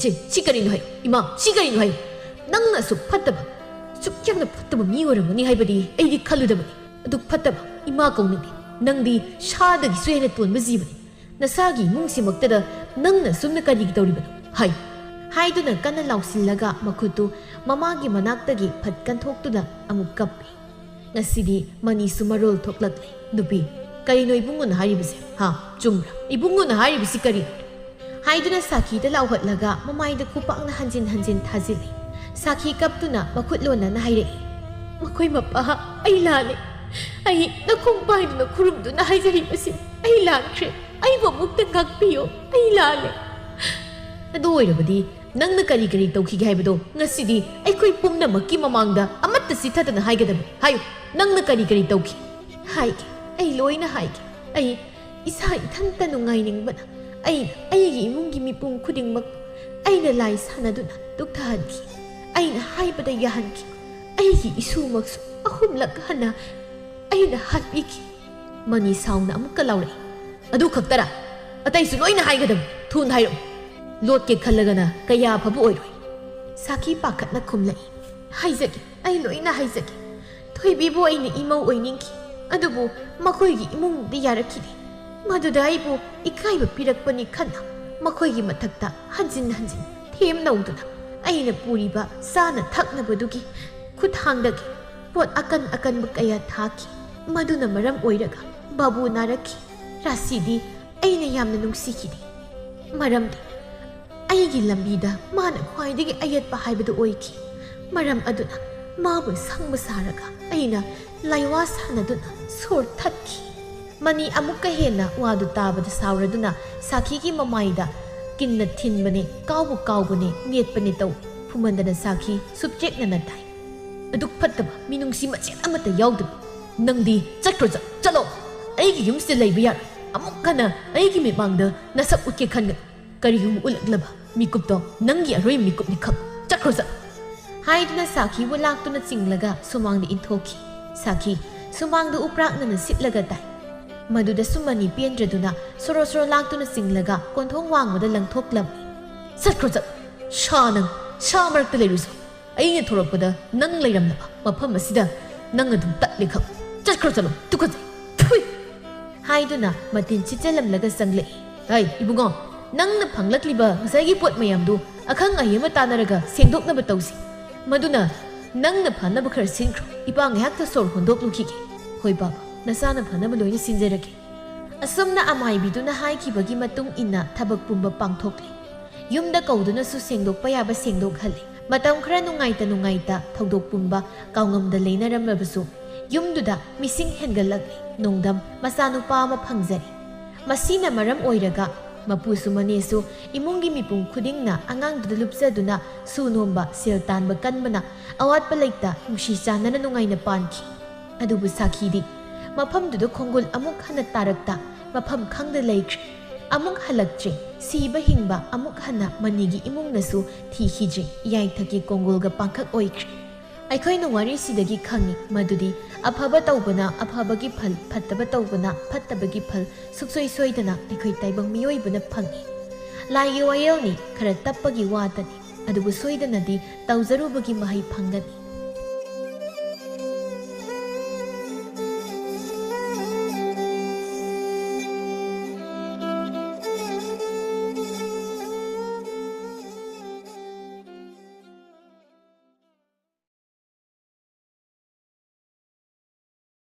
"ꯁꯤ, ꯁꯤ ꯀꯔꯤꯅꯣ ꯍꯥꯏꯌꯨ? ꯏꯃꯥ, ꯁꯤ ꯀꯔꯤꯅꯣ ꯍꯥꯏꯌꯨ? ꯅꯪꯅ ꯑꯁꯨꯛ ꯐꯠꯇꯕ, ꯑꯁꯨꯛ ꯌꯥꯝꯅ ꯐꯠꯇꯕ ꯃꯤ ꯑꯣꯏꯔꯝꯒꯅꯤ ꯍꯥꯏꯕꯗꯤ ꯑꯩꯗꯤ ꯈꯜꯂꯨꯗꯕꯅꯤ꯫ ꯑꯗꯨꯛ ꯐꯠꯇꯕ ꯏꯃꯥ ꯀꯧꯅꯤꯡꯗꯦ꯫ ꯅꯪꯗꯤ ꯁꯥꯗꯒꯤꯁꯨ ꯍꯦꯟꯅ ꯇꯣꯟꯕ ꯖꯤꯕꯅꯤ꯫ ꯅꯁꯥꯒꯤ ꯏꯃꯨꯡꯁꯤꯃꯛꯇꯗ ꯅꯪꯅ ꯑꯁꯨꯝꯅ ꯀꯔꯤꯒꯤ ꯇꯧꯔꯤꯕꯅꯣ? ꯍꯥꯏꯌꯨ!" ꯍꯥꯏꯗꯨꯅ ꯀꯟꯅ ꯂꯥꯎꯁꯤꯜꯂꯒ ꯃꯈꯨꯠꯇꯨ ꯃꯃꯥꯒꯤ ꯃꯅꯥꯛꯇꯒꯤ ꯐꯠ ꯀꯟꯊꯣꯛꯇꯨꯅ ꯑꯃꯨꯛ ꯀꯞꯄꯤ꯫ ꯉꯁꯤꯗꯤ ꯃꯅꯤꯁꯨ ꯃꯔꯣꯜ ꯊꯣꯛꯂꯛꯂꯦ꯫ "ꯅꯨꯄꯤ, ꯀꯔꯤꯅꯣ ꯏꯕꯨꯡꯉꯣꯅ ꯍꯥꯏꯔꯤꯕꯁꯦ? ꯍꯥ? ꯆꯨꯝꯕ꯭ꯔꯥ? ꯏꯕꯨꯡꯉꯣꯅ ꯍꯥꯏꯔꯤꯕꯁꯤ ꯀꯔꯤ?" ꯍꯥꯏꯗꯨꯅ ꯁꯥꯈꯤꯗ ꯂꯥꯎꯍꯠꯂꯒ ꯃꯃꯥꯏꯗ ꯈꯨꯄꯥꯛꯅ ꯍꯟꯖꯤꯟ ꯍꯟꯖꯤꯟ ꯊꯥꯖꯤꯜꯂꯤ꯫ ꯁꯥꯈꯤ ꯀꯞꯇꯨꯅ ꯃꯈꯨꯠ ꯂꯣꯟꯅꯅ ꯍꯥꯏꯔꯛꯏ, "ꯃꯈꯣꯏ ꯃꯄꯥ, ꯑꯩ ꯂꯥꯜꯂꯦ꯫ ꯑꯩ ꯅꯈꯣꯡ ꯄꯥꯏꯗꯨꯅ ꯈꯨꯔꯨꯝꯗꯨꯅ ꯍꯥꯏꯖꯔꯤꯕꯁꯤ ꯑꯩ ꯂꯥꯟꯈ꯭ꯔꯦ꯫ ꯑꯩꯕꯨ ꯑꯃꯨꯛꯇ ꯉꯥꯛꯄꯤꯌꯨ꯫ ꯑꯩ ꯂꯥꯜꯂꯦ꯫" "ꯑꯗꯨ ꯑꯣꯏꯔꯕꯗꯤ ꯅꯪꯅ ꯀꯔꯤ ꯀꯔꯤ ꯇꯧꯈꯤꯒꯦ ꯍꯥꯏꯕꯗꯣ ꯉꯁꯤꯗꯤ ꯑꯩꯈꯣꯏ ꯄꯨꯝꯅꯃꯛꯀꯤ ꯃꯃꯥꯡꯗ ꯑꯃꯠꯇ ꯆꯤꯊꯗꯅ ꯍꯥꯏꯒꯗꯕꯅꯤ꯫ ꯍꯥꯏꯌꯨ, ꯅꯪꯅ ꯀꯔꯤ ꯀꯔꯤ ꯇꯧꯈꯤ?" "ꯍꯥꯏꯒꯦ, ꯑꯩ ꯂꯣꯏꯅ ꯍꯥꯏꯒꯦ꯫ ꯑꯩ ꯏꯁꯥ ꯏꯊꯟꯇ ꯅꯨꯡꯉꯥꯏꯅꯤꯡꯕꯅ ꯑꯩꯅ ꯑꯩꯒꯤ ꯏꯃꯨꯡꯒꯤ ꯃꯤꯄꯨꯝ ꯈꯨꯗꯤꯡꯃꯛ ꯑꯩꯅ ꯂꯥꯏ ꯁꯥꯟꯅꯗꯨꯅ ꯇꯨꯞꯊꯍꯟꯈꯤ꯫ ꯑꯩꯅ ꯍꯥꯏꯕꯗ ꯌꯥꯍꯟꯈꯤ꯫ ꯑꯩꯒꯤ ꯏꯁꯨꯃꯛꯁꯨ ꯑꯍꯨꯝꯂꯛ ꯍꯟꯅ ꯑꯩꯅ ꯍꯥꯠꯄꯤꯈꯤ꯫" ꯃꯅꯤ ꯁꯥꯎꯅ ꯑꯃꯨꯛꯀ ꯂꯥꯎꯔꯛꯏ, "ꯑꯗꯨ ꯈꯛꯇꯔꯥ? ꯑꯇꯩꯁꯨ ꯂꯣꯏꯅ ꯍꯥꯏꯒꯗꯕ꯫ ꯊꯨꯅ ꯍꯥꯏꯔꯛꯎ꯫" "ꯂꯣꯠꯀꯦ ꯈꯜꯂꯒꯅ ꯀꯌꯥ ꯐꯕ ꯑꯣꯏꯔꯣꯏ꯫" ꯁꯥꯈꯤ ꯄꯥꯈꯠꯅ ꯈꯨꯝꯂꯛꯏ, "ꯍꯥꯏꯖꯒꯦ, ꯑꯩ ꯂꯣꯏꯅ ꯍꯥꯏꯖꯒꯦ꯫ ꯊꯣꯏꯕꯤꯕꯨ ꯑꯩꯅ ꯏꯃꯧ ꯑꯣꯏꯅꯤꯡꯈꯤ, ꯑꯗꯨꯕꯨ ꯃꯈꯣꯏꯒꯤ ꯏꯃꯨꯡꯗꯤ ꯌꯥꯔꯛꯈꯤꯗꯦ꯫ ꯃꯗꯨꯗ ꯑꯩꯕꯨ ꯏꯀꯥꯏꯕ ꯄꯤꯔꯛꯄꯅꯤ ꯈꯟꯅ ꯃꯈꯣꯏꯒꯤ ꯃꯊꯛꯇ ꯍꯟꯖꯤꯟ ꯍꯟꯖꯤꯟ ꯊꯦꯝ ꯅꯧꯗꯨꯅ ꯑꯩꯅ ꯄꯨꯔꯤꯕ ꯆꯥꯅ ꯊꯛꯅꯕꯗꯨꯒꯤ ꯈꯨꯠꯊꯥꯡꯗꯒꯤ ꯄꯣꯠ ꯑꯀꯟ ꯑꯀꯟꯕ ꯀꯌꯥ ꯊꯥꯈꯤ꯫ ꯃꯗꯨꯅ ꯃꯔꯝ ꯑꯣꯏꯔꯒ ꯕꯥꯕꯨ ꯅꯥꯔꯛꯈꯤ꯫ ꯔꯥꯁꯤꯗꯤ ꯑꯩꯅ ꯌꯥꯝꯅ ꯅꯨꯡꯁꯤꯈꯤꯗꯦ, ꯃꯔꯝꯗꯤ ꯑꯩꯒꯤ ꯂꯝꯕꯤꯗ ꯃꯥꯅ ꯈ꯭ꯋꯥꯏꯗꯒꯤ ꯑꯌꯦꯠꯄ ꯍꯥꯏꯕꯗꯨ ꯑꯣꯏꯈꯤ꯫ ꯃꯔꯝ ꯑꯗꯨꯅ ꯃꯥꯕꯨ ꯁꯪꯕ ꯁꯥꯔꯒ ꯑꯩꯅ ꯂꯥꯏꯋꯥ ꯁꯥꯟꯅꯗꯨꯅ ꯁꯣꯔ ꯊꯠꯈꯤ꯫ ꯃꯅꯤ ꯑꯃꯨꯛꯀ ꯍꯦꯟꯅ ꯋꯥꯗꯨ ꯇꯥꯕꯗ ꯁꯥꯎꯔꯗꯨꯅ ꯁꯥꯈꯤꯒꯤ ꯃꯃꯥꯏꯗ ꯀꯤꯟꯅ ꯊꯤꯟꯕꯅꯦ, ꯀꯥꯎꯕꯨ ꯀꯥꯎꯕꯅꯦ, ꯅꯦꯠꯄꯅꯦ ꯇꯧ꯫ ꯐꯨꯃꯟꯗꯅ ꯁꯥꯈꯤ ꯁꯨꯞꯆꯦꯛꯅꯅ ꯇꯥꯏ꯫ "ꯑꯗꯨꯛ ꯐꯠꯇꯕ ꯃꯤꯅꯨꯡꯁꯤ ꯃꯆꯦꯠ ꯑꯃꯠꯇ ꯌꯥꯎꯗꯕ ꯅꯪꯗꯤ ꯆꯠꯈ꯭ꯔꯣ, ꯆꯠ-, ꯆꯠꯂꯣ꯫ ꯑꯩꯒꯤ ꯌꯨꯝꯁꯤꯗ ꯂꯩꯕ ꯌꯥꯔꯣꯏ꯫ ꯑꯃꯨꯛ ꯍꯟꯅ ꯑꯩꯒꯤ ꯃꯤꯠꯃꯥꯡꯗ ꯅꯁꯛ ꯎꯠꯀꯦ ꯈꯟꯒꯅꯨ꯫ ꯀꯔꯤꯒꯨꯝꯕ ꯎꯠꯂꯛꯂꯕ ꯃꯤꯀꯨꯞꯇꯣ ꯅꯪꯒꯤ ꯑꯔꯣꯏꯕ ꯃꯤꯀꯨꯞꯅꯤ ꯈꯪ꯫ ꯆꯠꯈ꯭ꯔꯣ, ꯆꯠ!" ꯍꯥꯏꯗꯨꯅ ꯁꯥꯈꯤꯕꯨ ꯂꯥꯛꯇꯨꯅ ꯆꯤꯡꯂꯒ ꯁꯨꯃꯥꯡꯗ ꯏꯟꯊꯣꯛꯈꯤ꯫ ꯁꯥꯈꯤ ꯁꯨꯃꯥꯡꯗ ꯎꯄ꯭ꯔꯥꯛꯅꯅ ꯁꯤꯠꯂꯒ ꯇꯥꯏ꯫ ꯃꯗꯨꯗꯁꯨ ꯃꯅꯤ ꯄꯦꯟꯗ꯭ꯔꯗꯨꯅ ꯁꯣꯔꯣ ꯁꯣꯔꯣ ꯂꯥꯛꯇꯨꯅ ꯆꯤꯡꯂꯒ ꯀꯣꯟꯊꯣꯡ ꯋꯥꯡꯃꯗ ꯂꯪꯊꯣꯛꯂꯝꯃꯤ꯫ "ꯆꯠꯈ꯭ꯔꯣ, ꯆꯠ! ꯁꯥ ꯅꯪ! ꯁꯥ ꯃꯔꯛꯇ ꯂꯩꯔꯨꯁꯨ! ꯑꯩꯅ ꯊꯣꯔꯛꯄꯗ ꯅꯪ ꯂꯩꯔꯝꯂꯕ ꯃꯐꯝ ꯑꯁꯤꯗ ꯅꯪ ꯑꯗꯨꯝ ꯇꯠꯂꯦ ꯈꯪ꯫ ꯆꯠꯈ꯭ꯔꯣ, ꯆꯠꯂꯣ! ꯇꯨꯀꯠꯆꯩ! ꯊꯨꯏ!" ꯍꯥꯏꯗꯨꯅ ꯃꯇꯤꯟ ꯁꯤꯠꯆꯜꯂꯝꯂꯒ ꯆꯪꯂꯛꯏ꯫ "ꯍꯩ, ꯏꯕꯨꯡꯉꯣ, ꯅꯪꯅ ꯐꯪꯂꯛꯂꯤꯕ ꯉꯁꯥꯏꯒꯤ ꯄꯣꯠ ꯃꯌꯥꯝꯗꯨ ꯑꯈꯪ ꯑꯍꯩ ꯑꯃ ꯇꯥꯟꯅꯔꯒ ꯁꯦꯡꯗꯣꯛꯅꯕ ꯇꯧꯁꯤ꯫ ꯃꯗꯨꯅ ꯅꯪꯅ ꯐꯅꯕ ꯈꯔ ꯁꯤꯟꯈ꯭ꯔꯣ꯫ ꯏꯄꯥ ꯉꯥꯏꯍꯥꯛꯇ ꯁꯣꯔ ꯍꯣꯟꯗꯣꯛꯂꯨꯈꯤꯒꯦ꯫" "ꯍꯣꯏ ꯕꯥꯕꯥ, ꯅꯆꯥꯅ ꯐꯅꯕ ꯂꯣꯏꯅ ꯁꯤꯟꯖꯔꯒꯦ꯫" ꯑꯁꯨꯝꯅ ꯑꯃꯥꯏꯕꯤꯗꯨꯅ ꯍꯥꯏꯈꯤꯕꯒꯤ ꯃꯇꯨꯡ ꯏꯟꯅ ꯊꯕꯛ ꯄꯨꯝꯕ ꯄꯥꯡꯊꯣꯛꯂꯦ꯫ ꯌꯨꯝꯗ ꯀꯧꯗꯨꯅꯁꯨ ꯁꯦꯡꯗꯣꯛꯄ ꯌꯥꯕ ꯁꯦꯡꯗꯣꯛꯍꯜꯂꯦ꯫ ꯃꯇꯝ ꯈꯔ ꯅꯨꯡꯉꯥꯏꯇ ꯅꯨꯡꯉꯥꯏꯇ ꯊꯧꯗꯣꯛ ꯄꯨꯝꯕ ꯀꯥꯎꯉꯝꯗ ꯂꯩꯅꯔꯝꯂꯕꯁꯨ, ꯌꯨꯝꯗꯨꯗ ꯃꯤꯁꯤꯡ ꯍꯦꯟꯒꯠꯂꯛꯂꯦ꯫ ꯅꯣꯡꯗꯝ ꯃꯆꯥꯅꯨꯄꯥ ꯑꯃ ꯐꯪꯖꯔꯦ꯫ ꯃꯁꯤꯅ ꯃꯔꯝ ꯑꯣꯏꯔꯒ ꯃꯄꯨꯁꯨ ꯃꯅꯦꯁꯨ ꯏꯃꯨꯡꯒꯤ ꯃꯤꯄꯨꯝ ꯈꯨꯗꯤꯡꯅ ꯑꯉꯥꯡꯗꯨꯗ ꯂꯨꯞꯆꯗꯨꯅ ꯁꯨ ꯅꯣꯝꯕ, ꯁꯦꯜ ꯇꯥꯟꯕ ꯀꯟꯕꯅ ꯑꯋꯥꯠꯄ ꯂꯩꯇ ꯅꯨꯡꯁꯤ ꯆꯥꯟꯅꯅ ꯅꯨꯡꯉꯥꯏꯅ ꯄꯥꯟꯈꯤ꯫ ꯑꯗꯨꯕꯨ ꯁꯥꯈꯤꯗꯤ ꯃꯐꯝꯗꯨꯗ ꯈꯣꯡꯒꯨꯜ ꯑꯃꯨꯛ ꯍꯟꯅ ꯇꯥꯔꯛꯇ ꯃꯐꯝ ꯈꯪꯗ ꯂꯩꯈ꯭ꯔꯦ꯫ ꯑꯃꯨꯛ ꯍꯜꯂꯛꯇ꯭ꯔꯦ꯫ ꯁꯤꯕ ꯍꯤꯡꯕ ꯑꯃꯨꯛ ꯍꯟꯅ ꯃꯅꯤꯒꯤ ꯏꯃꯨꯡꯅꯁꯨ ꯊꯤꯈꯤꯗ꯭ꯔꯦ꯫ ꯏꯌꯥꯏꯊꯛꯀꯤ ꯀꯣꯡꯒꯣꯜꯒ ꯄꯥꯡꯈꯛ ꯑꯣꯏꯈ꯭ꯔꯦ꯫ ꯑꯩꯈꯣꯏꯅ ꯋꯥꯔꯤꯁꯤꯗꯒꯤ ꯈꯪꯉꯤ ꯃꯗꯨꯗꯤ ꯑꯐꯕ ꯇꯧꯕꯅ ꯑꯐꯕꯒꯤ ꯐꯜ, ꯐꯠꯇꯕ ꯇꯧꯕꯅ ꯐꯠꯇꯕꯒꯤ ꯐꯜ ꯁꯨꯛꯁꯣꯏ ꯁꯣꯏꯗꯅ ꯑꯩꯈꯣꯏ ꯇꯥꯏꯕꯪ ꯃꯤꯑꯣꯏꯕꯅ ꯐꯪꯉꯤ꯫ ꯂꯥꯏꯒꯤ ꯋꯥꯌꯦꯜꯅꯤ, ꯈꯔ ꯇꯞꯄꯒꯤ ꯋꯥꯇꯅꯤ, ꯑꯗꯨꯕꯨ ꯁꯣꯏꯗꯅꯗꯤ ꯇꯧꯖꯔꯨꯕꯒꯤ ꯃꯍꯩ ꯐꯪꯒꯅꯤ꯫